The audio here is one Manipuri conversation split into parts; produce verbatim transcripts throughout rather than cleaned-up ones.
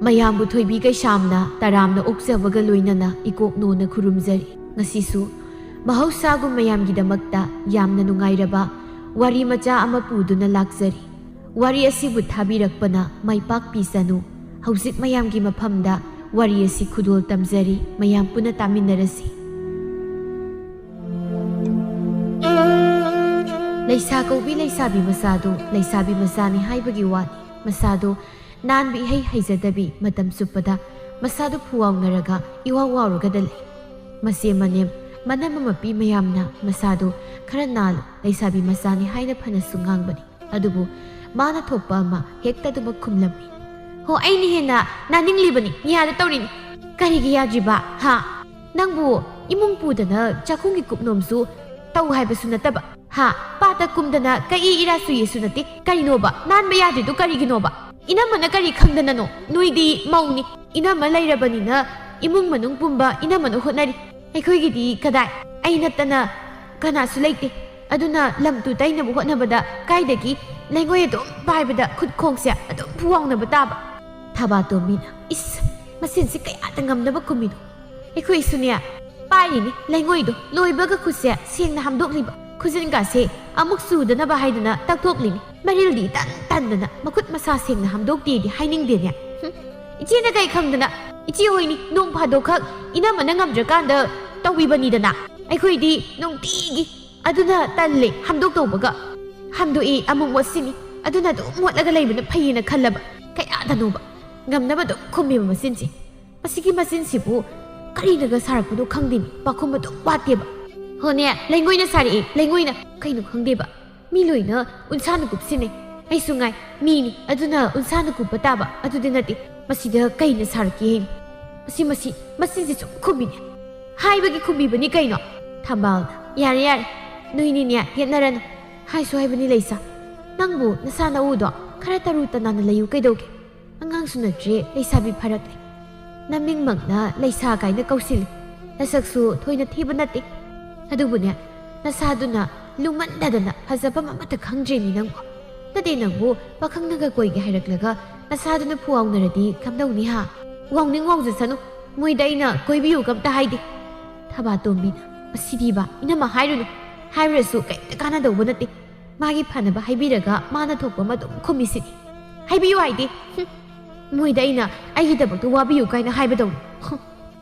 ꯃꯌꯥꯝꯕꯨ ꯊꯣꯏꯕꯤ ꯀꯩꯁꯥꯝꯅ ꯇꯔꯥꯝꯅ ꯑꯣꯛꯆꯕꯒ ꯂꯣꯏꯅꯅ ꯏꯀꯣꯛ ꯅꯣꯟꯅ ꯈꯨꯔꯨꯝꯖꯔꯤ꯫ ꯉꯁꯤꯁꯨ ꯃꯍꯧꯁꯥꯒꯨꯝ ꯃꯌꯥꯝꯒꯤꯗꯃꯛꯇ ꯌꯥꯝꯅ ꯅꯨꯡꯉꯥꯏꯔꯕ ꯋꯥꯔꯤ ꯃꯆꯥ ꯑꯃ ꯄꯨꯗꯨꯅ ꯂꯥꯛꯆꯔꯤ꯫ ꯋꯥꯔꯤ ꯑꯁꯤꯕꯨ ꯊꯥꯕꯤꯔꯛꯄꯅ ꯃꯥꯏ ꯄꯥꯛꯄꯤꯁꯅꯨ꯫ ꯍꯧꯖꯤꯛ ꯃꯌꯥꯝꯒꯤ ꯃꯐꯝꯗ ꯋꯥꯔꯤ ꯑꯁꯤ ꯈꯨꯗꯣꯜ ꯇꯝꯖꯔꯤ, ꯃꯌꯥꯝ ꯄꯨꯟꯅ ꯇꯥꯃꯤꯟꯅꯔꯁꯤ꯫ ꯂꯩꯁꯥ ꯀꯧꯕꯤ ꯂꯩꯁꯥꯕꯤ ꯃꯆꯥꯗꯨ ꯂꯩꯁꯥꯕꯤ ꯃꯆꯥꯅꯤ ꯍꯥꯏꯕꯒꯤ ꯋꯥꯅꯤ꯫ ꯃꯆꯥꯗꯨ ꯅꯥꯟꯕ ꯏꯍꯩ ꯍꯩꯖꯗꯕꯤ, ꯃꯇꯝ ꯆꯨꯞꯄꯗ ꯃꯆꯥꯗꯨ ꯐꯨꯋꯥꯎꯅꯔꯒ ꯏꯋꯥꯎ ꯋꯥꯎꯔꯒꯗ ꯂꯩ꯫ ꯃꯆꯦ ꯃꯅꯦꯝ, ꯃꯅꯝ ꯑꯃ ꯄꯤ ꯃꯌꯥꯝꯅ ꯃꯆꯥꯗꯨ ꯈꯔ ꯅꯥꯜꯂꯨ, ꯂꯩꯁꯥꯕꯤ ꯃꯆꯥꯅꯤ ꯍꯥꯏꯅ ꯐꯅꯁꯨ ꯉꯥꯡꯕꯅꯤ꯫ ꯑꯗꯨꯕꯨ ꯃꯥꯅ ꯊꯣꯛꯄ ꯑꯃ ꯍꯦꯛꯇ ꯑꯗꯨꯃꯛ ꯈꯨꯝꯂꯝꯃꯤ꯫ "ꯍꯣ, ꯑꯩꯅ ꯍꯦꯟꯅ ꯅꯥꯅꯤꯡꯂꯤꯕꯅꯤ, ꯃꯤꯌꯥꯗ ꯇꯧꯔꯤꯅꯤ꯫ ꯀꯔꯤꯒꯤ ꯌꯥꯗ꯭ꯔꯤꯕ, ꯍꯥ? ꯅꯪꯕꯨ ꯏꯃꯨꯡ ꯄꯨꯗꯅ ꯆꯥꯛꯈꯨꯝꯒꯤ ꯀꯨꯞꯅꯣꯝꯁꯨ ꯇꯧ ꯍꯥꯏꯕꯁꯨ ꯅꯠꯇꯕ, ꯍꯥ? ꯄꯥꯠꯇ ꯀꯨꯝꯗꯅ ꯀꯛꯏ ꯏꯔꯥ ꯁꯨꯏꯌꯦꯁꯨ ꯅꯠꯇꯦ꯫ ꯀꯔꯤꯅꯣꯕ? ꯅꯥꯟꯕ ꯌꯥꯗ꯭ꯔꯤꯗꯨ ꯀꯔꯤꯒꯤꯅꯣꯕ? ꯏꯅꯝꯃꯅ ꯀꯔꯤ ꯈꯪꯗꯅꯅꯣ? ꯅꯣꯏꯗꯤ ꯃꯧꯅꯤ꯫ ꯏꯅꯝꯃ ꯂꯩꯔꯕꯅꯤꯅ ꯏꯃꯨꯡ ꯃꯅꯨꯡ ꯄꯨꯝꯕ ꯏꯅꯝꯃꯅ ꯍꯣꯠꯅꯔꯤ꯫ ꯑꯩꯈꯣꯏꯒꯤꯗꯤ ꯀꯗꯥꯏ? ꯑꯩ ꯅꯠꯇꯅ ꯀꯅꯥꯁꯨ ꯂꯩꯇꯦ꯫ ꯑꯗꯨꯅ ꯂꯝ ꯇꯨ ꯇꯩꯅꯕ ꯍꯣꯠꯅꯕꯗ ꯀꯥꯏꯗꯒꯤ ꯂꯩꯉꯣꯏ ꯑꯗꯨꯝ ꯄꯥꯏꯕꯗ ꯈꯨꯠ ꯈꯣꯡꯁꯦ ꯑꯗꯨꯝ ꯐꯨꯋꯥꯎꯅꯕ ꯇꯥꯕ?" ꯊꯕꯥꯇꯣꯝꯕꯤꯅ, "ꯏꯁ, ꯃꯆꯤꯟꯁꯤ ꯀꯌꯥꯗ ꯉꯝꯅꯕ ꯈꯨꯝꯃꯤꯅꯣ? ꯑꯩꯈꯣꯏꯁꯨꯅꯦ, ꯄꯥꯏꯔꯤꯅꯤ ꯂꯩꯉꯣꯏꯗꯣ, ꯂꯣꯏꯕꯒ ꯈꯨꯠꯁꯦ ꯁꯦꯡꯅ ꯍꯥꯝꯗꯣꯛꯂꯤꯕ, ꯈꯨꯖꯤꯟꯒꯥꯁꯦ ꯑꯃꯨꯛ ꯆꯨꯗꯅꯕ ꯍꯥꯏꯗꯅ ꯇꯛꯊꯣꯛꯂꯤꯅꯤ꯫ ꯃꯔꯤꯜꯗꯤ ꯏꯇꯟ ꯇꯟꯗꯅ ꯃꯈꯨꯠ ꯃꯁꯥ ꯁꯦꯡꯅ ꯍꯥꯝꯗꯣꯛꯇꯦꯗꯤ ꯍꯥꯏꯅꯤꯡꯗꯦꯅꯦ꯫ ꯍꯨꯝ, ꯏꯆꯦꯅ ꯀꯩ ꯈꯪꯗꯅ? ꯏꯆꯦ ꯍꯣꯏꯅꯤ ꯅꯣꯡ ꯐꯥꯗꯣꯛꯈꯛ ꯏꯅꯝꯃꯅ ꯉꯝꯗ꯭ꯔꯀꯥꯟꯗ ꯇꯧꯕꯤꯕꯅꯤꯗꯅ꯫ ꯑꯩꯈꯣꯏꯗꯤ ꯅꯨꯡꯇꯤꯒꯤ꯫ ꯑꯗꯨꯅ ꯇꯜꯂꯦ ꯍꯥꯝꯗꯣꯛꯇꯧꯕꯒ꯫ ꯍꯥꯝꯗꯣꯛꯏ, ꯑꯃꯨꯛ ꯃꯣꯠꯁꯤꯅꯤ꯫ ꯑꯗꯨꯅ ꯑꯗꯨꯝ ꯃꯣꯠꯂꯒ ꯂꯩꯕꯅ ꯐꯩꯌꯦꯅ ꯈꯜꯂꯕ꯫ ꯀꯌꯥꯗꯅꯣꯕ ꯉꯝꯅꯕ ꯑꯗꯨꯝ ꯈꯨꯝꯃꯦꯕ ꯃꯆꯤꯟꯁꯤ꯫ ꯃꯁꯤꯒꯤ ꯃꯆꯤꯟꯁꯤꯕꯨ ꯀꯔꯤꯅꯒ ꯁꯥꯔꯛꯄꯅꯣ ꯈꯪꯗꯦꯅꯦ, ꯄꯥꯈꯨꯝ ꯑꯗꯨꯝ ꯋꯥꯠꯇꯦꯕ꯫ ꯍꯣꯅꯦ, ꯂꯩꯉꯣꯏꯅ ꯁꯥꯔꯛꯑꯦ, ꯂꯩꯉꯣꯏꯅ꯫ ꯀꯩꯅꯣ ꯈꯪꯗꯦꯕ, ꯃꯤ ꯂꯣꯏꯅ ꯎꯟꯁꯥꯅ ꯀꯨꯞꯁꯤꯟꯅꯩ, ꯑꯩꯁꯨ ꯉꯥꯏ ꯃꯤꯅꯤ, ꯑꯗꯨꯅ ꯎꯟꯁꯥꯅ ꯀꯨꯞꯄ ꯇꯥꯕ꯫ ꯑꯗꯨꯗꯤ ꯅꯠꯇꯦ, ꯃꯁꯤꯗ ꯀꯩꯅ ꯁꯥꯔꯛꯀꯦ ꯍꯥꯏꯅꯤ? ꯃꯁꯤ, ꯃꯁꯤ, ꯃꯆꯤꯟꯁꯤ ꯁꯨꯝ ꯈꯨꯝꯃꯤꯅꯦ꯫ ꯍꯥꯏꯕꯒꯤ ꯈꯨꯝꯕꯤꯕꯅꯤ ꯀꯩꯅꯣ?" ꯊꯝꯕꯥꯜꯅ, "ꯌꯥꯔꯦ, ꯌꯥꯔꯦ, ꯅꯣꯏꯅꯤꯅꯦ ꯌꯦꯠꯅꯔꯅꯨ꯫ ꯍꯥꯏꯁꯨ ꯍꯥꯏꯕꯅꯤ ꯂꯩꯁꯥ, ꯅꯪꯕꯨ ꯅꯁꯥ ꯅꯎꯗꯣ ꯈꯔ ꯇꯔꯨ ꯇꯅꯥꯟꯅ ꯂꯩꯌꯨ ꯀꯩꯗꯧꯒꯦ? ꯑꯉꯥꯡꯁꯨ ꯅꯠꯇ꯭ꯔꯦ, ꯂꯩꯁꯥꯕꯤ ꯐꯥꯔꯛꯂꯦ꯫ ꯅꯃꯤꯡꯃꯛꯅ ꯂꯩꯁꯥ ꯀꯥꯏꯅ ꯀꯧꯁꯤꯜꯂꯤ꯫ ꯅꯁꯛꯁꯨ ꯊꯣꯏꯅ ꯊꯤꯕ ꯅꯠꯇꯦ꯫ ꯑꯗꯨꯕꯨꯅꯦ, ꯅꯁꯥꯗꯨꯅ ꯂꯨꯃꯟꯗꯗꯅ ꯐꯖꯐꯝ ꯑꯃꯠꯇ ꯈꯪꯗ꯭ꯔꯦꯃꯤ ꯅꯪꯕꯨ꯫ ꯅꯠꯇꯦ, ꯅꯪꯕꯨ ꯄꯥꯈꯪꯅꯒ ꯀꯣꯏꯒꯦ ꯍꯥꯏꯔꯛꯂꯒ ꯅꯁꯥꯗꯨꯅ ꯐꯨꯋꯥꯎꯅꯔꯗꯤ ꯀꯝꯗꯧꯅꯤ ꯍꯥ? ꯋꯥꯎꯅꯤꯡ ꯋꯥꯎꯖꯁꯅꯨ, ꯃꯣꯏꯗ ꯑꯩꯅ ꯀꯣꯏꯕꯤꯌꯨꯒ ꯑꯝꯇ ꯍꯥꯏꯗꯦ꯫ ꯊꯕꯥꯇꯣꯝꯕꯤꯅ, "ꯃꯁꯤꯗꯤꯕ, ꯏꯅꯝꯃ ꯍꯥꯏꯔꯨꯅꯨ, ꯍꯥꯏꯔꯨꯔꯁꯨ ꯀꯩꯝꯇ ꯀꯥꯟꯅꯗꯧꯕ ꯅꯠꯇꯦ꯫ ꯃꯥꯒꯤ ꯐꯅꯕ ꯍꯥꯏꯕꯤꯔꯒ ꯃꯥꯅ ꯊꯣꯛꯄ ꯑꯃ ꯑꯗꯨꯝ ꯈꯨꯝꯃꯤꯁꯤꯅꯤ꯫ ꯍꯥꯏꯕꯤꯌꯨ ꯍꯥꯏꯗꯤ, ꯍꯨꯝ, ꯃꯣꯏꯗ ꯑꯩꯅ ꯑꯩꯒꯤꯗꯃꯛꯇ ꯋꯥꯕꯤꯌꯨ ꯀꯥꯏꯅ ꯍꯥꯏꯕꯗꯧꯅ꯫" ꯍꯨꯝ꯫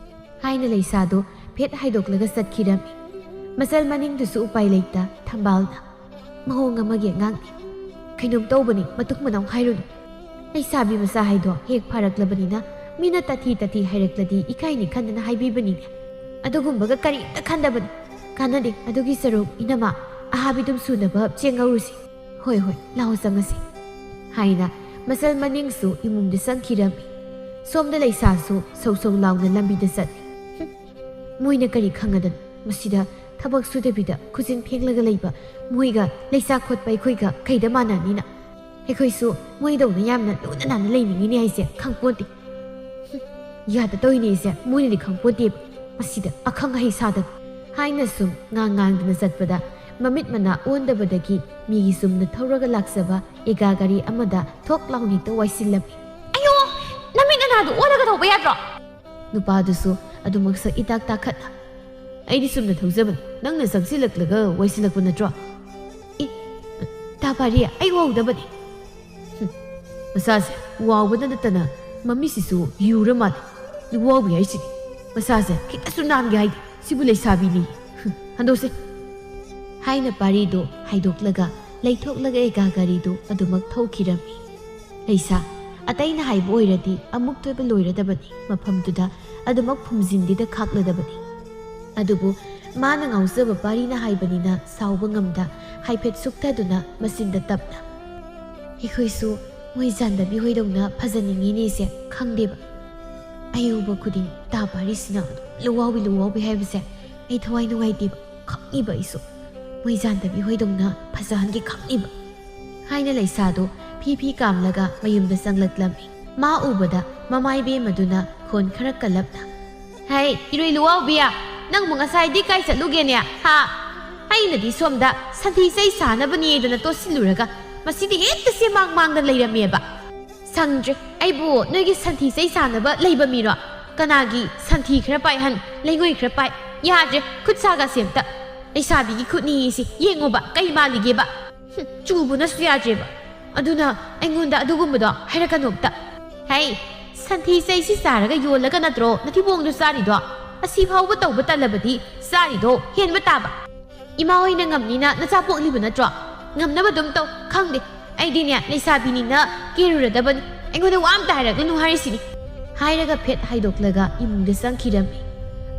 ꯍꯥꯏꯅ ꯂꯩꯁꯥꯗꯨ ꯐꯦꯠ ꯍꯥꯏꯗꯣꯛꯂꯒ ꯆꯠꯈꯤꯔꯝꯃꯤ꯫ ꯃꯆꯜ ꯃꯅꯤꯡꯗꯨꯁꯨ ꯎꯄꯥꯏ ꯂꯩꯇ ꯊꯝꯕꯥꯜꯅ, "ꯃꯑꯣꯡ ꯑꯃꯒꯤ ꯑꯉꯥꯡꯅꯤ꯫ ꯀꯩꯅꯣꯝ ꯇꯧꯕꯅꯤ, ꯃꯇꯨꯡ ꯃꯅꯥꯎ ꯍꯥꯏꯔꯨꯅꯨ꯫ ꯂꯩꯁꯥꯕꯤ ꯃꯆꯥ ꯍꯥꯏꯗꯣ ꯍꯦꯛ ꯐꯥꯔꯛꯂꯕꯅꯤꯅ ꯃꯤꯅ ꯇꯥꯊꯤ ꯇꯥꯊꯤ ꯍꯥꯏꯔꯛꯂꯗꯤ ꯏꯀꯥꯏꯅꯤ ꯈꯟꯗꯅ ꯍꯥꯏꯕꯤꯕꯅꯤꯅꯦ꯫ ꯑꯗꯨꯒꯨꯝꯕꯒ ꯀꯔꯤꯝꯇ ꯈꯟꯗꯕꯅꯤ꯫ ꯀꯥꯟꯅꯗꯦ꯫ ꯑꯗꯨꯒꯤ ꯁꯔꯨꯛ ꯏꯅꯝꯃ, ꯑꯍꯥꯕꯤꯗꯨꯝ ꯁꯨꯅꯕ ꯆꯦꯡꯍꯧꯔꯨꯁꯤ꯫ ꯍꯣꯏ, ꯍꯣꯏ, ꯂꯥꯛꯑꯣ ꯆꯪꯉꯁꯤ," ꯍꯥꯏꯅ ꯃꯆꯜ ꯃꯅꯤꯡꯁꯨ ꯏꯃꯨꯡꯗ ꯆꯪꯈꯤꯔꯝꯃꯤ꯫ ꯁꯣꯝꯗ ꯂꯩꯁꯥꯁꯨ ꯁꯧ ꯁꯧ ꯂꯥꯎꯅ ꯂꯝꯕꯤꯗ ꯆꯠꯂꯤ꯫ "ꯍꯨꯝ, ꯃꯣꯏꯅ ꯀꯔꯤ ꯈꯪꯉꯗꯅ ꯃꯁꯤꯗ ꯊꯕꯛ ꯁꯨꯗꯕꯤꯗ ꯈꯨꯖꯤꯟ ꯐꯦꯡꯂꯒ ꯂꯩꯕ ꯃꯣꯏꯒ ꯂꯩꯁꯥ ꯈꯣꯠꯄ ꯑꯩꯈꯣꯏꯒ ꯀꯩꯗ ꯃꯥꯟꯅꯅꯤꯅ? ꯑꯩꯈꯣꯏꯁꯨ ꯃꯣꯏꯗꯧꯅ ꯌꯥꯝꯅ ꯂꯨꯅ ꯅꯥꯟꯅ ꯂꯩꯅꯤꯡꯉꯤꯅꯦ ꯍꯥꯏꯁꯦ ꯈꯪꯄꯣꯟꯇꯦ꯫ ꯍꯨꯝ, ꯌꯥꯗ ꯇꯧꯏꯅꯦ ꯑꯩꯁꯦ, ꯃꯣꯏꯅꯗꯤ ꯈꯪꯄꯣꯟꯇꯦꯕ꯫ ꯃꯁꯤꯗ ꯑꯈꯪ ꯑꯍꯩ ꯁꯥꯗꯅ," ꯍꯥꯏꯅ ꯁꯨꯝ ꯉꯥꯡ ꯉꯥꯡꯗꯅ ꯆꯠꯄꯗ ꯃꯃꯤꯠ ꯃꯅꯥ ꯑꯣꯟꯗꯕꯗꯒꯤ ꯃꯤꯒꯤ ꯆꯨꯝꯅ ꯊꯧꯔꯒ ꯂꯥꯛꯆꯕ ꯑꯦꯒꯥ ꯒꯥꯔꯤ ꯑꯃꯗ ꯊꯣꯛ ꯂꯥꯎꯅ ꯍꯦꯛꯇ ꯋꯥꯏꯁꯤꯜꯂꯝꯃꯤ꯫ "ꯑꯌꯣ, ꯅꯃꯤꯠ ꯅꯅꯥꯗꯨ ꯑꯣꯜꯂꯒ ꯊꯧꯕ ꯌꯥꯗ꯭ꯔꯣ?" ꯅꯨꯄꯥꯗꯨꯁꯨ ꯑꯗꯨꯃꯛ ꯁꯛ ꯏꯇꯥꯛ ꯇꯥꯈꯠꯅ, "ꯑꯩꯗꯤ ꯆꯨꯝꯅ ꯊꯧꯖꯕꯅꯤ, ꯅꯪꯅ ꯆꯪꯁꯤꯜꯂꯛꯂꯒ ꯋꯥꯏꯁꯤꯜꯂꯛꯄ ꯅꯠꯇ꯭ꯔꯣ?" "ꯑꯦ, ꯇꯥ ꯄꯥꯔꯤ, ꯑꯩ ꯋꯥꯎꯗꯕꯅꯤ꯫" "ꯍꯨꯝ, ꯃꯁꯥꯁꯦ ꯋꯥꯎꯕꯗ ꯅꯠꯇꯅ ꯃꯃꯤꯠꯁꯤꯁꯨ ꯌꯨꯔ ꯃꯥꯜꯂꯦ꯫ ꯋꯥꯎꯕ ꯍꯥꯏꯁꯤꯗꯤ ꯃꯁꯥꯁꯦ ꯈꯤꯇꯁꯨ ꯅꯥꯟꯒꯦ ꯍꯥꯏꯗꯦ꯫ ꯁꯤꯕꯨ ꯂꯩꯁꯥꯕꯤꯅꯤ꯫ ꯍꯨꯝ, ꯍꯟꯗꯣꯛꯁꯦ," ꯍꯥꯏꯅ ꯄꯥꯔꯤꯗꯣ ꯍꯥꯏꯗꯣꯛꯂꯒ ꯂꯩꯊꯣꯛꯂꯒ ꯑꯦꯒꯥ ꯒꯥꯔꯤꯗꯨ ꯑꯗꯨꯃꯛ ꯊꯧꯈꯤꯔꯝꯃꯤ꯫ ꯂꯩꯁꯥ ꯑꯇꯩꯅ ꯍꯥꯏꯕ ꯑꯣꯏꯔꯗꯤ ꯑꯃꯨꯛꯇꯣꯏꯕ ꯂꯣꯏꯔꯗꯕꯅꯤ, ꯃꯐꯝꯗꯨꯗ ꯑꯗꯨꯃꯛ ꯐꯨꯝꯖꯤꯟꯗꯤꯗ ꯈꯥꯛꯂꯗꯕꯅꯤ꯫ ꯑꯗꯨꯕꯨ ꯃꯥꯅ ꯉꯥꯎꯖꯕ ꯄꯥꯔꯤꯅ ꯍꯥꯏꯕꯅꯤꯅ ꯁꯥꯎꯕ ꯉꯝꯗ ꯍꯥꯏꯐꯦꯠ ꯁꯨꯛꯊꯗꯨꯅ ꯃꯆꯤꯟꯗ ꯇꯞꯅ, "ꯑꯩꯈꯣꯏꯁꯨ ꯃꯣꯏ ꯖꯥꯟꯗꯕꯤ ꯍꯣꯏꯗꯧꯅ ꯐꯖꯅꯤꯡꯉꯤꯅꯦꯁꯦ ꯈꯪꯗꯦꯕ꯫ ꯑꯩ ꯎꯕ ꯈꯨꯗꯤꯡ ꯇꯥ ꯄꯥꯔꯤꯁꯤꯅ ꯑꯗꯨꯝ ꯂꯨꯋꯥꯎꯕꯤ ꯂꯨꯋꯥꯎꯕꯤ ꯍꯥꯏꯕꯁꯦ ꯑꯩ ꯊꯋꯥꯏ ꯅꯨꯡꯉꯥꯏꯇꯦꯕ꯫ ꯈꯪꯉꯤꯕ ꯑꯩꯁꯨ ꯃꯣꯏ ꯖꯥꯟꯗꯕꯤ ꯍꯣꯏꯗꯧꯅ ꯐꯖꯍꯟꯒꯦ ꯈꯪꯉꯤꯕ," ꯍꯥꯏꯅ ꯂꯩꯁꯥꯗꯨ ꯐꯤ ꯐꯤ ꯀꯥꯝꯂꯒ ꯃꯌꯨꯝꯗ ꯆꯪꯂꯛꯂꯝꯃꯤ꯫ ꯃꯥ ꯎꯕꯗ ꯃꯃꯥ ꯏꯕꯦꯝꯃꯗꯨꯅ ꯈꯣꯟ ꯈꯔ ꯀꯜꯂꯞꯅ, ꯍꯩ, ꯏꯔꯣꯏ ꯂꯨꯋꯥꯎꯕꯤ, ꯅꯪꯕꯨ ꯉꯁꯥꯏꯗꯤ ꯀꯥꯏ ꯆꯠꯂꯨꯒꯦꯅꯦ? ꯍꯥ? ꯑꯩꯅꯗꯤ ꯁꯣꯝꯗ ꯁꯟꯊꯤ ꯆꯩ ꯁꯥꯅꯕꯅꯦꯗꯅ ꯇꯣꯠꯁꯤꯜꯂꯨꯔꯒ ꯃꯁꯤꯗꯤ ꯍꯦꯛꯇ ꯁꯦ ꯃꯥꯡ ꯃꯥꯡꯗ ꯂꯩꯔꯝꯃꯦꯕ꯫ ꯁꯪꯗ꯭ꯔꯦ, ꯑꯩꯕꯨ ꯅꯣꯏꯒꯤ ꯁꯟꯊꯤ ꯆꯩ ꯁꯥꯅꯕ ꯂꯩꯕ ꯃꯤꯔꯣ? ꯀꯅꯥꯒꯤ ꯁꯟꯊꯤ ꯈꯔ ꯄꯥꯏꯍꯟ, ꯂꯩꯉꯣꯏ ꯈꯔ ꯄꯥꯏ, ꯌꯥꯗ꯭ꯔꯦ, ꯈꯨꯠ ꯁꯥꯒꯁꯦ ꯑꯝꯇ꯫ ꯂꯩꯁꯥꯕꯤꯒꯤ ꯈꯨꯠꯅꯤ ꯁꯤ ꯌꯦꯡꯉꯨꯕ, ꯀꯩ ꯃꯥꯜꯂꯤꯒꯦꯕ? ꯍꯨꯝ, ꯆꯨꯕꯅꯁꯨ ꯌꯥꯗ꯭ꯔꯦꯕ꯫ ꯑꯗꯨꯅ ꯑꯩꯉꯣꯟꯗ ꯑꯗꯨꯒꯨꯝꯕꯗꯣ ꯍꯥꯏꯔꯛꯀꯅꯨ ꯑꯝꯇ꯫ ꯍꯩ, ꯁꯟꯊꯤ ꯆꯩꯁꯤ ꯆꯥꯔꯒ ꯌꯣꯜꯂꯒ ꯅꯠꯇ꯭ꯔꯣ ꯅꯊꯤꯕꯣꯡꯗꯣ ꯆꯥꯔꯤꯗꯣ? ꯑꯁꯤ ꯐꯥꯎꯕ ꯇꯧꯕ ꯇꯜꯂꯕꯗꯤ ꯆꯥꯔꯤꯗꯣ ꯍꯦꯟꯕ ꯇꯥꯕ꯫ ꯏꯃꯥ ꯍꯣꯏꯅ ꯉꯝꯅꯤꯅ ꯅꯆꯥ ꯄꯣꯛꯂꯤꯕ ꯅꯠꯇ꯭ꯔꯣ? ꯉꯝꯅꯕ ꯑꯗꯨꯝ ꯇꯧ꯫ ꯈꯪꯗꯦ, ꯑꯩꯗꯤꯅꯦ ꯂꯩꯁꯥꯕꯤꯅꯤꯅ ꯀꯦꯔꯨꯔꯗꯕꯅꯤ꯫ ꯑꯩꯉꯣꯟꯗ ꯋꯥ ꯑꯝꯇ ꯍꯥꯏꯔꯛꯂꯅꯨ ꯍꯥꯏꯔꯤꯁꯤꯅꯤ꯫ ꯍꯥꯏꯔꯒ ꯐꯦꯠ ꯍꯥꯏꯗꯣꯛꯂꯒ ꯏꯃꯨꯡꯗ ꯆꯪꯈꯤꯔꯝꯃꯤ꯫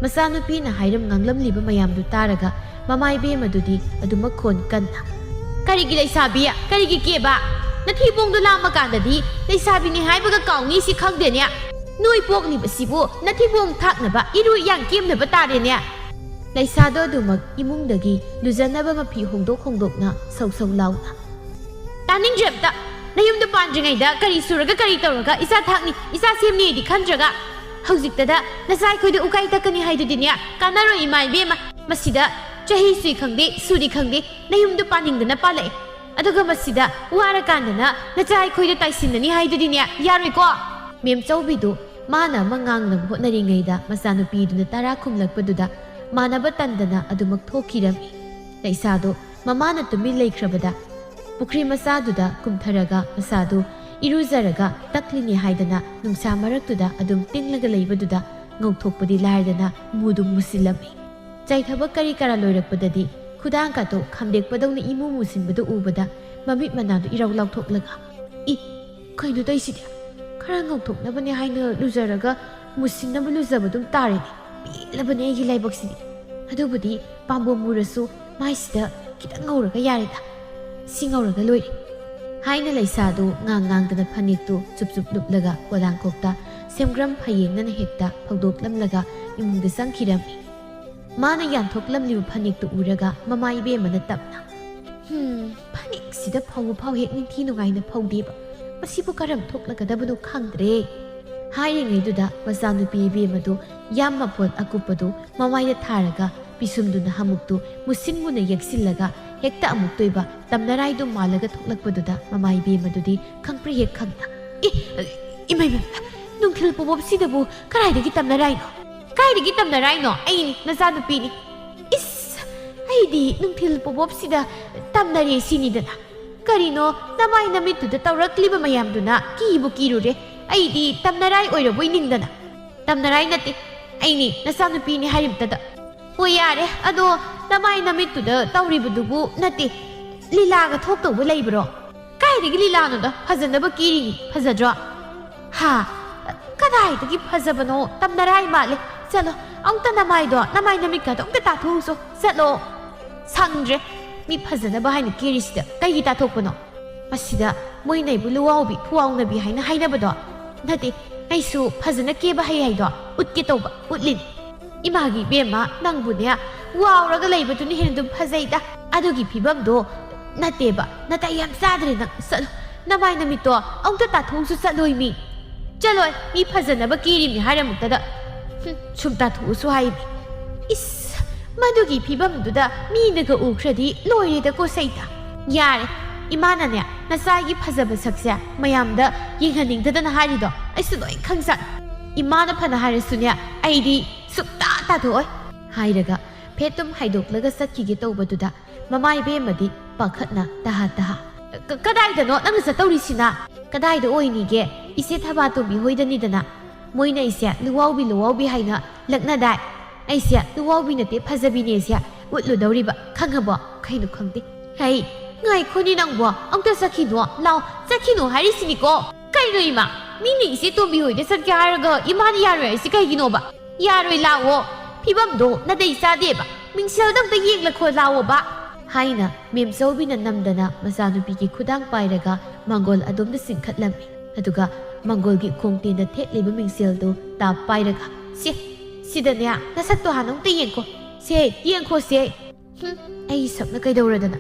ꯃꯆꯥꯅꯨꯄꯤꯅ ꯍꯥꯏꯔꯝ ꯉꯥꯡꯂꯝꯂꯤꯕ ꯃꯌꯥꯝꯗꯨ ꯇꯥꯔꯒ ꯃꯃꯥ ꯏꯕꯦꯝꯃꯗꯨꯗꯤ ꯑꯗꯨꯃꯛ ꯈꯣꯟ ꯀꯟꯅ, "ꯀꯔꯤꯒꯤ ꯂꯩꯁꯥꯕꯤ? ꯀꯔꯤꯒꯤ ꯀꯦꯕ? ꯅꯊꯤꯕꯣꯡꯗꯣ ꯂꯥꯝꯃꯀꯥꯟꯗꯗꯤ ꯂꯩꯁꯥꯕꯤꯅꯤ ꯍꯥꯏꯕꯒ ꯀꯥꯎꯅꯤ ꯁꯤ ꯈꯪꯗꯦꯅꯦ꯫ ꯅꯣꯏ ꯄꯣꯛꯂꯤꯕꯁꯤꯕꯨ ꯅꯊꯤꯕꯣꯡ ꯊꯥꯛꯅꯕ, ꯏꯔꯨ ꯏꯌꯥꯡ ꯀꯦꯝꯅꯕ ꯇꯥꯔꯦꯅꯦ"꯫ ꯂꯩꯁꯥꯗꯣ ꯑꯗꯨꯃꯛ ꯏꯃꯨꯡꯗꯒꯤ ꯂꯨꯖꯅꯕ ꯃꯐꯤ ꯍꯣꯡꯗꯣꯛ ꯍꯣꯡꯗꯣꯛꯅ ꯁꯧ ꯁꯧ ꯂꯥꯎꯅ, "ꯇꯥꯅꯤꯡꯗ꯭ꯔꯦ ꯑꯝꯇ! ꯅꯌꯨꯝꯗ ꯄꯥꯟꯗ꯭ꯔꯤꯉꯩꯗ ꯀꯔꯤ ꯁꯨꯔꯒ ꯀꯔꯤ ꯇꯧꯔꯒ ꯏꯆꯥ ꯊꯥꯛꯅꯤ, ꯏꯆꯥ ꯁꯦꯝꯅꯤꯗꯤ ꯈꯟꯗ꯭ꯔꯒ ꯍꯧꯖꯤꯛꯇꯗ ꯅꯆꯥ ꯑꯩꯈꯣꯏꯗ ꯎꯀꯥꯏ ꯇꯛꯀꯅꯤ ꯍꯥꯏꯗꯨꯗꯤꯅꯦ ꯀꯥꯟꯅꯔꯣꯏ ꯏꯃꯥ ꯏꯕꯦꯝꯃ꯫ ꯃꯁꯤꯗ ꯆꯍꯤ ꯁꯨꯏ ꯈꯪꯗꯦ, ꯁꯨꯗꯤ ꯈꯪꯗꯦ, ꯅꯌꯨꯝꯗ ꯄꯥꯅꯤꯡꯗꯅ ꯄꯥꯜꯂꯛꯑꯦ꯫ ꯑꯗꯨꯒ ꯃꯁꯤꯗ ꯋꯥꯔꯀꯥꯟꯗꯅ ꯅꯆꯥ ꯑꯩꯈꯣꯏꯗ ꯇꯥꯏꯁꯤꯟꯅꯅꯤ ꯍꯥꯏꯗꯨꯗꯤꯅꯦ ꯌꯥꯔꯣꯏꯀꯣ"꯫ ꯃꯦꯝꯆꯧꯕꯤꯗꯨ ꯃꯥꯅ ꯑꯃ ꯉꯥꯡꯅꯕ ꯍꯣꯠꯅꯔꯤꯉꯩꯗ ꯃꯆꯥꯅꯨꯄꯤꯗꯨꯅ ꯇꯔꯥ ꯈꯨꯝꯂꯛꯄꯗꯨꯗ ꯃꯥꯟꯅꯕ ꯇꯟꯗꯅ ꯑꯗꯨꯃꯛ ꯊꯣꯛꯈꯤꯔꯝꯃꯤ꯫ ꯂꯩꯁꯥꯗꯣ ꯃꯃꯥꯅ ꯇꯨꯃꯤꯟ ꯂꯩꯈ꯭ꯔꯕꯗ ꯄꯨꯈ꯭ꯔꯤ ꯃꯆꯥꯗꯨꯗ ꯀꯨꯝꯊꯔꯒ ꯃꯁꯥꯗꯨ ꯏꯔꯨꯖꯔꯒ ꯇꯛꯂꯤꯅꯤ ꯍꯥꯏꯗꯅ ꯅꯨꯡꯁꯥ ꯃꯔꯛꯇꯨꯗ ꯑꯗꯨꯝ ꯇꯤꯡꯂꯒ ꯂꯩꯕꯗꯨꯗ ꯉꯧꯊꯣꯛꯄꯗꯤ ꯂꯥꯏꯔꯗꯅ ꯃꯨꯗꯨ ꯃꯨꯁꯤꯜꯂꯝꯃꯤ꯫ ꯆꯥꯏꯊꯕꯛ ꯀꯔꯤ ꯀꯔꯥ ꯂꯣꯏꯔꯛꯄꯗꯗꯤ ꯈꯨꯗꯥꯡꯒꯥꯗꯣ ꯈꯝꯗꯦꯛꯄꯗꯧꯅ ꯏꯃꯨ ꯃꯨꯁꯤꯟꯕꯗꯨ ꯎꯕꯗ ꯃꯃꯤꯠ ꯃꯅꯥꯗꯨ ꯏꯔꯥꯎ ꯂꯥꯎꯊꯣꯛꯂꯒ, "ꯏ, ꯀꯩꯅꯣ ꯇꯧꯏꯁꯤꯗꯤ? ꯈꯔ ꯉꯧꯊꯣꯛꯅꯕꯅꯦ ꯍꯥꯏꯅ ꯂꯨꯖꯔꯒ ꯃꯨꯁꯤꯟꯅꯕ ꯂꯨꯖꯕ ꯑꯗꯨꯝ ꯇꯥꯔꯦꯅꯦ꯫ ꯄꯦꯜꯂꯕꯅꯦ ꯑꯩꯒꯤ ꯂꯥꯏꯕꯛꯁꯤꯗꯤ꯫ ꯑꯗꯨꯕꯨꯗꯤ ꯄꯥꯝꯕꯣꯝ ꯃꯨꯔꯁꯨ ꯃꯥꯏꯁꯤꯗ ꯈꯤꯇꯪ ꯉꯧꯔꯒ ꯌꯥꯔꯦꯗ꯫ ꯁꯤ ꯉꯧꯔꯒ ꯂꯣꯏꯔꯦ"꯫ ꯍꯥꯏꯅ ꯂꯩꯁꯥꯗꯨ ꯉꯥꯡ ꯉꯥꯡꯗꯅ ꯐꯅꯦꯛꯇꯨ ꯆꯨꯞ ꯆꯨꯞ ꯂꯨꯞꯂꯒ ꯄꯣꯂꯥꯡꯈꯣꯛꯇ ꯁꯦꯝꯒ꯭ꯔꯝ ꯐꯌꯦꯡꯅꯅ ꯍꯦꯛꯇ ꯐꯧꯗꯣꯛꯂꯝꯂꯒ ꯏꯃꯨꯡꯗ ꯆꯪꯈꯤꯔꯝꯃꯤ꯫ ꯃꯥꯅ ꯌꯥꯟꯊꯣꯛꯂꯝꯂꯤꯕ ꯐꯅꯦꯛꯇꯨ ꯎꯔꯒ ꯃꯃꯥ ꯏꯕꯦꯝꯃꯅ ꯇꯞꯅ, "ꯍꯨꯝ, ꯐꯅꯦꯛꯁꯤꯗ ꯐꯧꯕ ꯐꯥꯎ ꯍꯦꯛ ꯅꯤꯡꯊꯤ ꯅꯨꯡꯉꯥꯏꯅ ꯐꯧꯗꯦꯕ꯫ ꯃꯁꯤꯕꯨ ꯀꯔꯝ ꯊꯣꯛꯂꯒꯗꯕꯅꯣ ꯈꯪꯗ꯭ꯔꯦ"꯫ ꯍꯥꯏꯔꯤꯉꯩꯗꯨꯗ ꯃꯆꯥꯅꯨꯄꯤ ꯏꯕꯦꯝꯃꯗꯨ ꯌꯥꯝ ꯃꯐꯣꯟ ꯑꯀꯨꯞꯄꯗꯨ ꯃꯃꯥꯏꯗ ꯊꯥꯔꯒ ꯄꯤꯁꯨꯝꯗꯨꯅ ꯍꯃꯨꯛꯇꯨ ꯃꯨꯁꯤꯟ ꯃꯨꯅ ꯌꯦꯛꯁꯤꯜꯂꯒ ꯍꯦꯛꯇ ꯑꯃꯨꯛꯇꯣꯏꯕ ꯇꯝꯅꯔꯥꯏꯗꯨ ꯃꯥꯜꯂꯒ ꯊꯣꯛꯂꯛꯄꯗꯨꯗ ꯃꯃꯥ ꯏꯕꯦꯝꯃꯗꯨꯗꯤ ꯈꯪꯄ꯭ꯔꯦꯛ ꯍꯦꯛ ꯈꯪꯅ, "ꯑꯦ, ꯏꯃꯩ, ꯏꯃꯩ, ꯅꯨꯡꯊꯤꯜ ꯄꯣꯕꯣꯞꯁꯤꯗꯕꯨ ꯀꯗꯥꯏꯗꯒꯤ ꯇꯝꯅꯔꯥꯏꯅꯣ? ꯀꯥꯏꯗꯒꯤ ꯇꯝꯅꯔꯥꯏꯅꯣ? ꯑꯩꯅꯤ, ꯅꯆꯥꯅꯨꯄꯤꯅꯤ꯫ ꯏꯁ, ꯑꯩꯗꯤ ꯅꯨꯡꯊꯤꯜ ꯄꯣꯕꯣꯞꯁꯤꯗ ꯇꯝꯅꯔꯦ ꯁꯤꯅꯤꯗꯅ꯫ ꯀꯔꯤꯅꯣ ꯅꯃꯥꯏ ꯅꯃꯤꯠꯇꯨꯗ ꯇꯧꯔꯛꯂꯤꯕ ꯃꯌꯥꯝꯗꯨꯅ? ꯀꯤꯕꯨ ꯀꯤꯔꯨꯔꯦ꯫ ꯑꯩꯗꯤ ꯇꯝꯅꯔꯥꯏ ꯑꯣꯏꯔꯕꯣꯏ ꯅꯤꯡꯗꯅ꯫" "ꯇꯝꯅꯔꯥꯏ ꯅꯠꯇꯦ, ꯑꯩꯅꯤ ꯅꯆꯥꯅꯨꯄꯤꯅꯤ ꯍꯥꯏꯔꯤꯕꯇꯗ꯫" "ꯍꯣꯏ ꯌꯥꯔꯦ, ꯑꯗꯣ ꯅꯃꯥꯏ ꯅꯃꯤꯠꯇꯨꯗ ꯇꯧꯔꯤꯕꯗꯨꯕꯨ ꯅꯠꯇꯦ, ꯂꯤꯂꯥꯒ ꯊꯣꯛꯇꯧꯕ ꯂꯩꯕ꯭ꯔꯣ?" "ꯀꯥꯏꯗꯒꯤ ꯂꯤꯂꯥꯅꯣꯗ, ꯐꯖꯅꯕ ꯀꯦꯔꯤꯅꯤ, ꯐꯖꯗ꯭ꯔꯣ?" "ꯍꯥ? ꯀꯗꯥꯏꯗꯒꯤ ꯐꯖꯕꯅꯣ, ꯇꯝꯅꯔꯥꯏ ꯃꯥꯜꯂꯦ꯫ ꯆꯠꯂꯣ, ꯑꯃꯨꯛꯇ ꯅꯃꯥꯏꯗꯣ, ꯅꯃꯥꯏ ꯅꯃꯤꯠꯀꯗꯣ ꯑꯃꯨꯛꯇ ꯇꯥꯊꯣꯛꯎꯆꯣ, ꯆꯠꯂꯣ꯫" "ꯁꯪꯗ꯭ꯔꯦ, ꯃꯤ ꯐꯖꯅꯕ ꯍꯥꯏꯅ ꯀꯦꯔꯤꯁꯤꯗ ꯀꯩꯒꯤ ꯇꯥꯊꯣꯛꯄꯅꯣ?" "ꯃꯁꯤꯗ ꯃꯣꯏꯅ ꯑꯩꯕꯨ ꯂꯨꯋꯥꯎꯕꯤ ꯐꯨꯋꯥꯎꯅꯕꯤ ꯍꯥꯏꯅ ꯍꯥꯏꯅꯕꯗꯣ ꯅꯠꯇꯦ, ꯑꯩꯁꯨ ꯐꯖꯅ ꯀꯦꯕ ꯍꯩ ꯍꯥꯏꯗꯣ ꯎꯠꯀꯦ ꯇꯧꯕ, ꯎꯠꯂꯤꯅꯤ꯫" "ꯏꯃꯥꯒꯤ ꯏꯕꯦꯝꯃ, ꯅꯪꯕꯨꯅꯦ ꯋꯥꯎꯔꯒ ꯂꯩꯕꯗꯨꯅ ꯍꯦꯟꯅ ꯑꯗꯨꯝ ꯐꯖꯩꯗ꯫ ꯑꯗꯨꯒꯤ ꯐꯤꯕꯝꯗꯣ ꯅꯠꯇꯦꯕ, ꯅꯥꯇꯩ ꯌꯥꯝ ꯆꯥꯗ꯭ꯔꯦ ꯅꯪ꯫ ꯆꯠꯂꯣ, ꯅꯃꯥꯏ ꯅꯃꯤꯠꯇꯣ ꯑꯃꯨꯛꯇ ꯇꯥꯊꯣꯛꯎꯁꯨ ꯆꯠꯂꯣꯏ ꯃꯤ꯫ ꯆꯠꯂꯣꯏ, ꯃꯤ ꯐꯖꯅꯕ ꯀꯦꯔꯤꯕꯅꯤ ꯍꯥꯏꯔꯃꯨꯛꯇꯗ꯫ ꯍꯨꯝ, ꯁꯨꯝ ꯇꯥꯊꯣꯛꯎꯁꯨ ꯍꯥꯏꯃꯤ꯫ ꯏꯁ, ꯃꯗꯨꯒꯤ ꯐꯤꯕꯝꯗꯨꯗ ꯃꯤꯅꯒ ꯎꯈ꯭ꯔꯗꯤ ꯂꯣꯏꯔꯦꯗꯀꯣ ꯁꯩꯇ꯫" "ꯌꯥꯔꯦ, ꯏꯃꯥꯅꯅꯦ ꯅꯆꯥꯒꯤ ꯐꯖꯕ ꯁꯛꯁꯦ ꯃꯌꯥꯝꯗ ꯌꯦꯡꯍꯟꯅꯤꯡꯗꯗꯅ ꯍꯥꯏꯔꯤꯗꯣ ꯑꯩꯁꯨ ꯂꯣꯏ ꯈꯪꯖꯥꯠꯅꯤ꯫ ꯏꯃꯥꯅ ꯐꯅ ꯍꯥꯏꯔꯁꯨꯅꯦ, ꯑꯩꯗꯤ ꯁꯨꯛꯇꯥ ꯇꯥꯊꯣꯛꯑꯣꯏ꯫" ꯍꯥꯏꯔꯒ ꯐꯦꯠꯇꯨꯝ ꯍꯥꯏꯗꯣꯛꯂꯒ ꯆꯠꯈꯤꯒꯦ ꯇꯧꯕꯗꯨꯗ ꯃꯃꯥ ꯏꯕꯦꯝꯃꯗꯤ ꯄꯥꯈꯠꯅ ꯇꯍꯥ ꯇꯍꯥ꯫ "ꯀ-, ꯀꯗꯥꯏꯗꯅꯣ ꯅꯪꯅ ꯆꯠꯇꯧꯔꯤꯁꯤꯅ?" "ꯀꯗꯥꯏꯗ ꯑꯣꯏꯅꯤꯒꯦ? ꯏꯆꯦ ꯊꯕꯥꯇꯣꯝꯕꯤ ꯍꯣꯏꯗꯅꯤꯗꯅ꯫ ꯃꯣꯏꯅ ꯑꯩꯁꯦ ꯂꯨꯋꯥꯎꯕꯤ ꯂꯨꯋꯥꯎꯕꯤ ꯍꯥꯏꯅ ꯂꯛꯅꯗꯥꯏ꯫ ꯑꯩꯁꯦ ꯂꯨꯋꯥꯎꯕꯤ ꯅꯠꯇꯦ, ꯐꯖꯕꯤꯅꯦꯁꯦ ꯎꯠꯂꯨꯗꯧꯔꯤꯕ, ꯈꯪꯉꯕꯣ?" "ꯀꯩꯅꯣ ꯈꯪꯗꯦ꯫" "ꯍꯩ, ꯉꯥꯏꯈꯣꯅꯤ ꯅꯪꯕꯣ, ꯑꯃꯨꯛꯇ ꯆꯠꯈꯤꯅꯣ, ꯂꯥꯎ, ꯆꯠꯈꯤꯅꯣ ꯍꯥꯏꯔꯤꯁꯤꯅꯤꯀꯣ꯫ ꯀꯩꯅꯣ ꯏꯃꯥ, ꯃꯤꯅ ꯏꯆꯦ ꯇꯣꯝꯕꯤ ꯍꯣꯏꯗ ꯆꯠꯀꯦ ꯍꯥꯏꯔꯒ ꯏꯃꯥꯅ ꯌꯥꯔꯣꯏ ꯍꯥꯏꯁꯤ ꯀꯩꯒꯤꯅꯣꯕ?" "ꯌꯥꯔꯣꯏ, ꯂꯥꯛꯑꯣ, ꯐꯤꯕꯝꯗꯣ ꯅꯥꯇꯩ ꯆꯥꯗꯦꯕ, ꯃꯤꯡꯁꯦꯜꯗ ꯑꯝꯇ ꯌꯦꯡꯂꯈꯣ ꯂꯥꯛꯑꯣꯕ꯫" ꯍꯥꯏꯅ ꯃꯦꯝꯆꯧꯕꯤꯅ ꯅꯝꯗꯅ ꯃꯆꯥꯅꯨꯄꯤꯒꯤ ꯈꯨꯗꯥꯡ ꯄꯥꯏꯔꯒ ꯃꯥꯡꯒꯣꯜ ꯑꯗꯣꯝꯗ ꯆꯤꯡꯈꯠꯂꯝꯃꯤ꯫ ꯑꯗꯨꯒ ꯃꯥꯡꯒꯣꯜꯒꯤ ꯈꯣꯡꯇꯦꯟꯗ ꯊꯦꯠꯂꯤꯕ ꯃꯤꯡꯁꯦꯜꯗꯨ ꯇꯥꯞ ꯄꯥꯏꯔꯒ, "ꯁꯦ, ꯁꯤꯗꯅꯦ ꯅꯁꯛꯇꯣ ꯍꯥꯟꯅ ꯑꯃꯨꯛꯇ ꯌꯦꯡꯈꯣ꯫ ꯁꯦ, ꯌꯦꯡꯈꯣ ꯁꯦ꯫" "ꯍꯨꯝ, ꯑꯩ ꯁꯛꯅ ꯀꯩꯗꯧꯔꯗꯅ?"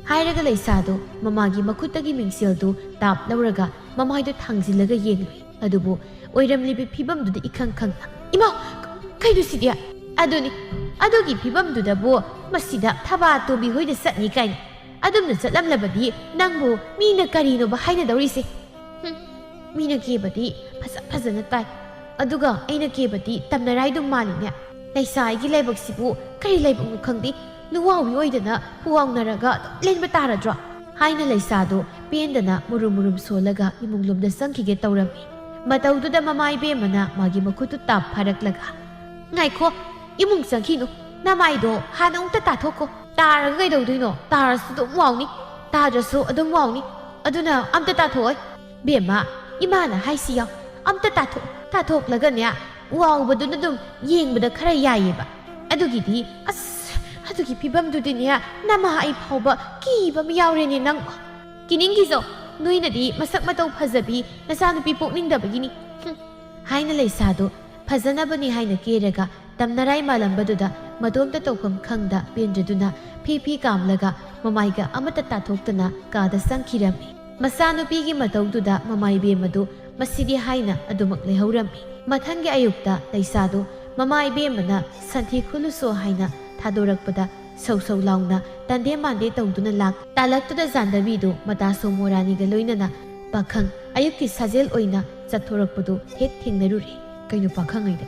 ꯍꯥꯏꯔꯒ ꯂꯩꯁꯥꯗꯨ ꯃꯃꯥꯒꯤ ꯃꯈꯨꯠꯇꯒꯤ ꯃꯤꯡꯁꯦꯜꯗꯨ ꯇꯥꯞ ꯂꯧꯔꯒ ꯃꯃꯥꯏꯗꯨ ꯊꯥꯡꯖꯤꯜꯂꯒ ꯌꯦꯡꯂꯨꯏ꯫ ꯑꯗꯨꯕꯨ ꯑꯣꯏꯔꯝꯂꯤꯕ ꯐꯤꯕꯝꯗꯨꯗ ꯏꯈꯪ ꯈꯪꯅ, "ꯏꯃꯥ, ꯀ-, ꯀꯩꯅꯣ ꯁꯤꯗꯤ?" "ꯑꯗꯨꯅꯤ, ꯑꯗꯨꯒꯤ ꯐꯤꯕꯝꯗꯨꯗꯕꯨ ꯃꯁꯤꯗ ꯊꯕꯥ ꯇꯣꯝꯕꯤ ꯍꯣꯏꯗ ꯆꯠꯅꯤ ꯀꯥꯏꯅ꯫ ꯑꯗꯨꯝꯅ ꯆꯠꯂꯝꯂꯕꯗꯤ ꯅꯪꯕꯨ ꯃꯤꯅ ꯀꯔꯤꯅꯣꯕ ꯍꯥꯏꯅꯗꯧꯔꯤꯁꯦ?" ꯍꯨꯝ, ꯃꯤꯅ ꯀꯦꯕꯗꯤ ꯐꯖ ꯐꯖꯅ ꯇꯥꯏ, ꯑꯗꯨꯒ ꯑꯩꯅ ꯀꯦꯕꯗꯤ ꯇꯝꯅꯔꯥꯏꯗꯨꯝ ꯃꯥꯜꯂꯤꯅꯦ꯫ ꯂꯩꯁꯥ ꯑꯩꯒꯤ ꯂꯥꯏꯕꯛꯁꯤꯕꯨ ꯀꯔꯤ ꯂꯥꯏꯕꯛꯅꯣ ꯈꯪꯗꯦ, ꯂꯨꯋꯥꯎꯕꯤ ꯑꯣꯏꯗꯅ ꯄꯨꯋꯥꯎꯅꯔꯒ ꯑꯗꯨꯝ ꯂꯦꯟꯕ ꯇꯥꯔꯗ꯭ꯔꯣ? ꯍꯥꯏꯅ ꯂꯩꯁꯥꯗꯨ ꯄꯦꯟꯗꯅ ꯃꯨꯔꯨꯝ ꯃꯨꯔꯨꯝ ꯁꯣꯜꯂꯒ ꯏꯃꯨꯡꯂꯣꯝꯗ ꯆꯪꯈꯤꯒꯦ ꯇꯧꯔꯝꯃꯤ꯫ ꯃꯇꯧꯗꯨꯗ ꯃꯃꯥ ꯏꯕꯦꯝꯃꯅ ꯃꯥꯒꯤ ꯃꯈꯨꯠꯇꯨ ꯇꯥꯞ ꯐꯥꯔꯛꯂꯒ, "ꯉꯥꯏꯈꯣ, ꯏꯃꯨꯡ ꯆꯪꯈꯤꯅꯨ, ꯅꯃꯥꯏꯗꯣ ꯍꯥꯟꯅ ꯑꯃꯨꯛꯇ ꯇꯥꯊꯣꯛꯈꯣ꯫ ꯇꯥꯔꯒ ꯀꯩꯗꯧꯗꯣꯏꯅꯣ? ꯇꯥꯔꯁꯨ ꯑꯗꯨꯝ ꯋꯥꯎꯅꯤ, ꯇꯥꯗ꯭ꯔꯁꯨ ꯑꯗꯨꯝ ꯋꯥꯎꯅꯤ꯫ ꯑꯗꯨꯅ ꯑꯝꯇ ꯇꯥꯊꯣꯛꯑꯣꯏ꯫" "ꯕꯦꯝꯃ, ꯏꯃꯥꯅ ꯍꯥꯏꯁꯤ ꯌꯥꯎ, ꯑꯝꯇ ꯇꯥꯊꯣꯛ, ꯇꯥꯊꯣꯛꯂꯒꯅꯦ, ꯋꯥꯎꯕꯗꯨꯅ ꯑꯗꯨꯝ ꯌꯦꯡꯕꯗ ꯈꯔ ꯌꯥꯏꯌꯦꯕ꯫ ꯑꯗꯨꯒꯤꯗꯤ, ꯑꯁ, ꯑꯗꯨꯒꯤ ꯐꯤꯕꯝꯗꯨꯗꯤꯅꯦ, ꯅꯃꯥ ꯑꯩ ꯐꯥꯎꯕ ꯀꯤꯕ ꯑꯃ ꯌꯥꯎꯔꯦꯅꯦ ꯅꯪ꯫ ꯀꯤꯅꯤꯡꯈꯤꯖꯧ, ꯅꯣꯏꯅꯗꯤ ꯃꯁꯛ ꯃꯇꯧ ꯐꯖꯕꯤ ꯅꯆꯥꯅꯨꯄꯤ ꯄꯣꯛꯅꯤꯡꯗꯕꯒꯤꯅꯤ꯫" ꯍꯨꯝ꯫ ꯍꯥꯏꯅ ꯂꯩꯁꯥꯗꯨ ꯐꯖꯅꯕꯅꯤ ꯍꯥꯏꯅ ꯀꯦꯔꯒ ꯇꯝꯅꯔꯥꯏ ꯃꯥꯜꯂꯝꯕꯗꯨꯗ ꯃꯇꯣꯝꯇ ꯇꯧꯐꯝ ꯈꯪꯗ ꯄꯦꯟꯗ꯭ꯔꯗꯨꯅ ꯐꯤ ꯐꯤ ꯀꯥꯝꯂꯒ ꯃꯃꯥꯏꯒ ꯑꯃꯠꯇ ꯇꯥꯊꯣꯛꯇꯅ ꯀꯥꯗ ꯆꯪꯈꯤꯔꯝꯃꯤ꯫ ꯃꯆꯥꯅꯨꯄꯤꯒꯤ ꯃꯇꯧꯗꯨꯗ ꯃꯃꯥ ꯏꯕꯦꯝꯃꯗꯨ ꯃꯁꯤꯗꯤ ꯍꯥꯏꯅ ꯑꯗꯨꯃꯛ ꯂꯩꯍꯧꯔꯝꯃꯤ꯫ ꯃꯊꯪꯒꯤ ꯑꯌꯨꯛꯇ ꯂꯩꯁꯥꯗꯨ ꯃꯃꯥ ꯏꯕꯦꯝꯃꯅ "ꯁꯟꯊꯤ ꯈꯨꯜꯂꯨꯁꯣ" ꯍꯥꯏꯅ ꯊꯥꯗꯣꯔꯛꯄꯗ ꯁꯧ ꯁꯧ ꯂꯥꯎꯅ ꯇꯟꯗꯦ ꯃꯥꯟꯗꯦ ꯇꯧꯗꯨꯅ ꯂꯥꯛ꯫ ꯇꯥꯂꯛꯇꯨꯗ ꯖꯥꯟꯗꯕꯤꯗꯨ ꯃꯇꯥ ꯁꯣꯃꯣꯔꯥꯅꯤꯒ ꯂꯣꯏꯅꯅ ꯄꯥꯈꯪ ꯑꯌꯨꯛꯀꯤ ꯁꯥꯖꯦꯜ ꯑꯣꯏꯅ ꯆꯠꯊꯣꯔꯛꯄꯗꯨ ꯍꯦꯛ ꯊꯦꯡꯅꯔꯨꯔꯦ꯫ "ꯀꯩꯅꯣ ꯄꯥꯈꯪ ꯍꯥꯏꯗꯤ?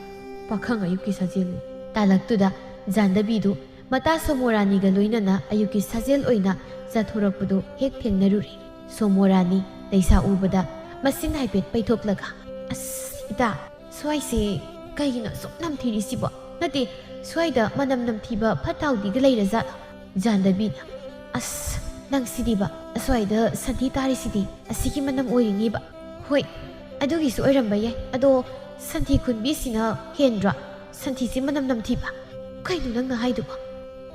ꯄꯥꯈꯪ ꯑꯌꯨꯛꯀꯤ ꯁꯥꯖꯦꯜ?" ꯇꯥꯂꯛꯇꯨꯗ ꯖꯥꯟꯗꯕꯤꯗꯨ ꯃꯇꯥ ꯁꯣꯃꯣꯔꯥꯅꯤꯒ ꯂꯣꯏꯅꯅ ꯑꯌꯨꯛꯀꯤ ꯁꯥꯖꯦꯜ ꯑꯣꯏꯅ ꯆꯠꯊꯣꯔꯛꯄꯗꯨ ꯍꯦꯛ ꯊꯦꯡꯅꯔꯨꯔꯦ꯫ ꯁꯣꯃꯣꯔꯥꯅꯤ ꯂꯩꯁꯥ ꯎꯕꯗ ꯃꯆꯤꯟ ꯍꯥꯏꯐꯦꯠ ꯄꯩꯊꯣꯛꯂꯒ, "ꯑꯁ, ꯏꯇꯥ, ꯁ꯭ꯋꯥꯏꯁꯦ ꯀꯩꯒꯤꯅꯣ ꯑꯁꯨꯛ ꯅꯝꯊꯤꯔꯤꯁꯤꯕꯣ? ꯅꯠꯇꯦ, ꯁ꯭ꯋꯥꯏꯗ ꯃꯅꯝ ꯅꯝꯊꯤꯕ ꯐꯠꯇ ꯍꯥꯎꯗꯤꯒ ꯂꯩꯔꯖꯥꯠꯂꯣ?" ꯖꯥꯟꯗꯕꯤꯅ, "ꯑꯁ, ꯅꯪꯁꯤꯗꯤꯕ, ꯑꯁ꯭ꯋꯥꯏꯗ ꯁꯟꯊꯤ ꯇꯥꯔꯤꯁꯤꯗꯤ ꯑꯁꯤꯒꯤ ꯃꯅꯝ ꯑꯣꯏꯔꯤꯅꯤꯕ꯫" "ꯍꯣꯏ, ꯑꯗꯨꯒꯤꯁꯨ ꯑꯣꯏꯔꯝꯕ ꯌꯥꯏ꯫ ꯑꯗꯣ ꯁꯟꯊꯤ ꯈꯨꯟꯕꯤꯁꯤꯅ ꯍꯦꯟꯗ꯭ꯔꯣ ꯁꯟꯊꯤꯁꯤ ꯃꯅꯝ ꯅꯝꯊꯤꯕ? ꯀꯩꯅꯣ ꯅꯪꯅ ꯍꯥꯏꯗꯨꯕꯣ?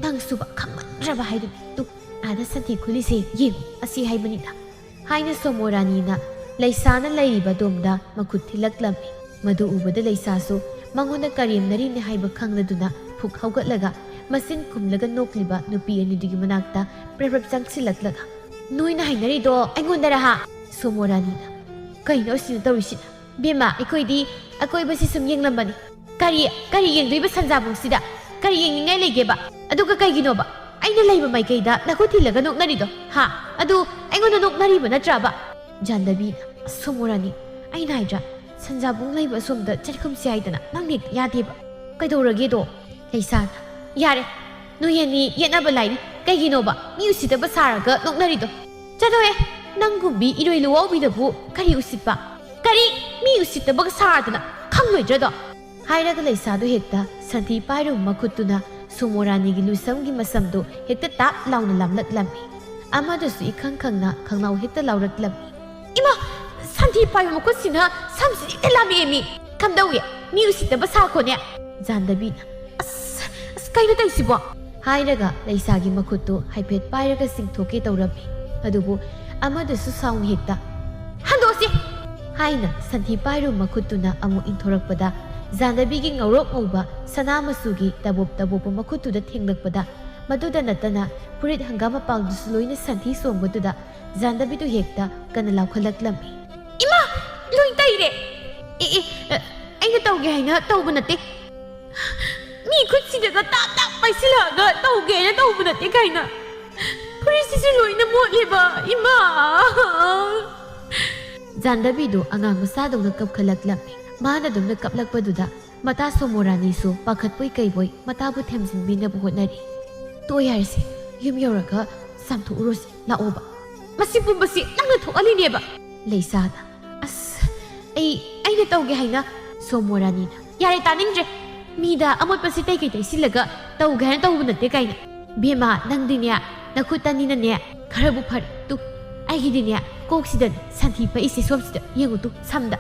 ꯅꯪꯁꯨꯕ ꯈꯪꯃꯟꯗ꯭ꯔꯕ ꯍꯥꯏꯗꯨꯅꯤ꯫ ꯇꯨ, ꯑꯥꯗ ꯁꯟꯊꯤ ꯈꯨꯜꯂꯤꯁꯦ ꯌꯦꯡꯉꯨ, ꯑꯁꯤ ꯍꯥꯏꯕꯅꯤꯗ꯫" ꯍꯥꯏꯅ ꯁꯣꯃꯣꯔꯥꯅꯤꯅ ꯂꯩꯁꯥꯅ ꯂꯩꯔꯤꯕ ꯑꯗꯣꯝꯗ ꯃꯈꯨꯠ ꯊꯤꯜꯂꯛꯂꯝꯃꯤ꯫ ꯃꯗꯨ ꯎꯕꯗ ꯂꯩꯁꯥꯁꯨ ꯃꯉꯣꯟꯗ ꯀꯔꯦꯝꯅꯔꯤꯅꯦ ꯍꯥꯏꯕ ꯈꯪꯂꯗꯨꯅ ꯐꯨꯛ ꯍꯧꯒꯠꯂꯒ ꯃꯆꯤꯟ ꯈꯨꯝꯂꯒ ꯅꯣꯛꯂꯤꯕ ꯅꯨꯄꯤ ꯑꯅꯤꯗꯨꯒꯤ ꯃꯅꯥꯛꯇ ꯄ꯭ꯔꯞ ꯄ꯭ꯔꯞ ꯆꯪꯁꯤꯜꯂꯛꯂꯒ, "ꯅꯣꯏꯅ ꯍꯥꯏꯅꯔꯤꯗꯣ ꯑꯩꯉꯣꯟꯗꯔ ꯍꯥ?" ꯁꯣꯃꯣꯔꯥꯅꯤꯅ, "ꯀꯩꯅꯣ ꯑꯁꯤꯅ ꯇꯧꯔꯤꯁꯤꯅ? "ꯕꯦꯝꯃ, ꯑꯩꯈꯣꯏꯗꯤ ꯑꯀꯣꯏꯕꯁꯤ ꯁꯨꯝ ꯌꯦꯡꯂꯝꯕꯅꯤ꯫ ꯀꯔꯤ, ꯀꯔꯤ ꯌꯦꯡꯗꯣꯏꯕ ꯁꯟꯖꯥꯕꯨꯡꯁꯤꯗ? ꯀꯔꯤ ꯌꯦꯡꯅꯤꯡꯉꯥꯏ ꯂꯩꯒꯦꯕ? ꯑꯗꯨꯒ ꯀꯩꯒꯤꯅꯣꯕ ꯑꯩꯅ ꯂꯩꯕ ꯃꯥꯏꯀꯩꯗ ꯅꯈꯨꯠ ꯊꯤꯜꯂꯒ ꯅꯣꯛꯅꯔꯤꯗꯣ? ꯍꯥ? ꯑꯗꯨ ꯑꯩꯉꯣꯟꯗ ꯅꯣꯛꯅꯔꯤꯕ ꯅꯠꯇ꯭ꯔꯕ?" ꯖꯥꯟꯗꯕꯤꯅ, "ꯑꯁ, ꯁꯣꯃꯣꯔꯥꯅꯤ, ꯑꯩꯅ ꯍꯥꯏꯗ꯭ꯔꯥ, ꯁꯟꯖꯥꯕꯨꯡ ꯂꯩꯕ ꯑꯁꯣꯝꯗ ꯆꯠꯈꯨꯝꯁꯤ ꯍꯥꯏꯗꯅ ꯅꯪ ꯍꯦꯛꯇ ꯌꯥꯗꯦꯕ꯫ ꯀꯩꯗꯧꯔꯒꯦꯗꯣ?" ꯂꯩꯁꯥꯅ, "ꯌꯥꯔꯦ, ꯅꯣꯏ ꯑꯅꯤ ꯌꯦꯠꯅꯕ ꯂꯥꯏꯔꯤ꯫ ꯀꯩꯒꯤꯅꯣꯕ ꯃꯤ ꯎꯁꯤꯠꯇꯕ ꯁꯥꯔꯒ ꯅꯣꯛꯅꯔꯤꯗꯣ? ꯆꯠꯂꯣꯍꯦ, ꯅꯪꯒꯨꯝꯕꯤ ꯏꯔꯣꯏ ꯂꯨꯋꯥꯎꯕꯤꯗꯕꯨ ꯀꯔꯤ ꯎꯁꯤꯠꯄ? ꯀꯔꯤ ꯃꯤ ꯎꯁꯤꯠꯇꯕꯒ ꯁꯥꯗꯅ ꯈꯪꯂꯣꯏꯗ꯭ꯔꯗꯣ?" ꯍꯥꯏꯔꯒ ꯂꯩꯁꯥꯗꯨ ꯍꯦꯛꯇ ꯁꯟꯊꯤ ꯄꯥꯏꯔꯨꯕ ꯃꯈꯨꯠꯇꯨꯅ ꯁꯣꯃꯣꯔꯥꯅꯤꯒꯤ ꯂꯨꯁꯝꯒꯤ ꯃꯁꯝꯗꯨ ꯍꯦꯛꯇ ꯇꯥꯞ ꯂꯥꯎꯅ ꯂꯥꯝꯂꯛꯂꯝꯃꯤ꯫ ꯑꯃꯗꯨꯁꯨ ꯏꯈꯪ ꯈꯪꯅ ꯈꯪꯅꯥꯎ ꯍꯦꯛꯇ ꯂꯥꯎꯔꯛꯂꯝꯃꯤ꯫ "ꯏꯃꯥ! ꯁꯟꯊꯤ ꯄꯥꯏꯕ ꯃꯈꯨꯠꯁꯤꯅ ꯁꯝꯁꯤ ꯍꯦꯛꯇ ꯂꯥꯝꯃꯛꯑꯦ ꯃꯤ! ꯀꯝꯗꯧꯏ? ꯃꯤ ꯎꯁꯤꯠꯇꯕ ꯁꯥꯈꯣꯅꯦ!" ꯖꯥꯟꯗꯕꯤꯅ, "ꯑꯁ! ꯑꯁ! ꯀꯩꯅꯣ ꯇꯧꯏꯁꯤꯕꯣ?" ꯍꯥꯏꯔꯒ ꯂꯩꯁꯥꯒꯤ ꯃꯈꯨꯠꯇꯨ ꯍꯥꯏꯐꯦꯠ ꯄꯥꯏꯔꯒ ꯆꯤꯡꯊꯣꯛꯀꯦ ꯇꯧꯔꯝꯃꯤ꯫ ꯑꯗꯨꯕꯨ ꯑꯃꯗꯨꯁꯨ ꯁꯥꯎꯅ ꯍꯦꯛꯇ, "ꯍꯟꯗꯣꯛꯑꯁꯤ!" ꯍꯥꯏꯅ ꯁꯟꯊꯤ ꯄꯥꯏꯔꯨꯕ ꯃꯈꯨꯠꯇꯨꯅ ꯑꯃꯨꯛ ꯏꯟꯊꯣꯔꯛꯄꯗ, ꯖꯥꯟꯗꯕꯤꯒꯤ ꯉꯧꯔꯣꯛ ꯉꯧꯕ ꯁꯅꯥ ꯃꯆꯨꯒꯤ ꯇꯕꯣꯞ ꯇꯕꯣꯞꯄ ꯃꯈꯨꯠꯇꯨꯗ ꯊꯦꯡꯂꯛꯄꯗ, ꯃꯗꯨꯗ ꯅꯠꯇꯅ ꯐꯨꯔꯤꯠ ꯍꯪꯒꯥꯝ ꯃꯄꯥꯟꯗꯨꯁꯨ ꯂꯣꯏꯅ ꯁꯟꯊꯤ ꯆꯣꯡꯕꯗꯨꯗ ꯖꯥꯟꯗꯕꯤꯗꯨ ꯍꯦꯛꯇ ꯀꯟꯅ ꯂꯥꯎꯈꯠꯂꯛꯂꯝꯃꯤ꯫ "ꯏꯃꯥ! ꯂꯣꯏ ꯇꯩꯔꯦ!" "ꯑꯦ, ꯑꯦ, ꯑ, ꯑꯩꯅ ꯇꯧꯒꯦ ꯍꯥꯏꯅ ꯇꯧꯕ ꯅꯠꯇꯦ꯫ ꯃꯤ ꯈꯨꯠꯁꯤꯗꯒ ꯇꯥꯞ ꯇꯥꯞ ꯄꯥꯏꯁꯤꯜꯂꯛꯑꯒ ꯇꯧꯒꯦ ꯍꯥꯏꯅ ꯇꯧꯕ ꯅꯠꯇꯦ" ꯀꯥꯏꯅ꯫ "ꯐꯨꯔꯤꯠꯁꯤꯁꯨ ꯂꯣꯏꯅ ꯃꯣꯠꯂꯦꯕ, ꯏꯃꯥ!" ꯖꯥꯟꯗꯕꯤꯗꯨ ꯑꯉꯥꯡ ꯃꯆꯥꯗꯧꯅ ꯀꯞꯈꯠꯂꯛꯂꯝꯃꯤ꯫ ꯃꯥꯅ ꯑꯗꯨꯝꯅ ꯀꯞꯂꯛꯄꯗꯨꯗ ꯃꯇꯥ ꯁꯣꯃꯣꯔꯥꯅꯤꯁꯨ ꯄꯥꯈꯠꯄꯣꯏ ꯀꯩꯕꯣꯏ ꯃꯇꯥꯕꯨ ꯊꯦꯝꯖꯤꯟꯕꯤꯅꯕ ꯍꯣꯠꯅꯔꯤ꯫ "ꯇꯣꯛꯑꯦ ꯌꯥꯔꯦꯁꯦ, ꯌꯨꯝ ꯌꯧꯔꯒ ꯆꯥꯝꯊꯣꯛꯎꯔꯣꯁꯦ, ꯂꯥꯛꯑꯣꯕ꯫ ꯃꯁꯤ ꯄꯨꯝꯕꯁꯤ ꯅꯪꯅ ꯊꯣꯛꯍꯜꯂꯤꯅꯦꯕ!" ꯂꯩꯁꯥꯅ, "ꯑꯁ, ꯑꯩ, ꯑꯩꯅ ꯇꯧꯒꯦ ꯍꯥꯏꯅ"꯫ ꯁꯣꯃꯣꯔꯥꯅꯤꯅ, "ꯌꯥꯔꯦ, ꯇꯥꯅꯤꯡꯗ꯭ꯔꯦ꯫ ꯃꯤꯗ ꯑꯃꯣꯠꯄꯁꯤ ꯇꯩꯀꯩ ꯇꯩꯁꯤꯜꯂꯒ ꯇꯧꯒꯦ ꯍꯥꯏꯅ ꯇꯧꯕ ꯅꯠꯇꯦ" ꯀꯥꯏꯅ꯫ "ꯕꯦꯝꯃ, ꯅꯪꯗꯤꯅꯦ, ꯅꯈꯨꯠ ꯑꯅꯤꯅꯅꯦ ꯈꯔꯕꯨ ꯐꯔꯦ꯫ ꯇꯨ, ꯑꯩꯒꯤꯗꯤꯅꯦ, ꯀꯣꯛꯁꯤꯗꯅꯦ ꯁꯟꯊꯤ ꯄꯛꯏꯁꯦ ꯁꯣꯝꯁꯤꯗ, ꯌꯦꯡꯉꯨ ꯇꯨ, ꯁꯝꯗ"꯫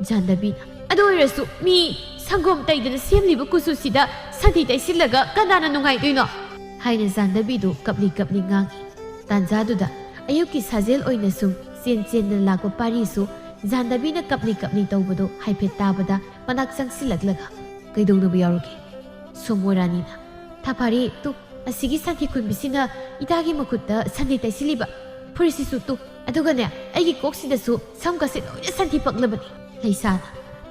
ꯖꯥꯟꯗꯕꯤꯅ, "ꯑꯗꯨ ꯑꯣꯏꯔꯁꯨ ꯃꯤ ꯁꯪꯒꯣꯝ ꯇꯩꯗꯅ ꯁꯦꯝꯂꯤꯕ ꯀꯨꯆꯨꯁꯤꯗ ꯁꯟꯊꯤ ꯇꯩꯁꯤꯜꯂꯒ ꯀꯅꯥꯅ ꯅꯨꯡꯉꯥꯏꯗꯣꯏꯅꯣ?" ꯍꯥꯏꯅ ꯖꯥꯟꯗꯕꯤꯗꯨ ꯀꯞꯂꯤ ꯀꯞꯂꯤ ꯉꯥꯡꯏ꯫ ꯇꯥꯟꯖꯥꯗꯨꯗ ꯑꯌꯨꯛꯀꯤ ꯁꯥꯖꯦꯜ ꯑꯣꯏꯅ ꯁꯨꯝ ꯆꯦꯟ ꯆꯦꯟꯗꯅ ꯂꯥꯛꯄ ꯄꯥꯔꯤꯁꯨ ꯖꯥꯟꯗꯕꯤꯅ ꯀꯞꯂꯤ ꯀꯞꯂꯤ ꯇꯧꯕꯗꯨ ꯍꯥꯏꯐꯦꯠ ꯇꯥꯕꯗ ꯃꯅꯥꯛ ꯆꯪꯁꯤꯜꯂꯛꯂꯒ, "ꯀꯩꯗꯧꯅꯕ ꯌꯥꯎꯔꯒꯦ?" ꯁꯣꯃꯣꯔꯥꯅꯤꯅ, "ꯊꯥ ꯐꯥꯔꯤ, ꯇꯨ, ꯑꯁꯤꯒꯤ ꯁꯟꯊꯤ ꯈꯨꯟꯕꯤꯁꯤꯅ ꯏꯇꯥꯒꯤ ꯃꯈꯨꯠꯇ ꯁꯟꯊꯤ ꯇꯩꯁꯤꯜꯂꯤꯕ꯫ ꯐꯨꯔꯤꯠꯁꯤꯁꯨ ꯇꯨ, ꯑꯗꯨꯒꯅꯦ, ꯑꯩꯒꯤ ꯀꯣꯛꯁꯤꯗꯁꯨ ꯁꯝꯒꯁꯦ ꯂꯣꯏꯅ ꯁꯟꯊꯤ ꯄꯛꯂꯕꯅꯤ꯫ ꯂꯩꯁꯥꯅ,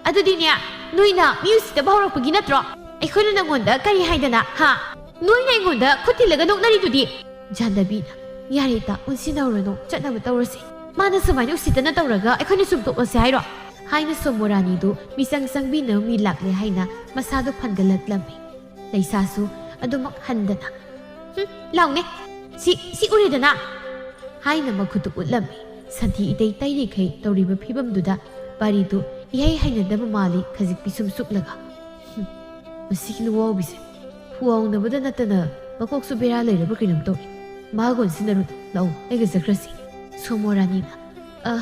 "ꯑꯗꯨꯗꯤꯅꯦ, ꯅꯣꯏꯅ ꯃꯤ ꯎꯁꯤꯠꯇꯕ ꯍꯧꯔꯛꯄꯒꯤ ꯅꯠꯇ꯭ꯔꯣ ꯑꯩꯈꯣꯏꯅ ꯅꯪꯉꯣꯟꯗ ꯀꯔꯤ ꯍꯥꯏꯗꯅ, ꯍꯥ? ꯅꯣꯏꯅ ꯑꯩꯉꯣꯟꯗ ꯈꯨꯠ ꯊꯤꯜꯂꯒ ꯅꯣꯛꯅꯔꯤꯗꯨꯗꯤ?" ꯖꯥꯟꯗꯕꯤꯅ, "ꯌꯥꯔꯦ ꯏꯇꯥ, ꯑꯣꯟꯁꯤꯟꯅꯧꯔꯅꯨ, ꯆꯠꯅꯕ ꯇꯧꯔꯁꯤ꯫ ꯃꯥꯅ ꯁꯨꯃꯥꯏꯅ ꯎꯁꯤꯠꯇꯅ ꯇꯧꯔꯒ ꯑꯩꯈꯣꯏꯅ ꯁꯨꯝ ꯇꯣꯛꯂꯁꯦ ꯍꯥꯏꯔꯣ?" ꯍꯥꯏꯅ ꯁꯣꯃꯣꯔꯥꯅꯤꯗꯨ ꯃꯤꯆꯪ ꯆꯪꯕꯤꯅꯕ ꯃꯤ ꯂꯥꯛꯂꯦ ꯍꯥꯏꯅ ꯃꯁꯥꯗꯨ ꯐꯟꯒꯠꯂꯛꯂꯝꯃꯤ꯫ ꯂꯩꯁꯥꯁꯨ ꯑꯗꯨꯃꯛ ꯍꯟꯗꯅ, "ꯍꯨꯝ, ꯂꯥꯎꯅꯦ, ꯁꯤ, ꯁꯤ ꯎꯔꯦꯗꯅ?" ꯍꯥꯏꯅ ꯃꯈꯨꯠꯇꯨ ꯎꯠꯂꯝꯃꯤ꯫ ꯁꯟꯊꯤ ꯏꯇꯩ ꯇꯩꯔꯤꯈꯩ ꯇꯧꯔꯤꯕ ꯐꯤꯕꯝꯗꯨꯗ ꯄꯥꯔꯤꯗꯨ ꯏꯍꯩ ꯍꯩꯅꯗꯕ ꯃꯥꯜꯂꯤ, ꯈꯖꯤꯛ ꯄꯤꯁꯨꯝ ꯁꯨꯛꯂꯒ꯫ "ꯍꯨꯝ, ꯃꯁꯤꯒꯤ ꯂꯨꯋꯥꯎꯕꯤꯁꯦ ꯐꯨꯋꯥꯎꯅꯕꯗ ꯅꯠꯇꯅ ꯃꯀꯣꯛꯁꯨ ꯕꯦꯔꯥ ꯂꯩꯔꯕ ꯀꯩꯅꯣꯝ ꯇꯧꯔꯦ꯫ ꯃꯥꯒ ꯑꯣꯟꯁꯤꯟꯅꯔꯨꯅꯨ, ꯂꯥꯛꯑꯣ, ꯑꯩꯒ ꯆꯠꯈ꯭ꯔꯁꯤ꯫" ꯁꯣꯃꯣꯔꯥꯅꯤꯅ, "ꯑ,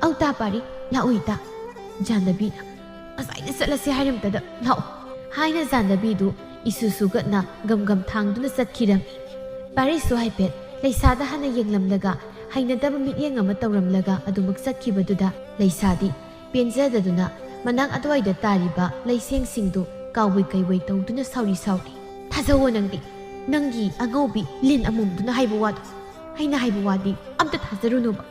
ꯑꯧ ꯇꯥ ꯄꯥꯔꯤ, ꯂꯥꯛꯑꯣ ꯏꯇꯥ꯫" ꯖꯥꯟꯗꯕꯤꯅ, "ꯉꯁꯥꯏꯅ ꯆꯠꯂꯁꯦ ꯍꯥꯏꯔꯝꯇꯗ, ꯂꯥꯛꯑꯣ꯫" ꯍꯥꯏꯅ ꯖꯥꯟꯗꯕꯤꯗꯨ ꯏꯁꯨ ꯁꯨꯒꯠꯅ ꯒꯝ ꯒꯝ ꯊꯥꯡꯗꯨꯅ ꯆꯠꯈꯤꯔꯝꯃꯤ꯫ ꯄꯥꯔꯤꯁꯨ ꯍꯥꯏꯐꯦꯠ ꯂꯩꯁꯥꯗ ꯍꯥꯟꯅ ꯌꯦꯡꯂꯝꯂꯒ ꯍꯩꯅꯗꯕ ꯃꯤꯠꯌꯦꯡ ꯑꯃ ꯇꯧꯔꯝꯂꯒ ꯑꯗꯨꯃꯛ ꯆꯠꯈꯤꯕꯗꯨꯗ ꯂꯩꯁꯥꯗꯤ ꯄꯦꯟꯖꯗꯗꯨꯅ ꯃꯅꯥꯛ ꯑꯗꯨꯋꯥꯏꯗ ꯇꯥꯔꯤꯕ ꯂꯩꯁꯦꯡꯁꯤꯡꯗꯨ ꯀꯥꯎꯕꯩ ꯀꯩꯕꯩ ꯇꯧꯗꯨꯅ ꯁꯥꯎꯔꯤ ꯁꯥꯎꯔꯤ꯫ "ꯊꯥꯖꯧꯑꯣ ꯅꯪꯗꯤ, ꯅꯪꯒꯤ ꯑꯉꯧꯕꯤ ꯂꯤꯟ ꯑꯃꯣꯝꯗꯨꯅ ꯍꯥꯏꯕ ꯋꯥꯗꯣ꯫ ꯑꯩꯅ ꯍꯥꯏꯕ ꯋꯥꯗꯤ ꯑꯝꯇ ꯊꯥꯖꯔꯨꯅꯨꯕ꯫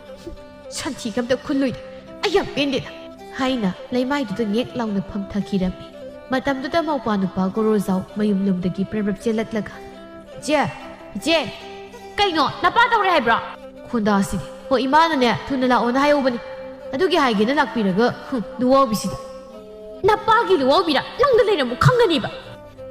ꯁꯟꯊꯤꯒ ꯑꯝꯇ ꯈꯨꯜꯂꯣꯏꯗ꯫ ꯑꯩ ꯌꯥꯝ ꯄꯦꯟꯗꯦꯗ," ꯍꯥꯏꯅ ꯂꯩꯃꯥꯏꯗꯨꯗ ꯉꯦꯛ ꯂꯥꯎꯅ ꯐꯝꯊꯈꯤꯔꯝꯃꯤ꯫ ꯃꯇꯝꯗꯨꯗ ꯃꯧꯄ꯭ꯋꯥ ꯅꯨꯄꯥ ꯒꯣꯔꯣꯖꯥꯎ ꯃꯌꯨꯝꯂꯣꯝꯗꯒꯤ ꯄ꯭ꯔꯞ ꯄ꯭ꯔꯞ ꯆꯦꯜꯂꯛꯂꯒ, "ꯏꯆꯦ, ꯏꯆꯦ, ꯀꯩꯅꯣ, ꯅꯄꯥ ꯇꯧꯔꯦ ꯍꯥꯏꯕ꯭ꯔꯣ?" ꯈꯣꯟꯗꯥꯁꯤꯗꯤ, "ꯍꯣ, ꯏꯃꯥꯅꯅꯦ ꯊꯨꯅ ꯂꯥꯛꯑꯣꯅ ꯍꯥꯏꯍꯧꯕꯅꯤ, ꯑꯗꯨꯒꯤ ꯍꯥꯏꯒꯦꯅ ꯂꯥꯛꯄꯤꯔꯒ, ꯍꯨꯝ, ꯂꯨꯋꯥꯎꯕꯤꯁꯤꯗꯤ꯫ ꯅꯄꯥꯒꯤ ꯂꯨꯋꯥꯎꯕꯤꯔ? ꯅꯪꯗ ꯂꯩꯔꯝꯃꯨ ꯈꯪꯒꯅꯤꯕ!"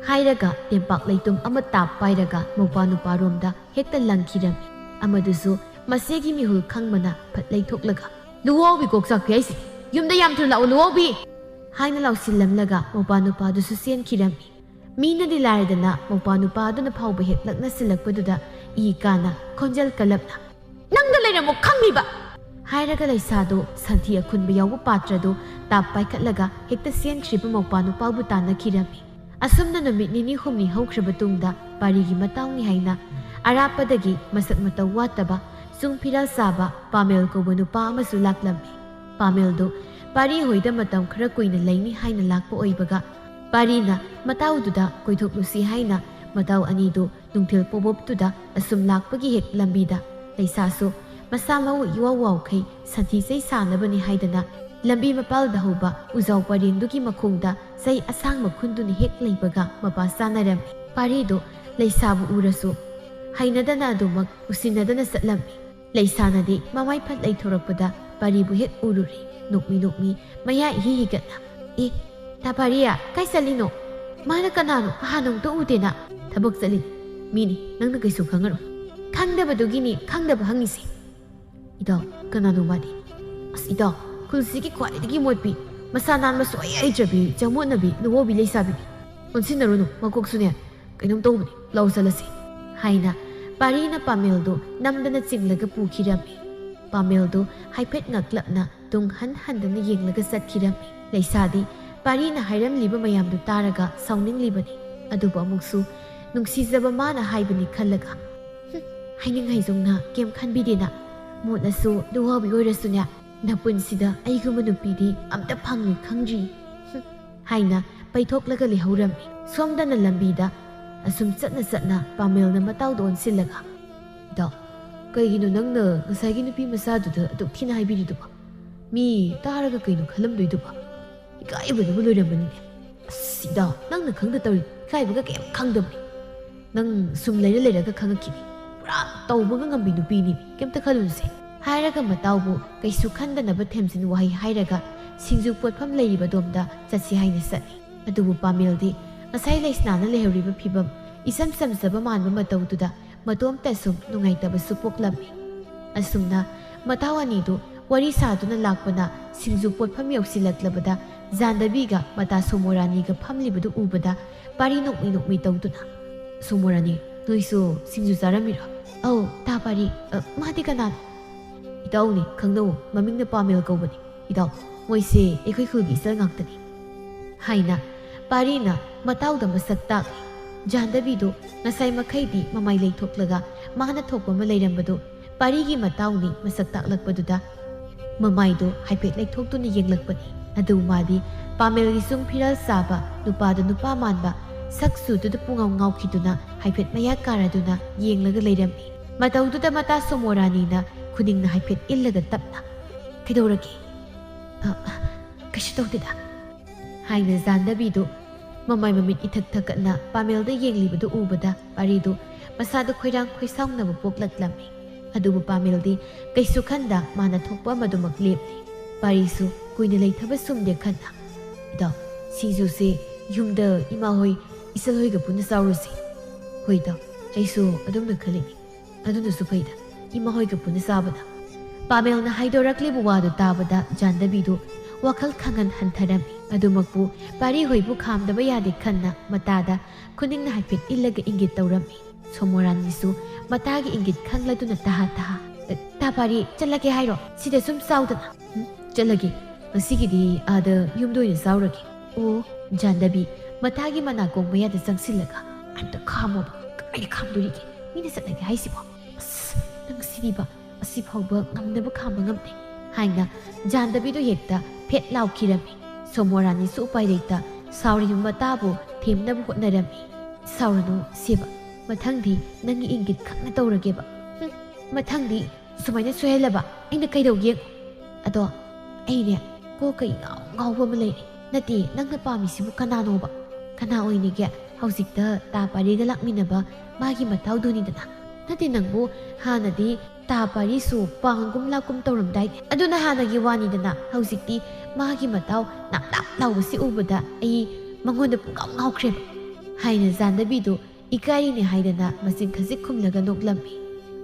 ꯍꯥꯏꯔꯒ ꯇꯦꯝꯄꯥꯛ ꯂꯩꯇꯨꯝ ꯑꯃ ꯇꯥꯞ ꯄꯥꯏꯔꯒ ꯃꯧꯄ꯭ꯋꯥ ꯅꯨꯄꯥꯔꯣꯝꯗ ꯍꯦꯛꯇ ꯂꯪꯈꯤꯔꯝꯃꯤ꯫ ꯑꯃꯗꯨꯁꯨ ꯃꯆꯦꯒꯤ ꯃꯤꯍꯨꯜ ꯈꯪꯕꯅ ꯐꯠ ꯂꯩꯊꯣꯛꯂꯒ, "ꯂꯨꯋꯥꯎꯕꯤ ꯀꯣꯛ ꯆꯥꯛꯄꯤ ꯍꯥꯏꯁꯦ, ꯌꯨꯝꯗ ꯌꯥꯝ ꯊꯨꯅ ꯂꯥꯛꯑꯣ, ꯂꯨꯋꯥꯎꯕꯤ!" ꯍꯥꯏꯅ ꯂꯥꯎꯁꯤꯜꯂꯝꯂꯒ ꯃꯧꯄ꯭ꯋꯥ ꯅꯨꯄꯥꯗꯨꯁꯨ ꯆꯦꯟꯈꯤꯔꯝꯃꯤ꯫ ꯃꯤꯅꯗꯤ ꯂꯥꯏꯔꯗꯅ ꯃꯧꯄ꯭ꯋꯥ ꯅꯨꯄꯥ ꯑꯗꯨꯅ ꯐꯥꯎꯕ ꯍꯦꯛ ꯅꯛꯅꯁꯤꯜꯂꯛꯄꯗꯨꯗ ꯏ ꯀꯥꯅ ꯈꯣꯟꯖꯦꯜ ꯀꯜꯂꯞꯅ, "ꯅꯪꯗ ꯂꯩꯔꯝꯃꯣ ꯈꯪꯉꯤꯕ!" ꯍꯥꯏꯔꯒ ꯂꯩꯁꯥꯗꯨ ꯁꯟꯊꯤ ꯑꯈꯨꯟꯕ ꯌꯥꯎꯕ ꯄꯥꯇ꯭ꯔꯗꯨ ꯇꯥꯞ ꯄꯥꯏꯈꯠꯂꯒ ꯍꯦꯛꯇ ꯆꯦꯟꯈ꯭ꯔꯤꯕ ꯃꯧꯄ꯭ꯋꯥ ꯅꯨꯄꯥꯕꯨ ꯇꯥꯟꯅꯈꯤꯔꯝꯃꯤ꯫ ꯑꯁꯨꯝꯅ ꯅꯨꯃꯤꯠ ꯅꯤꯅꯤ ꯍꯨꯝꯅꯤ ꯍꯧꯈ꯭ꯔꯕ ꯇꯨꯡꯗ ꯄꯥꯔꯤꯒꯤ ꯃꯇꯥꯎꯅꯤ ꯍꯥꯏꯅ ꯑꯔꯥꯞꯄꯗꯒꯤ ꯃꯁꯛ ꯃꯇꯧ ꯋꯥꯠꯇꯕ ꯆꯨꯡ ꯐꯤꯔꯥꯜ ꯆꯥꯕ ꯄꯥꯃꯦꯜ ꯀꯧꯕ ꯅꯨꯄꯥ ꯑꯃꯁꯨ ꯂꯥꯛꯂꯝꯃꯤ꯫ ꯄꯥꯃꯦꯜꯗꯨ ꯄꯥꯔꯤ ꯍꯣꯏꯗ ꯃꯇꯝ ꯈꯔ ꯀꯨꯏꯅ ꯂꯩꯅꯤ ꯍꯥꯏꯅ ꯂꯥꯛꯄ ꯑꯣꯏꯕꯒ ꯄꯥꯔꯤꯅ ꯃꯇꯥꯎꯗꯨꯗ ꯀꯣꯏꯊꯣꯛꯂꯨꯁꯤ ꯍꯥꯏꯅ ꯃꯇꯥꯎ ꯑꯅꯤꯗꯨ ꯅꯨꯡꯊꯤꯜ ꯄꯣꯕꯣꯞꯇꯨꯗ ꯑꯁꯨꯝ ꯂꯥꯛꯄꯒꯤ ꯍꯦꯛ ꯂꯝꯕꯤꯗ ꯂꯩꯁꯥꯁꯨ ꯃꯁꯥ ꯃꯎ ꯏꯋꯥꯎ ꯋꯥꯎꯈꯩ ꯁꯟꯊꯤ ꯆꯩ ꯁꯥꯅꯕꯅꯤ ꯍꯥꯏꯗꯅ ꯂꯝꯕꯤ ꯃꯄꯥꯜꯗ ꯍꯧꯕ ꯎꯖꯥꯎ ꯄꯔꯦꯡꯗꯨꯒꯤ ꯃꯈꯣꯡꯗ ꯆꯩ ꯑꯁꯥꯡꯕ ꯈꯨꯟꯗꯨꯅ ꯍꯦꯛ ꯂꯩꯕꯒ ꯃꯄꯥ ꯆꯥꯅꯔꯝꯃꯤ꯫ ꯄꯥꯔꯤꯗꯨ ꯂꯩꯁꯥꯕꯨ ꯎꯔꯁꯨ ꯍꯩꯅꯗꯅ ꯑꯗꯨꯃꯛ ꯎꯁꯤꯟꯅꯗꯅ ꯆꯠꯂꯝꯃꯤ꯫ ꯂꯩꯁꯥꯅꯗꯤ ꯃꯃꯥꯏ ꯐꯠ ꯂꯩꯊꯣꯔꯛꯄꯗ ꯄꯥꯔꯤꯕꯨ ꯍꯦꯛ ꯎꯔꯨꯔꯦ꯫ ꯅꯣꯛꯃꯤ ꯅꯣꯛꯃꯤ ꯃꯌꯥ ꯏꯍꯤ ꯍꯤꯒꯠꯅ, "ꯑꯦ, ꯇꯥ ꯄꯥꯔꯤꯌꯥ, ꯀꯥꯏ ꯆꯠꯂꯤꯅꯣ? ꯃꯥꯅ ꯀꯅꯥꯅꯣ? ꯍꯥꯟꯅ ꯑꯃꯨꯛꯇ ꯎꯗꯦꯅ?" "ꯊꯕꯛ ꯆꯠꯂꯤꯅꯤ꯫ ꯃꯤꯅꯤ, ꯅꯪꯅ ꯀꯩꯁꯨ ꯈꯪꯉꯔꯣꯏ꯫ ꯈꯪꯗꯕꯗꯨꯒꯤꯅꯤ ꯈꯪꯗꯕ ꯍꯪꯉꯤꯁꯦ꯫" "ꯏꯇꯥꯎ, ꯀꯅꯥꯅꯣ ꯃꯥꯗꯤ?" "ꯑꯁ ꯏꯇꯥꯎ, ꯈꯨꯜꯁꯤꯒꯤ ꯈ꯭ꯋꯥꯏꯗꯒꯤ ꯃꯣꯠꯄꯤ, ꯃꯁꯥ ꯅꯥꯟꯕ ꯁꯨꯡꯍꯩ ꯍꯩꯇ꯭ꯔꯕꯤ, ꯆꯃꯣꯠꯅꯕꯤ, ꯂꯨꯍꯣꯕꯤ ꯂꯩꯁꯥꯕꯤꯅꯤ꯫ ꯑꯣꯟꯁꯤꯟꯅꯔꯨꯅꯨ, ꯃꯀꯣꯛꯁꯨꯅꯦ, ꯀꯩꯅꯣꯝ ꯇꯧꯕꯅꯤ, ꯂꯥꯎ ꯆꯠꯂꯁꯤ," ꯍꯥꯏꯅ ꯄꯥꯔꯤꯅ ꯄꯥꯃꯦꯜꯗꯨ ꯅꯝꯗꯅ ꯆꯤꯡꯂꯒ ꯄꯨꯈꯤꯔꯝꯃꯤ꯫ ꯄꯥꯃꯦꯜꯗꯨ ꯍꯥꯏꯐꯦꯠ ꯉꯛꯂꯞꯅ ꯇꯨꯡ ꯍꯟ ꯍꯟꯗꯅ ꯌꯦꯡꯂꯒ ꯆꯠꯈꯤꯔꯝꯃꯤ꯫ ꯂꯩꯁꯥꯗꯤ ꯄꯥꯔꯤꯅ ꯍꯥꯏꯔꯝꯂꯤꯕ ꯃꯌꯥꯝꯗꯨ ꯇꯥꯔꯒ ꯁꯥꯎꯅꯤꯡꯂꯤꯕꯅꯤ꯫ ꯑꯗꯨꯕꯨ ꯑꯃꯨꯛꯁꯨ ꯅꯨꯡꯁꯤꯖꯕ ꯃꯥꯅ ꯍꯥꯏꯕꯅꯤ ꯈꯜꯂꯒ, "ꯍꯨꯝ, ꯍꯥꯏꯅꯤꯡ ꯍꯥꯏꯖꯧꯅ ꯀꯩꯝ ꯈꯟꯕꯤꯗꯦꯅ꯫ ꯃꯣꯠꯂꯁꯨ ꯂꯨꯍꯣꯕꯤ ꯑꯣꯏꯔꯁꯨꯅꯦ, ꯅꯄꯨꯟꯁꯤꯗ ꯑꯩꯒꯨꯝꯕ ꯅꯨꯄꯤꯗꯤ ꯑꯝꯇ ꯐꯪꯉꯤ ꯈꯪꯗ꯭ꯔꯤ꯫" ꯍꯨꯝ, ꯍꯥꯏꯅ ꯄꯩꯊꯣꯛꯂꯒ ꯂꯩꯍꯧꯔꯝꯃꯤ꯫ ꯁꯣꯝꯗꯅ ꯂꯝꯕꯤꯗ ꯑꯁꯨꯝ ꯆꯠꯅ ꯆꯠꯅ ꯄꯥꯃꯦꯜꯅ ꯃꯇꯥꯎꯗ ꯑꯣꯟꯁꯤꯜꯂꯒ, "ꯏꯇꯥꯎ, ꯀꯩꯒꯤꯅꯣ ꯅꯪꯅ ꯉꯁꯥꯏꯒꯤ ꯅꯨꯄꯤ ꯃꯆꯥꯗꯨꯗ ꯑꯗꯨꯛ ꯊꯤꯅ ꯍꯥꯏꯕꯤꯔꯤꯗꯨꯕꯣ? ꯃꯤ ꯇꯥꯔꯒ ꯀꯩꯅꯣ ꯈꯜꯂꯝꯗꯣꯏꯗꯨꯕꯣ? ꯏꯀꯥꯏꯕꯅꯕꯨ ꯂꯣꯏꯔꯝꯃꯅꯤꯅꯦ꯫ ꯑꯁ ꯏꯇꯥꯎ, ꯅꯪꯅ ꯈꯪꯗ ꯇꯧꯔꯤ ꯏꯀꯥꯏꯕꯒ ꯀꯩꯝ ꯈꯪꯗꯕꯅꯤ꯫ ꯅꯪ ꯁꯨꯝ ꯂꯩꯔ ꯂꯩꯔꯒ ꯈꯪꯉꯛꯈꯤꯅꯤ꯫ ꯄꯨꯔꯥ ꯇꯧꯕꯒ ꯉꯝꯕꯤ ꯅꯨꯄꯤꯅꯤ, ꯀꯩꯝꯇ ꯈꯜꯂꯨꯅꯨꯁꯦ," ꯍꯥꯏꯔꯒ ꯃꯇꯥꯎꯕꯨ ꯀꯩꯁꯨ ꯈꯟꯗꯅꯕ ꯊꯦꯝꯖꯤꯟ ꯋꯥꯍꯩ ꯍꯥꯏꯔꯒ ꯁꯤꯡꯖꯨ ꯄꯣꯠꯐꯝ ꯂꯩꯔꯤꯕ ꯑꯗꯣꯝꯗ ꯆꯠꯁꯤ ꯍꯥꯏꯅ ꯆꯠꯂꯤ꯫ ꯑꯗꯨꯕꯨ ꯄꯥꯃꯦꯜꯗꯤ ꯉꯁꯥꯏ ꯂꯩꯁꯅꯥꯅ ꯂꯩꯍꯧꯔꯤꯕ ꯐꯤꯕꯝ ꯏꯆꯝ ꯆꯝꯖꯕ ꯃꯥꯟꯕ ꯃꯇꯧꯗꯨꯗ ꯃꯇꯣꯝꯇ ꯁꯨꯝ ꯅꯨꯡꯉꯥꯏꯇꯕꯁꯨ ꯄꯣꯛꯂꯝꯃꯤ꯫ ꯑꯁꯨꯝꯅ ꯃꯇꯥꯎ ꯑꯅꯤꯗꯨ ꯋꯥꯔꯤ ꯁꯥꯗꯨꯅ ꯂꯥꯛꯄꯅ ꯁꯤꯡꯖꯨ ꯄꯣꯠꯐꯝ ꯌꯧꯁꯤꯜꯂꯛꯂꯕꯗ ꯖꯥꯟꯗꯕꯤꯒ ꯃꯇꯥ ꯁꯣꯃꯣꯔꯥꯅꯤꯒ ꯐꯝꯂꯤꯕꯗꯨ ꯎꯕꯗ ꯄꯥꯔꯤ ꯅꯣꯛꯃꯤ ꯅꯣꯛꯃꯤ ꯇꯧꯗꯨꯅ, "ꯁꯣꯃꯣꯔꯥꯅꯤ, ꯅꯣꯏꯁꯨ ꯁꯤꯡꯖꯨ ꯆꯥꯔꯝꯃꯤꯔꯣ?" "ꯑꯧ, ꯇꯥ ꯄꯥꯔꯤ, ꯑ, ꯃꯥꯗꯤ ꯀꯅꯥꯅꯣ?" "ꯏꯇꯥꯎꯅꯤ, ꯈꯪꯅꯧ, ꯃꯃꯤꯡꯅ ꯄꯥꯃꯦꯜ ꯀꯧꯕꯅꯤ꯫ ꯏꯇꯥꯎ, ꯃꯣꯏꯁꯦ ꯑꯩꯈꯣꯏ ꯈꯨꯜꯒꯤ ꯏꯆꯜ ꯉꯥꯛꯇꯅꯤ," ꯍꯥꯏꯅ ꯄꯥꯔꯤꯅ ꯃꯇꯥꯎꯗ ꯃꯁꯛ ꯇꯥꯛꯂꯤ꯫ ꯖꯥꯟꯗꯕꯤꯗꯨ ꯉꯁꯥꯏ ꯃꯈꯩꯗꯤ ꯃꯃꯥꯏ ꯂꯩꯊꯣꯛꯂꯒ ꯃꯥꯅ ꯊꯣꯛꯄ ꯑꯃ ꯂꯩꯔꯝꯕꯗꯨ ꯄꯥꯔꯤꯒꯤ ꯃꯇꯥꯎꯅꯤ ꯃꯁꯛ ꯇꯥꯛꯂꯛꯄꯗꯨꯗ ꯃꯃꯥꯏꯗꯨ ꯍꯥꯏꯐꯦꯠ ꯂꯩꯊꯣꯛꯇꯨꯅ ꯌꯦꯡꯂꯛꯄꯅꯤ꯫ ꯑꯗꯨ ꯃꯥꯗꯤ ꯄꯥꯃꯦꯜꯒꯤ ꯆꯨꯡ ꯐꯤꯔꯥꯜ ꯆꯥꯕ, ꯅꯨꯄꯥꯗ ꯅꯨꯄꯥ ꯃꯥꯟꯕ, ꯁꯛ ꯆꯨꯗꯨꯗ ꯄꯨꯡꯉꯥꯎ ꯉꯥꯎꯈꯤꯗꯨꯅ ꯍꯥꯏꯐꯦꯠ ꯃꯌꯥ ꯀꯥꯔꯗꯨꯅ ꯌꯦꯡꯂꯒ ꯂꯩꯔꯝꯃꯤ꯫ ꯃꯇꯧꯗꯨꯗ ꯃꯇꯥ ꯁꯣꯃꯣꯔꯥꯅꯤꯅ ꯈꯨꯅꯤꯡꯅ ꯍꯥꯏꯐꯦꯠ ꯏꯜꯂꯒ ꯇꯞꯅ, "ꯀꯩꯗꯧꯔꯒꯦ?" "ꯑ, ꯀꯩꯁꯨ ꯇꯧꯗꯦꯗ" ꯍꯥꯏꯅ ꯖꯥꯟꯗꯕꯤꯗꯨ ꯃꯃꯥꯏ ꯃꯃꯤꯠ ꯏꯊꯛ ꯊꯛꯀꯠꯅ ꯄꯥꯃꯦꯜꯗ ꯌꯦꯡꯂꯤꯕꯗꯨ ꯎꯕꯗ ꯄꯥꯔꯤꯗꯨ ꯃꯁꯥꯗ ꯈꯣꯏꯔꯥꯡ ꯈꯣꯏꯁꯥꯎꯅꯕ ꯄꯣꯛꯂꯛꯂꯝꯃꯤ꯫ ꯑꯗꯨꯕꯨ ꯄꯥꯃꯦꯜꯗꯤ ꯀꯩꯁꯨ ꯈꯟꯗ ꯃꯥꯅ ꯊꯣꯛꯄ ꯑꯃꯗꯨꯃꯛ ꯂꯦꯞꯂꯤ꯫ ꯄꯥꯔꯤꯁꯨ ꯀꯨꯏꯅ ꯂꯩꯊꯕ ꯁꯨꯝꯗꯦ ꯈꯟꯅ, "ꯏꯇꯥꯎ, ꯁꯤꯡꯖꯨꯁꯦ ꯌꯨꯝꯗ ꯏꯃꯥ ꯍꯣꯏ, ꯏꯆꯜ ꯍꯣꯏꯒ ꯄꯨꯟꯅ ꯆꯥꯎꯔꯁꯤ"꯫ "ꯍꯣꯏ ꯏꯇꯥꯎ, ꯑꯩꯁꯨ ꯑꯗꯨꯝꯅ ꯈꯜꯂꯤꯅꯤ꯫ ꯑꯗꯨꯅꯁꯨ ꯐꯩꯗ, ꯏꯃꯥ ꯍꯣꯏꯒ ꯄꯨꯟꯅ ꯆꯥꯕꯅ"꯫ ꯄꯥꯃꯦꯜꯅ ꯍꯥꯏꯗꯣꯔꯛꯂꯤꯕ ꯋꯥꯗꯨ ꯇꯥꯕꯗ ꯖꯥꯟꯗꯕꯤꯗꯨ ꯋꯥꯈꯜ ꯈꯪꯍꯟ ꯍꯟꯊꯔꯝꯃꯤ꯫ ꯑꯗꯨꯃꯛꯄꯨ ꯄꯥꯔꯤ ꯍꯣꯏꯕꯨ ꯈꯥꯝꯗꯕ ꯌꯥꯗꯦ ꯈꯟꯅ ꯃꯇꯥꯗ ꯈꯨꯅꯤꯡꯅ ꯍꯥꯏꯐꯦꯠ ꯏꯜꯂꯒ ꯏꯪꯒꯤꯠ ꯇꯧꯔꯝꯃꯤ꯫ ꯁꯣꯃꯣꯔꯥꯅꯤꯁꯨ ꯃꯇꯥꯒꯤ ꯏꯪꯒꯤꯠ ꯈꯪꯂꯗꯨꯅ ꯇꯍꯥ ꯇꯍꯥ, "ꯑꯦ, ꯇꯥ ꯄꯥꯔꯤ, ꯆꯠꯂꯒꯦ ꯍꯥꯏꯔꯣ? ꯁꯤꯗ ꯁꯨꯝ ꯆꯥꯎꯗꯅ"꯫ "ꯎꯝ, ꯆꯠꯂꯒꯦ꯫ ꯉꯁꯤꯒꯤꯗꯤ ꯑꯥꯗ ꯌꯨꯝꯗ ꯑꯣꯏꯅ ꯆꯥꯎꯔꯒꯦ"꯫ "ꯑꯣ"꯫ ꯖꯥꯟꯗꯕꯤ ꯃꯇꯥꯒꯤ ꯃꯅꯥꯀꯣꯡ ꯃꯌꯥꯗ ꯆꯪꯁꯤꯜꯂꯒ, "ꯑꯝꯇ ꯈꯥꯝꯃꯣꯕ꯫ ꯀꯃꯥꯏꯅ ꯈꯥꯝꯗꯣꯔꯤꯒꯦ? ꯃꯤꯅ ꯆꯠꯂꯒꯦ ꯍꯥꯏꯁꯤꯕꯣ? ꯑꯁ, ꯅꯪ ꯁꯤꯗꯤꯕ, ꯑꯁꯤ ꯐꯥꯎꯕ ꯉꯝꯅꯕ ꯈꯥꯝꯕ ꯉꯝꯗꯦ" ꯍꯥꯏꯅ ꯖꯥꯟꯗꯕꯤꯗꯨ ꯍꯦꯛꯇ ꯐꯦꯠ ꯂꯥꯎꯈꯤꯔꯝꯃꯤ꯫ ꯁꯣꯃꯣꯔꯥꯅꯤꯁꯨ ꯎꯄꯥꯏ ꯂꯩꯇ ꯁꯥꯎꯔꯤꯕ ꯃꯇꯥꯕꯨ ꯊꯦꯝꯅꯕ ꯍꯣꯠꯅꯔꯝꯃꯤ꯫ "ꯁꯥꯎꯔꯅꯨ ꯁꯦꯕ, ꯃꯊꯪꯗꯤ ꯅꯪꯒꯤ ꯏꯪꯒꯤꯠ ꯈꯛꯅ ꯇꯧꯔꯒꯦꯕ"꯫ "ꯍꯨꯝ, ꯃꯊꯪꯗꯤ ꯁꯨꯃꯥꯏꯅ ꯁꯣꯏꯍꯜꯂꯕ ꯑꯩꯅ ꯀꯩꯗꯧꯒꯦ? ꯑꯗꯣ ꯑꯩꯅꯦ, ꯀꯣꯛꯀ ꯏꯉꯥꯎ ꯉꯥꯎꯕ ꯑꯃ ꯂꯩꯔꯦ꯫ ꯅꯠꯇꯦ, ꯅꯪꯅ ꯄꯥꯝꯃꯤꯁꯤꯕꯨ ꯀꯅꯥꯅꯣꯕ? ꯀꯅꯥ ꯑꯣꯏꯅꯤꯒꯦ? ꯍꯧꯖꯤꯛꯇ ꯇꯥ ꯄꯥꯔꯤꯒ ꯂꯥꯛꯃꯤꯟꯅꯕ ꯃꯥꯒꯤ ꯃꯇꯥꯎꯗꯨꯅꯤꯗꯅ꯫ ꯅꯠꯇꯦ, ꯅꯪꯕꯨ ꯍꯥꯟꯅꯗꯤ ꯇꯥ ꯄꯥꯔꯤꯁꯨ ꯄꯥꯡꯒꯨꯝ ꯂꯥꯛꯀꯨꯝ ꯇꯧꯔꯝꯗꯥꯏꯅꯦ꯫ ꯑꯗꯨꯅ ꯍꯥꯟꯅꯒꯤ ꯋꯥꯅꯤꯗꯅ, ꯍꯧꯖꯤꯛꯇꯤ ꯃꯥꯒꯤ ꯃꯇꯥꯎ ꯅꯥꯞ ꯅꯥꯞ ꯂꯥꯎꯕꯁꯤ ꯎꯕꯗ ꯑꯩ ꯃꯉꯣꯟꯗ ꯄꯨꯡꯉꯥꯎ ꯉꯥꯎꯈ꯭ꯔꯦꯕ" ꯍꯥꯏꯅ ꯖꯥꯟꯗꯕꯤꯗꯨ ꯏꯀꯥꯏꯔꯤꯅꯦ ꯍꯥꯏꯗꯅ ꯃꯆꯤꯟ ꯈꯖꯤꯛ ꯈꯨꯝꯂꯒ ꯅꯣꯛꯂꯝꯃꯤ꯫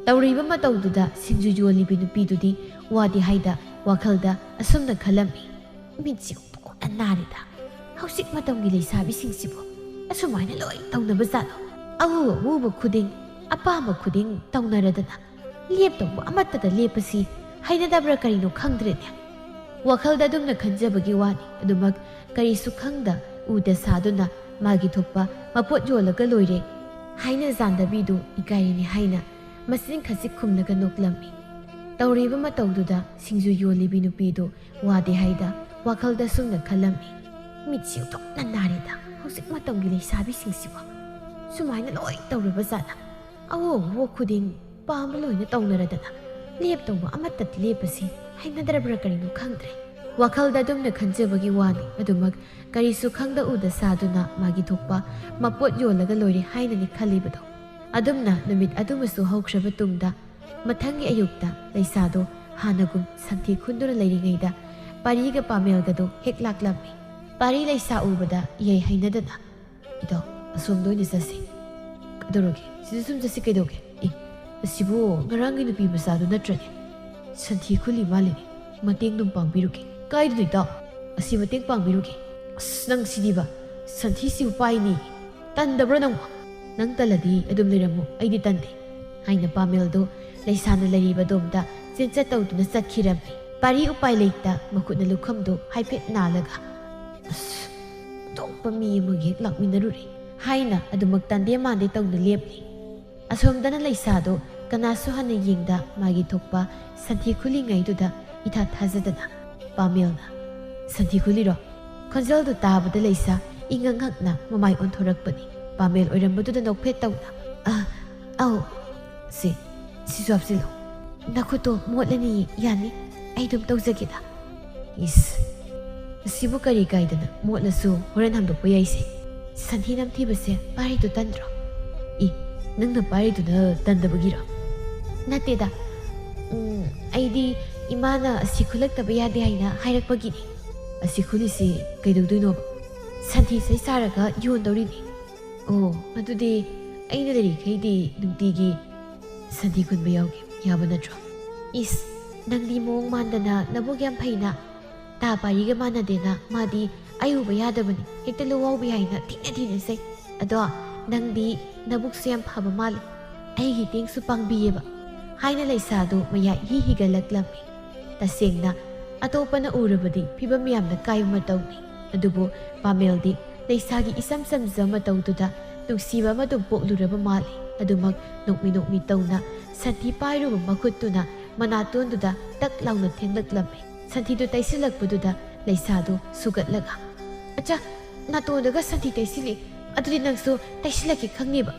ꯇꯧꯔꯤꯕ ꯃꯇꯧꯗꯨꯗ ꯁꯤꯡꯖꯨ ꯌꯣꯜꯂꯤꯕꯤ ꯅꯨꯄꯤꯗꯨꯗꯤ ꯋꯥꯗꯤ ꯍꯥꯏꯗ ꯋꯥꯈꯜꯗ ꯑꯁꯨꯝꯅ ꯈꯜꯂꯝꯃꯤ, "ꯃꯤꯠꯁꯤ ꯎꯟꯊꯣꯛꯅ ꯅꯥꯔꯦꯗ꯫ ꯍꯧꯖꯤꯛ ꯃꯇꯝꯒꯤ ꯂꯩꯁꯥꯕꯤꯁꯤꯡꯁꯤꯕꯨ ꯑꯁꯨꯃꯥꯏꯅ ꯂꯣꯏ ꯇꯧꯅꯕ ꯖꯥꯠꯂꯣ? ꯑꯎ ꯑꯎꯕ ꯈꯨꯗꯤꯡ, ꯑꯄꯥꯝꯕ ꯈꯨꯗꯤꯡ ꯇꯧꯅꯔꯗꯅ ꯂꯦꯞꯇꯧꯕ ꯑꯃꯠꯇꯗ ꯂꯦꯞꯄꯁꯤ ꯍꯩꯅꯗꯕ꯭ꯔꯥ ꯀꯔꯤꯅꯣ ꯈꯪꯗ꯭ꯔꯦꯅꯦ"꯫ ꯋꯥꯈꯜꯗ ꯑꯗꯨꯝꯅ ꯈꯟꯖꯕꯒꯤ ꯋꯥꯅꯤ꯫ ꯑꯗꯨꯃꯛ ꯀꯔꯤꯁꯨ ꯈꯪꯗ ꯎꯗ ꯁꯥꯗꯨꯅ ꯃꯥꯒꯤ ꯊꯣꯛꯄ ꯃꯄꯣꯠ ꯌꯣꯜꯂꯒ ꯂꯣꯏꯔꯦ ꯍꯥꯏꯅ ꯖꯥꯟꯗꯕꯤꯗꯨ ꯏꯀꯥꯏꯔꯤꯅꯤ ꯍꯥꯏꯅ ꯃꯆꯤꯟ ꯈꯖꯤꯛ ꯈꯨꯝꯂꯒ ꯅꯣꯛꯂꯝꯃꯤ꯫ ꯇꯧꯔꯤꯕ ꯃꯇꯧꯗꯨꯗ ꯁꯤꯡꯖꯨ ꯌꯣꯜꯂꯤꯕꯤ ꯅꯨꯄꯤꯗꯨ ꯋꯥꯗꯦ ꯍꯥꯏꯗ ꯋꯥꯈꯜꯗ ꯁꯨꯝꯅ ꯈꯜꯂꯝꯃꯤ, "ꯃꯤꯠꯁꯤ ꯎꯟꯊꯣꯛꯅ ꯅꯥꯔꯦꯗ꯫ ꯍꯧꯖꯤꯛ ꯃꯇꯝꯒꯤ ꯂꯩꯁꯥꯕꯤꯁꯤꯡꯁꯤꯕꯨ ꯁꯨꯃꯥꯏꯅ ꯂꯣꯏ ꯇꯧꯔꯕ ꯖꯥꯠꯂ? ꯑꯎ ꯑꯎꯕ ꯈꯨꯗꯤꯡ ꯄꯥꯝꯕ ꯂꯣꯏꯅ ꯇꯧꯅꯔꯗꯅ ꯂꯦꯞꯇꯧꯕ ꯑꯃꯠꯇ ꯂꯦꯞꯄꯁꯤ ꯍꯩꯅꯗ꯭ꯔꯕ꯭ꯔꯥ ꯀꯔꯤꯅꯣ ꯈꯪꯗ꯭ꯔꯦ"꯫ ꯋꯥꯈꯜꯗ ꯑꯗꯨꯝꯅ ꯈꯟꯖꯕꯒꯤ ꯋꯥꯅꯤ꯫ ꯑꯗꯨꯃꯛ ꯀꯔꯤꯁꯨ ꯈꯪꯗ ꯎꯗ ꯁꯥꯗꯨꯅ ꯃꯥꯒꯤ ꯊꯣꯛꯄ ꯃꯄꯣꯠ ꯌꯣꯜꯂꯒ ꯂꯣꯏꯔꯦ ꯍꯥꯏꯅꯅꯤ ꯈꯜꯂꯤꯕꯗꯣ꯫ ꯑꯗꯨꯝꯅ ꯅꯨꯃꯤꯠ ꯑꯗꯨꯃꯁꯨ ꯍꯧꯈ꯭ꯔꯕ ꯇꯨꯡꯗ, ꯃꯊꯪꯒꯤ ꯑꯌꯨꯛꯇ ꯂꯩꯁꯥꯗꯣ ꯍꯥꯟꯅꯒꯨꯝ ꯁꯟꯊꯤ ꯈꯨꯟꯗꯨꯅ ꯂꯩꯔꯤꯉꯩꯗ ꯄꯥꯔꯤꯒ ꯄꯥꯃꯦꯜꯒꯗꯣ ꯍꯦꯛ ꯂꯥꯛꯂꯝꯃꯤ꯫ ꯄꯥꯔꯤ ꯂꯩꯁꯥ ꯎꯕꯗ ꯏꯍꯩ ꯍꯩꯅꯗꯅ, "ꯏꯇꯥꯎ, ꯑꯁꯣꯝꯗ ꯑꯣꯏꯅ ꯆꯠꯁꯤ꯫" "ꯀꯩꯗꯧꯔꯒꯦ? ꯁꯤꯗ ꯁꯨꯝ ꯆꯠꯁꯤ ꯀꯩꯗꯧꯒꯦ? ꯑꯦ, ꯑꯁꯤꯕꯨ ꯉꯔꯥꯡꯒꯤ ꯅꯨꯄꯤ ꯃꯆꯥꯗꯨ ꯅꯠꯇ꯭ꯔꯅꯦ? ꯁꯟꯊꯤ ꯈꯨꯜꯂꯤ ꯃꯥꯜꯂꯤꯅꯦ꯫ ꯃꯇꯦꯡ ꯑꯗꯨꯝ ꯄꯥꯡꯕꯤꯔꯨꯒꯦ꯫" "ꯀꯥꯏꯗꯅꯣ ꯏꯇꯥꯎ? ꯑꯁꯤ ꯃꯇꯦꯡ ꯄꯥꯡꯕꯤꯔꯨꯒꯦ꯫" "ꯑꯁ, ꯅꯪ ꯁꯤꯗꯤꯕ, ꯁꯟꯊꯤꯁꯤꯕꯨ ꯄꯥꯏꯅꯤ꯫ ꯇꯟꯗꯕ꯭ꯔꯣ ꯅꯪꯕꯨ?" "ꯅꯪ ꯇꯜꯂꯗꯤ ꯑꯗꯨꯝ ꯂꯩꯔꯝꯃꯨ, ꯑꯩꯗꯤ ꯇꯟꯗꯦ," ꯍꯥꯏꯅ ꯄꯥꯃꯦꯜꯗꯨ ꯂꯩꯁꯥꯅ ꯂꯩꯔꯤꯕ ꯑꯗꯣꯝꯗ ꯆꯦꯟꯆꯠ ꯇꯧꯗꯨꯅ ꯆꯠꯈꯤꯔꯝꯃꯤ꯫ ꯄꯥꯔꯤ ꯎꯄꯥꯏ ꯂꯩꯇ ꯃꯈꯨꯠꯅ ꯂꯨꯈꯝꯗꯨ ꯍꯥꯏꯐꯦꯠ ꯅꯥꯜꯂꯒ, "ꯑꯁ, ꯑꯇꯣꯞꯄ ꯃꯤ ꯑꯃꯒ ꯍꯦꯛ ꯂꯥꯛꯃꯤꯟꯅꯔꯨꯔꯦ," ꯍꯥꯏꯅ ꯑꯗꯨꯃꯛ ꯇꯟꯗꯦ ꯃꯥꯟꯗꯦ ꯇꯧꯅ ꯂꯦꯞꯂꯤ꯫ ꯑꯁꯣꯝꯗꯅ ꯂꯩꯁꯥꯗꯨ ꯀꯅꯥꯁꯨ ꯍꯟꯅ ꯌꯦꯡꯗ ꯃꯥꯒꯤ ꯊꯣꯛꯄ ꯁꯟꯊꯤ ꯈꯨꯜꯂꯤꯉꯩꯗꯨꯗ ꯏꯊꯥ ꯊꯥꯖꯗꯅ ꯄꯥꯃꯦꯜꯅ, "ꯁꯟꯊꯤ ꯈꯨꯜꯂꯤꯔꯣ?" ꯈꯣꯟꯖꯦꯜꯗꯨ ꯇꯥꯕꯗ ꯂꯩꯁꯥ ꯏꯉꯛ ꯉꯛꯅ ꯃꯃꯥꯏ ꯑꯣꯟꯊꯣꯔꯛꯄꯅꯤ꯫ ꯄꯥꯃꯦꯜ ꯑꯣꯏꯔꯝꯕꯗꯨꯗ ꯅꯣꯛꯐꯦꯠ ꯇꯧꯅ, "ꯑ, ꯑꯧ, ꯁꯦ, ꯁꯤꯁꯨ ꯍꯥꯞꯆꯤꯜꯂꯣ꯫ ꯅꯈꯨꯠꯇꯣ ꯃꯣꯠꯂꯅꯤ, ꯌꯥꯅꯤ, ꯑꯩ ꯑꯗꯨꯝ ꯇꯧꯖꯒꯦꯗ꯫" "ꯏꯁ, ꯑꯁꯤꯕꯨ ꯀꯔꯤ ꯀꯥꯏꯗꯅ, ꯃꯣꯠꯂꯁꯨ ꯍꯣꯔꯦꯟ ꯍꯥꯝꯗꯣꯛꯄ ꯌꯥꯏꯁꯦ꯫ ꯁꯟꯊꯤ ꯅꯝꯊꯤꯕꯁꯦ ꯄꯥꯏꯔꯤꯗꯨ ꯇꯟꯗ꯭ꯔꯣ?" "ꯏ, ꯅꯪꯅ ꯄꯥꯏꯔꯤꯗꯨꯅ ꯇꯟꯗꯕꯒꯤꯔꯣ?" "ꯅꯠꯇꯦꯗ, ꯎꯝ, ꯑꯩꯗꯤ ꯏꯃꯥꯅ ꯑꯁꯤ ꯈꯨꯜꯂꯛꯇꯕ ꯌꯥꯗꯦ ꯍꯥꯏꯅ ꯍꯥꯏꯔꯛꯄꯒꯤꯅꯤ꯫" "ꯑꯁꯤ ꯈꯨꯜꯂꯤꯁꯤ ꯀꯩꯗꯧꯗꯣꯏꯅꯣꯕ?" "ꯁꯟꯊꯤ ꯁꯩ ꯁꯥꯔꯒ ꯌꯣꯟꯗꯧꯔꯤꯅꯤ꯫" "ꯑꯣ, ꯑꯗꯨꯗꯤ ꯑꯩꯅ ꯂꯩꯔꯤꯈꯩꯗꯤ ꯅꯨꯡꯇꯤꯒꯤ ꯁꯟꯊꯤ ꯈꯨꯟꯕ ꯌꯥꯎꯒꯦ, ꯌꯥꯕ ꯅꯠꯇ꯭ꯔꯣ?" "ꯏꯁ, ꯅꯪꯗꯤ ꯃꯑꯣꯡ ꯃꯥꯟꯗꯅ ꯅꯕꯨꯛ ꯌꯥꯝ ꯐꯩꯅ꯫ ꯇꯥ ꯄꯥꯔꯤꯒ ꯃꯥꯟꯅꯗꯦꯅ, ꯃꯥꯗꯤ ꯑꯩ ꯎꯕ ꯌꯥꯗꯕꯅꯤ, ꯍꯦꯛꯇ ꯂꯨꯋꯥꯎꯕꯤ ꯍꯥꯏꯅ ꯊꯤꯅ ꯊꯤꯅ ꯆꯩ꯫ ꯑꯗꯣ ꯅꯪꯗꯤ ꯅꯕꯨꯛꯁꯨ ꯌꯥꯝ ꯐꯕ ꯃꯥꯜꯂꯤ, ꯑꯩꯒꯤ ꯇꯦꯡꯁꯨ ꯄꯥꯡꯕꯤꯌꯦꯕ," ꯍꯥꯏꯅ ꯂꯩꯁꯥꯗꯨ ꯃꯌꯥ ꯏꯍꯤ ꯍꯤꯒꯠꯂꯛꯂꯝꯃꯤ꯫ ꯇꯁꯦꯡꯅ ꯑꯇꯣꯞꯄꯅ ꯎꯔꯕꯗꯤ ꯐꯤꯕꯝ ꯌꯥꯝꯅ ꯀꯥꯏꯕ ꯃꯇꯧꯅꯤ꯫ ꯑꯗꯨꯕꯨ ꯄꯥꯃꯦꯜꯗꯤ ꯂꯩꯁꯥꯒꯤ ꯏꯆꯝ ꯆꯝꯖ ꯃꯇꯧꯗꯨꯗ ꯅꯨꯡꯁꯤꯕ ꯑꯃ ꯑꯗꯨꯝ ꯄꯣꯛꯂꯨꯔꯕ ꯃꯥꯜꯂꯤ꯫ ꯑꯗꯨꯃꯛ ꯅꯣꯛꯃꯤ ꯅꯣꯛꯃꯤ ꯇꯧꯅ ꯁꯟꯊꯤ ꯄꯥꯏꯔꯨꯕ ꯃꯈꯨꯠꯇꯨꯅ ꯃꯅꯥꯇꯣꯟꯗꯨꯗ ꯇꯛ ꯂꯥꯎꯅ ꯊꯦꯡꯂꯛꯂꯝꯃꯤ꯫ ꯁꯟꯊꯤꯗꯨ ꯇꯩꯁꯤꯜꯂꯛꯄꯗꯨꯗ ꯂꯩꯁꯥꯗꯨ ꯁꯨꯒꯠꯂꯒ, "ꯑꯆꯥ, ꯅꯥꯇꯣꯟꯗꯒ ꯁꯟꯊꯤ ꯇꯩꯁꯤꯜꯂꯤ꯫ ꯑꯗꯨꯗꯤ ꯅꯪꯁꯨ ꯇꯩꯁꯤꯜꯂꯛꯀꯦ ꯈꯪꯅꯦꯕ꯫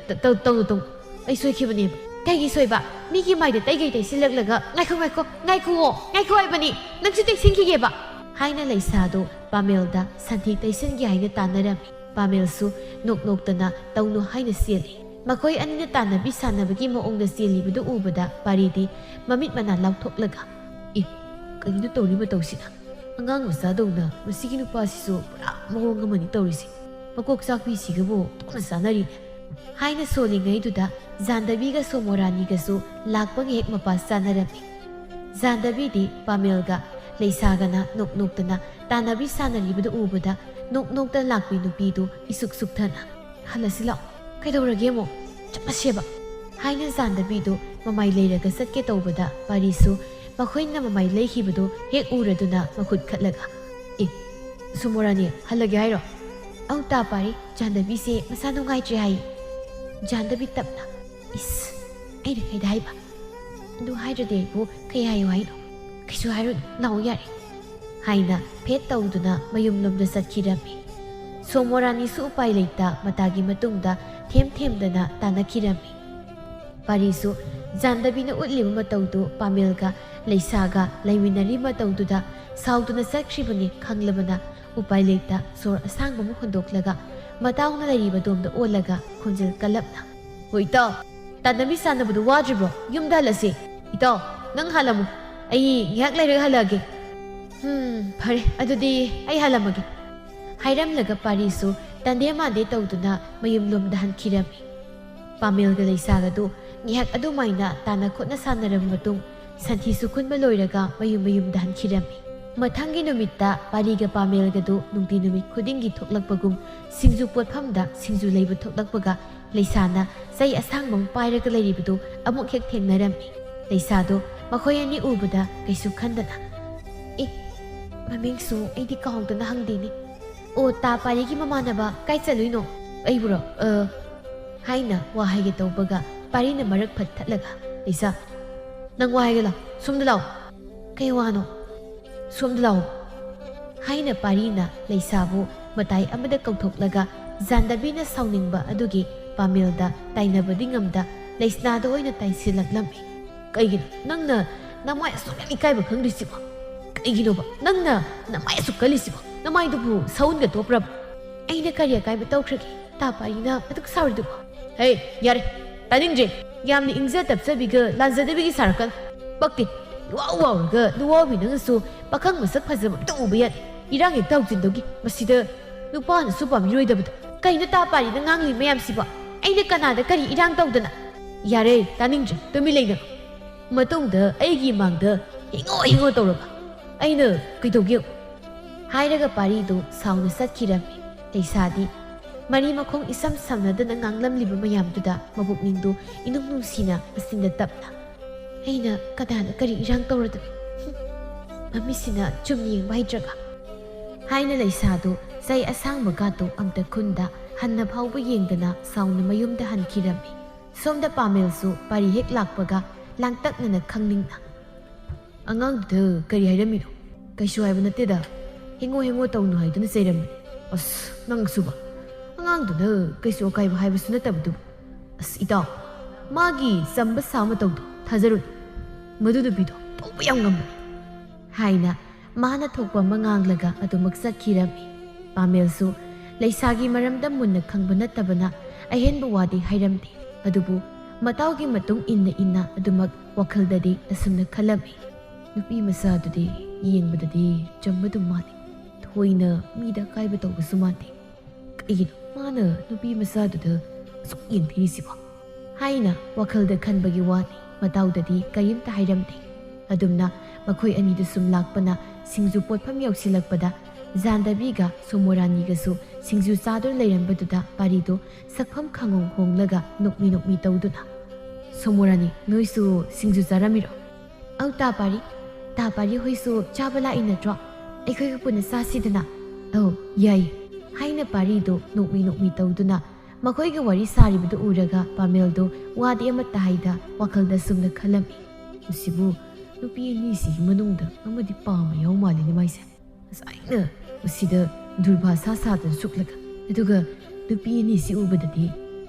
ꯇ-, ꯇ-, ꯇꯧꯅꯨ, ꯇꯧꯅꯨ꯫ ꯑꯩ ꯁꯣꯏꯈꯤꯕꯅꯦꯕ꯫" "ꯀꯩꯒꯤ ꯁꯣꯏꯕ? ꯃꯤꯒꯤ ꯃꯥꯏꯗ ꯇꯩꯒꯩ ꯇꯩꯁꯤꯜꯂꯛꯂꯒ, ꯉꯥꯏꯈꯣ, ꯉꯥꯏꯈꯣ, ꯉꯥꯏꯈꯣꯑꯣ, ꯉꯥꯏꯈꯣ ꯍꯥꯏꯕꯅꯤ, ꯅꯪꯁꯨ ꯇꯩꯁꯤꯟꯈꯤꯒꯦꯕ!" ꯍꯥꯏꯅ ꯂꯩꯁꯥꯗꯨ ꯄꯥꯃꯦꯜꯗ ꯁꯟꯊꯤ ꯇꯩꯁꯤꯟꯒꯦ ꯍꯥꯏꯅ ꯇꯥꯟꯅꯔꯝꯃꯤ꯫ ꯄꯥꯃꯦꯜꯁꯨ ꯅꯣꯛ ꯅꯣꯛꯇꯅ ꯇꯧꯅꯨ ꯍꯥꯏꯅ ꯆꯦꯜꯂꯤ꯫ ꯃꯈꯣꯏ ꯑꯅꯤꯅ ꯇꯥꯟꯅꯕꯤ ꯁꯥꯟꯅꯕꯒꯤ ꯃꯑꯣꯡꯗ ꯆꯦꯜꯂꯤꯕꯗꯨ ꯎꯕꯗ ꯄꯥꯔꯤꯗꯤ ꯃꯃꯤꯠ ꯃꯅꯥ ꯂꯥꯎꯊꯣꯛꯂꯒ, "ꯑꯦ, ꯀꯩꯅꯣ ꯇꯧꯔꯤ ꯃꯇꯧꯁꯤꯅ? ꯑꯉꯥꯡ ꯃꯆꯥꯗꯧꯅ ꯃꯁꯤꯒꯤ ꯅꯨꯄꯥꯁꯤꯁꯨ ꯄꯨꯔꯥ ꯃꯑꯣꯡ ꯑꯃꯅꯤ ꯇꯧꯔꯤꯁꯦ꯫ ꯃꯀꯣꯛ ꯆꯥꯛꯄꯤꯁꯤꯒꯕꯨ ꯑꯣꯟꯊꯣꯛꯅ ꯆꯥꯅꯔꯤꯅꯦ!" ꯍꯥꯏꯅ ꯁꯣꯜꯂꯤꯉꯩꯗꯨꯗ ꯖꯥꯟꯗꯕꯤꯒ ꯁꯣꯃꯣꯔꯥꯅꯤꯒꯁꯨ ꯂꯥꯛꯄ ꯉꯥꯏꯍꯥꯛ ꯃꯄꯥ ꯆꯥꯅꯔꯝꯃꯤ꯫ ꯖꯥꯟꯗꯕꯤꯗꯤ ꯄꯥꯃꯦꯜꯒ ꯂꯩꯁꯥꯒꯅ ꯅꯣꯛ ꯅꯣꯛꯇꯅ ꯇꯥꯟꯅꯕꯤ ꯁꯥꯟꯅꯔꯤꯕꯗꯨ ꯎꯕꯗ ꯅꯣꯛ ꯅꯣꯛꯇꯅ ꯂꯥꯛꯄꯤ ꯅꯨꯄꯤꯗꯨ ꯏꯁꯨꯛ ꯁꯨꯛꯊꯅ, "ꯍꯜꯂꯁꯤ ꯂꯥꯛꯑꯣ꯫ ꯀꯩꯗꯧꯔꯒꯦ ꯑꯃꯨꯛ? ꯆꯠꯂꯁꯦꯕ!" ꯍꯥꯏꯅ ꯖꯥꯟꯗꯕꯤꯗꯨ ꯃꯃꯥꯏ ꯂꯩꯔꯒ ꯆꯠꯀꯦ ꯇꯧꯕꯗ ꯄꯥꯔꯤꯁꯨ ꯃꯈꯣꯏꯅ ꯃꯃꯥꯏ ꯂꯩꯈꯤꯕꯗꯨ ꯍꯦꯛ ꯎꯔꯗꯨꯅ ꯃꯈꯨꯠ ꯈꯠꯂꯒ, "ꯑꯦ, ꯁꯣꯃꯣꯔꯥꯅꯤ, ꯍꯜꯂꯒꯦ ꯍꯥꯏꯔꯣ?" "ꯑꯧ ꯇꯥ ꯄꯥꯔꯤ, ꯖꯥꯟꯗꯕꯤꯁꯦ ꯃꯁꯥ ꯅꯨꯡꯉꯥꯏꯇ꯭ꯔꯦ ꯍꯥꯏꯌꯦ꯫" ꯖꯥꯟꯗꯕꯤ ꯇꯞꯅ, "ꯏꯁ, ꯑꯩꯅ ꯀꯩꯗ ꯍꯥꯏꯕ? ꯑꯗꯨ ꯍꯥꯏꯗ꯭ꯔꯗꯤ ꯑꯩꯕꯨ ꯀꯩ ꯍꯥꯏꯌꯨ ꯍꯥꯏꯅꯣ? ꯀꯩꯁꯨ ꯍꯥꯏꯔꯨꯅꯨ, ꯂꯥꯛꯑꯣ ꯌꯥꯔꯦ," ꯍꯥꯏꯅ ꯐꯦꯠ ꯇꯧꯗꯨꯅ ꯃꯌꯨꯝꯂꯣꯝꯗ ꯆꯠꯈꯤꯔꯝꯃꯤ꯫ ꯁꯣꯃꯣꯔꯥꯅꯤꯁꯨ ꯎꯄꯥꯏ ꯂꯩꯇ ꯃꯇꯥꯒꯤ ꯃꯇꯨꯡꯗ ꯊꯦꯝ ꯊꯦꯝꯗꯅ ꯇꯥꯟꯅꯈꯤꯔꯝꯃꯤ꯫ ꯄꯥꯔꯤꯁꯨ ꯖꯥꯟꯗꯕꯤꯅ ꯎꯠꯂꯤꯕ ꯃꯇꯧꯗꯨ ꯄꯥꯃꯦꯜꯒ ꯂꯩꯁꯥꯒ ꯂꯩꯃꯤꯟꯅꯔꯤ ꯃꯇꯧꯗꯨꯗ ꯁꯥꯎꯗꯨꯅ ꯆꯠꯈ꯭ꯔꯤꯕꯅꯤ ꯈꯪꯂꯕꯅ ꯎꯄꯥꯏ ꯂꯩꯇ ꯁꯣꯔ ꯑꯁꯥꯡꯕ ꯑꯃ ꯍꯣꯟꯗꯣꯛꯂꯒ ꯃꯇꯥꯎꯅ ꯂꯩꯔꯤꯕ ꯗꯣꯝꯗ ꯑꯣꯜꯂꯒ ꯈꯣꯟꯖꯦꯜ ꯀꯜꯂꯞꯅ, "ꯍꯣ ꯏꯇꯥꯎ, ꯇꯥꯟꯅꯕꯤ ꯁꯥꯟꯅꯕꯗꯨ ꯋꯥꯗ꯭ꯔꯤꯕ꯭ꯔꯣ? ꯌꯨꯝꯗ ꯍꯜꯂꯁꯤ꯫" "ꯏꯇꯥꯎ, ꯅꯪ ꯍꯥꯜꯂꯝꯃꯨ, ꯑꯩ ꯉꯥꯏꯍꯥꯛ ꯂꯩꯔꯒ ꯍꯜꯂꯛꯑꯒꯦ꯫" "ꯎꯝ, ꯐꯔꯦ, ꯑꯗꯨꯗꯤ ꯑꯩ ꯍꯜꯂꯝꯃꯒꯦ," ꯍꯥꯏꯔꯝꯂꯒ ꯄꯥꯔꯤꯁꯨ ꯇꯟꯗꯦ ꯃꯥꯟꯗꯦ ꯇꯧꯗꯨꯅ ꯃꯌꯨꯝꯂꯣꯝꯗ ꯍꯟꯈꯤꯔꯝꯃꯤ꯫ ꯄꯥꯃꯦꯜꯒ ꯂꯩꯁꯥꯒꯗꯨ ꯉꯥꯏꯍꯥꯛ ꯑꯗꯨꯃꯥꯏꯅ ꯇꯥꯟꯅ ꯈꯣꯠꯅ ꯁꯥꯟꯅꯔꯕ ꯃꯇꯨꯡ, ꯁꯟꯊꯤꯁꯨ ꯈꯨꯟꯕ ꯂꯣꯏꯔꯒ ꯃꯌꯨꯝ ꯃꯌꯨꯝꯗ ꯍꯟꯈꯤꯔꯝꯃꯤ꯫ ꯃꯊꯪꯒꯤ ꯅꯨꯃꯤꯠꯇ ꯄꯥꯔꯤꯒ ꯄꯥꯃꯦꯜꯒꯗꯨ ꯅꯨꯡꯇꯤ ꯅꯨꯃꯤꯠ ꯈꯨꯗꯤꯡꯒꯤ ꯊꯣꯛꯂꯛꯄꯒꯨꯝ ꯁꯤꯡꯖꯨ ꯄꯣꯠꯐꯝꯗ ꯁꯤꯡꯖꯨ ꯂꯩꯕ ꯊꯣꯛꯂꯛꯄꯒ ꯂꯩꯁꯥꯅ ꯆꯩ ꯑꯁꯥꯡꯕ ꯑꯃ ꯄꯥꯏꯔꯒ ꯂꯩꯔꯤꯕꯗꯨ ꯑꯃꯨꯛ ꯍꯦꯛ ꯊꯦꯡꯅꯔꯝꯃꯤ꯫ ꯂꯩꯁꯥꯗꯣ ꯃꯈꯣꯏ ꯑꯅꯤ ꯎꯕꯗ ꯀꯩꯁꯨ ꯈꯟꯗꯅ, "ꯑꯦ, ꯃꯃꯤꯡꯁꯨ ꯑꯩꯗꯤ ꯀꯥꯎꯗꯅ ꯍꯪꯗꯦꯅꯦ꯫ ꯑꯣ, ꯇꯥ ꯄꯥꯔꯤꯒꯤ ꯃꯃꯥꯟꯅꯕ ꯀꯥꯏ ꯆꯠꯂꯨꯏꯅꯣ?" "ꯑꯩꯕꯨꯔꯣ? ꯑ," ꯍꯥꯏꯅ ꯋꯥ ꯍꯥꯏꯒꯦ ꯇꯧꯕꯒ ꯄꯥꯔꯤꯅ ꯃꯔꯛ ꯐꯠ ꯊꯠꯂꯒ, "ꯂꯩꯁꯥ, ꯅꯪ ꯋꯥ ꯍꯥꯏꯒꯦ ꯂꯥꯎ, ꯁꯣꯝꯗ ꯂꯥꯎ꯫" "ꯀꯩ ꯋꯥꯅꯣ?" "ꯁꯣꯝꯗ ꯂꯥꯎ," ꯍꯥꯏꯅ ꯄꯥꯔꯤꯅ ꯂꯩꯁꯥꯕꯨ ꯃꯇꯥꯏ ꯑꯃꯗ ꯀꯧꯊꯣꯛꯂꯒ ꯖꯥꯟꯗꯕꯤꯅ ꯁꯥꯎꯅꯤꯡꯕ ꯑꯗꯨꯒꯤ ꯄꯥꯃꯦꯜꯗ ꯇꯥꯏꯅꯕꯗꯤ ꯉꯝꯗ ꯂꯩꯁꯅꯥꯗ ꯑꯣꯏꯅ ꯇꯥꯏꯁꯤꯜꯂꯛꯂꯝꯃꯤ꯫ "ꯀꯩꯒꯤꯅꯣ ꯅꯪꯅ ꯅꯃꯥꯏ ꯑꯁꯨꯛ ꯌꯥꯝ ꯏꯀꯥꯏꯕ ꯈꯪꯗ꯭ꯔꯤꯁꯤꯕꯣ? ꯀꯩꯒꯤꯅꯣꯕ ꯅꯪꯅ ꯅꯃꯥꯏ ꯑꯁꯨꯛ ꯀꯜꯂꯤꯁꯤꯕꯣ? ꯅꯃꯥꯏꯗꯨꯕꯨ ꯁꯎꯟꯒ ꯇꯣꯞꯄ꯭ꯔꯕ? ꯑꯩꯅ ꯀꯔꯤ ꯑꯀꯥꯏꯕ ꯇꯧꯈ꯭ꯔꯒꯦ ꯇꯥ ꯄꯥꯔꯤꯅ ꯑꯗꯨꯛ ꯁꯥꯎꯔꯤꯗꯨꯕꯣ?" "ꯍꯦ, ꯌꯥꯔꯦ, ꯇꯥꯅꯤꯡꯗ꯭ꯔꯦ꯫ ꯌꯥꯝꯅ ꯏꯪꯖ ꯇꯞꯆꯕꯤꯒ ꯂꯥꯟꯖꯗꯕꯤꯒꯤ ꯁꯥꯔꯛꯀꯅꯨ꯫ ꯄꯛꯇꯦ꯫ ꯏꯋꯥꯎ ꯋꯥꯎꯔꯒ ꯂꯨꯋꯥꯎꯕꯤ ꯅꯪꯅꯁꯨ ꯄꯥꯈꯪ ꯃꯁꯛ ꯐꯖꯕ ꯑꯝꯇ ꯎꯕ ꯌꯥꯗꯦ꯫ ꯏꯔꯥꯡ ꯍꯦꯛꯇ ꯍꯧꯖꯤꯟꯗꯧꯒꯤ꯫ ꯃꯁꯤꯗ ꯅꯨꯄꯥꯅꯁꯨ ꯄꯥꯝꯕꯤꯔꯣꯏꯗꯕꯗ꯫ ꯀꯩꯅꯣ ꯇꯥ ꯄꯥꯔꯤꯅ ꯉꯥꯡꯂꯤ ꯃꯌꯥꯝꯁꯤꯕꯣ? ꯑꯩꯅ ꯀꯅꯥꯗ ꯀꯔꯤ ꯏꯔꯥꯡ ꯇꯧꯗꯅ?" "ꯌꯥꯔꯦ, ꯇꯥꯅꯤꯡꯗ꯭ꯔꯦ꯫ ꯇꯨꯃꯤꯟ ꯂꯩꯅ꯫ ꯃꯇꯨꯡꯗ ꯑꯩꯒꯤ ꯏꯃꯥꯡꯗ ꯍꯤꯡꯉꯣ ꯍꯤꯡꯉꯣ ꯇꯧꯔꯕ ꯑꯩꯅ ꯀꯩꯗꯧꯒꯦ?" ꯍꯥꯏꯔꯒ ꯄꯥꯔꯤꯗꯨ ꯁꯥꯎꯅ ꯆꯠꯈꯤꯔꯝꯃꯤ꯫ ꯂꯩꯁꯥꯗꯤ ꯃꯔꯤ ꯃꯈꯣꯡ ꯏꯁꯝ ꯁꯝꯅꯗꯅ ꯉꯥꯡꯂꯝꯂꯤꯕ ꯃꯌꯥꯝꯗꯨꯗ ꯃꯕꯨꯛꯅꯤꯡꯗꯨ ꯏꯅꯨꯡ ꯅꯨꯡꯁꯤꯅ ꯃꯆꯤꯟꯗ ꯇꯞꯅ, "ꯑꯩꯅ ꯀꯅꯥꯅ ꯀꯔꯤ ꯏꯔꯥꯡ ꯇꯧꯔꯗꯕ? ꯍꯨꯝ, ꯃꯃꯤꯠꯁꯤꯅ ꯆꯨꯝꯅ ꯌꯦꯡꯕ ꯍꯩꯇ꯭ꯔꯒ?" ꯍꯥꯏꯅ ꯂꯩꯁꯥꯗꯨ ꯆꯩ ꯑꯁꯥꯡꯕ ꯀꯥꯇꯨ ꯑꯝꯇ ꯈꯨꯟꯗ ꯍꯟꯅ ꯐꯥꯎꯕ ꯌꯦꯡꯗꯅ ꯁꯥꯎꯅ ꯃꯌꯨꯝꯗ ꯍꯟꯈꯤꯔꯝꯃꯤ꯫ ꯁꯣꯝꯗ ꯄꯥꯃꯦꯜꯁꯨ ꯄꯥꯔꯤ ꯍꯦꯛ ꯂꯥꯛꯄꯒ ꯂꯥꯡꯇꯛꯅꯅ ꯈꯪꯅꯤꯡꯅ, "ꯑꯉꯥꯡꯗꯨꯗ ꯀꯔꯤ ꯍꯥꯏꯔꯝꯃꯤꯅꯣ?" "ꯀꯩꯁꯨ ꯍꯥꯏꯕ ꯅꯠꯇꯦꯗ, ꯍꯦꯡꯉꯣ ꯍꯦꯡꯉꯣ ꯇꯧꯅꯨ ꯍꯥꯏꯗꯨꯅ ꯆꯩꯔꯝꯃꯤꯅꯦ꯫ ꯑꯁ, ꯅꯪꯁꯨꯕ꯫ ꯑꯉꯥꯡꯗꯨꯅ ꯀꯩꯁꯨ ꯑꯀꯥꯏꯕ ꯍꯥꯏꯕꯁꯨ ꯅꯠꯇꯕꯗꯨꯕꯨ꯫ ꯑꯁ, ꯏꯇꯥꯎ, ꯃꯥꯒꯤ ꯆꯝꯕ ꯁꯥ ꯃꯇꯧꯗꯣ ꯊꯥꯖꯔꯨꯅꯨ꯫ ꯃꯗꯨ ꯅꯨꯄꯤꯗꯣ ꯇꯧꯕ ꯌꯥꯝ ꯉꯝꯕꯅꯤ," ꯍꯥꯏꯅ ꯃꯥꯅ ꯊꯣꯛꯄ ꯑꯃ ꯉꯥꯡꯂꯒ ꯑꯗꯨꯃꯛ ꯆꯠꯈꯤꯔꯝꯃꯤ꯫ ꯄꯥꯃꯦꯜꯁꯨ ꯂꯩꯁꯥꯒꯤ ꯃꯔꯝꯗ ꯃꯨꯟꯅ ꯈꯪꯕ ꯅꯠꯇꯕꯅ ꯑꯍꯦꯟꯕ ꯋꯥꯗꯤ ꯍꯥꯏꯔꯝꯗꯦ꯫ ꯑꯗꯨꯕꯨ ꯃꯇꯥꯎꯒꯤ ꯃꯇꯨꯡ ꯏꯟꯅ ꯏꯟꯅ ꯑꯗꯨꯃꯛ ꯋꯥꯈꯜꯗꯗꯤ ꯑꯁꯨꯝꯅ ꯈꯜꯂꯝꯃꯤ, "ꯅꯨꯄꯤ ꯃꯆꯥꯗꯨꯗꯤ ꯌꯦꯡꯕꯗꯗꯤ ꯆꯝꯕꯗꯨ ꯃꯥꯜꯂꯤ꯫ ꯊꯣꯏꯅ ꯃꯤꯗ ꯑꯀꯥꯏꯕ ꯇꯧꯕꯁꯨ ꯃꯥꯟꯗꯦ꯫ ꯀꯩꯒꯤꯅꯣ ꯃꯥꯅ ꯅꯨꯄꯤ ꯃꯆꯥꯗꯨꯗ ꯑꯁꯨꯛ ꯌꯦꯡꯊꯤꯔꯤꯁꯤꯕꯣ?" ꯍꯥꯏꯅ ꯋꯥꯈꯜꯗ ꯈꯟꯕꯒꯤ ꯋꯥꯅꯤ꯫ ꯃꯇꯥꯎꯗꯗꯤ ꯀꯔꯤꯝꯇ ꯍꯥꯏꯔꯝꯗꯦ꯫ ꯑꯗꯨꯝꯅ ꯃꯈꯣꯏ ꯑꯅꯤꯗꯨ ꯁꯨꯝ ꯂꯥꯛꯄꯅ ꯁꯤꯡꯖꯨ ꯄꯣꯠꯐꯝ ꯌꯧꯁꯤꯜꯂꯛꯄꯗ ꯖꯥꯟꯗꯕꯤꯒ ꯁꯣꯃꯣꯔꯥꯅꯤꯒꯁꯨ ꯁꯤꯡꯖꯨ ꯆꯥꯗꯨꯅ ꯂꯩꯔꯝꯕꯗꯨꯗ ꯄꯥꯔꯤꯗꯨ ꯁꯛꯐꯝ ꯈꯪꯍꯣꯡ ꯍꯣꯡꯂꯒ ꯅꯣꯛꯃꯤ ꯅꯣꯛꯃꯤ ꯇꯧꯗꯨꯅ, "ꯁꯣꯃꯣꯔꯥꯅꯤ, ꯅꯣꯏꯁꯨ ꯁꯤꯡꯖꯨ ꯆꯥꯔꯝꯃꯤꯔꯣ?" "ꯑꯧ, ꯇꯥ ꯄꯥꯔꯤ, ꯇꯥ ꯄꯥꯔꯤ ꯍꯣꯏꯁꯨ ꯆꯥꯕ ꯂꯥꯛꯏ ꯅꯠꯇ꯭ꯔꯣ? ꯑꯩꯈꯣꯏꯒ ꯄꯨꯟꯅ ꯆꯥꯁꯤꯗꯅ꯫" "ꯑꯧ, ꯌꯥꯏ," ꯍꯥꯏꯅ ꯄꯥꯔꯤꯗꯨ ꯅꯣꯛꯃꯤ ꯅꯣꯛꯃꯤ ꯇꯧꯗꯨꯅ ꯃꯈꯣꯏꯒ ꯋꯥꯔꯤ ꯁꯥꯔꯤꯕꯗꯨ ꯎꯔꯒ ꯄꯥꯃꯦꯜꯗꯨ ꯋꯥꯗꯤ ꯑꯃꯠꯇ ꯍꯥꯏꯗ ꯋꯥꯈꯜꯗ ꯁꯨꯝꯅ ꯈꯜꯂꯝꯃꯤ, "ꯃꯁꯤꯕꯨ ꯅꯨꯄꯤ ꯑꯅꯤꯁꯤꯒꯤ ꯃꯅꯨꯡꯗ ꯑꯃꯗꯤ ꯄꯥꯝꯕ ꯌꯥꯎ ꯃꯥꯜꯂꯤꯅꯦ ꯃꯥꯏꯁꯦ꯫ ꯉꯁꯥꯏꯅ ꯃꯁꯤꯗ ꯗꯨꯔꯚꯥꯁꯥ ꯁꯥꯗꯅ ꯁꯨꯛꯂꯒ, ꯑꯗꯨꯒ ꯅꯨꯄꯤ ꯑꯅꯤꯁꯤ ꯎꯕꯗꯗꯤ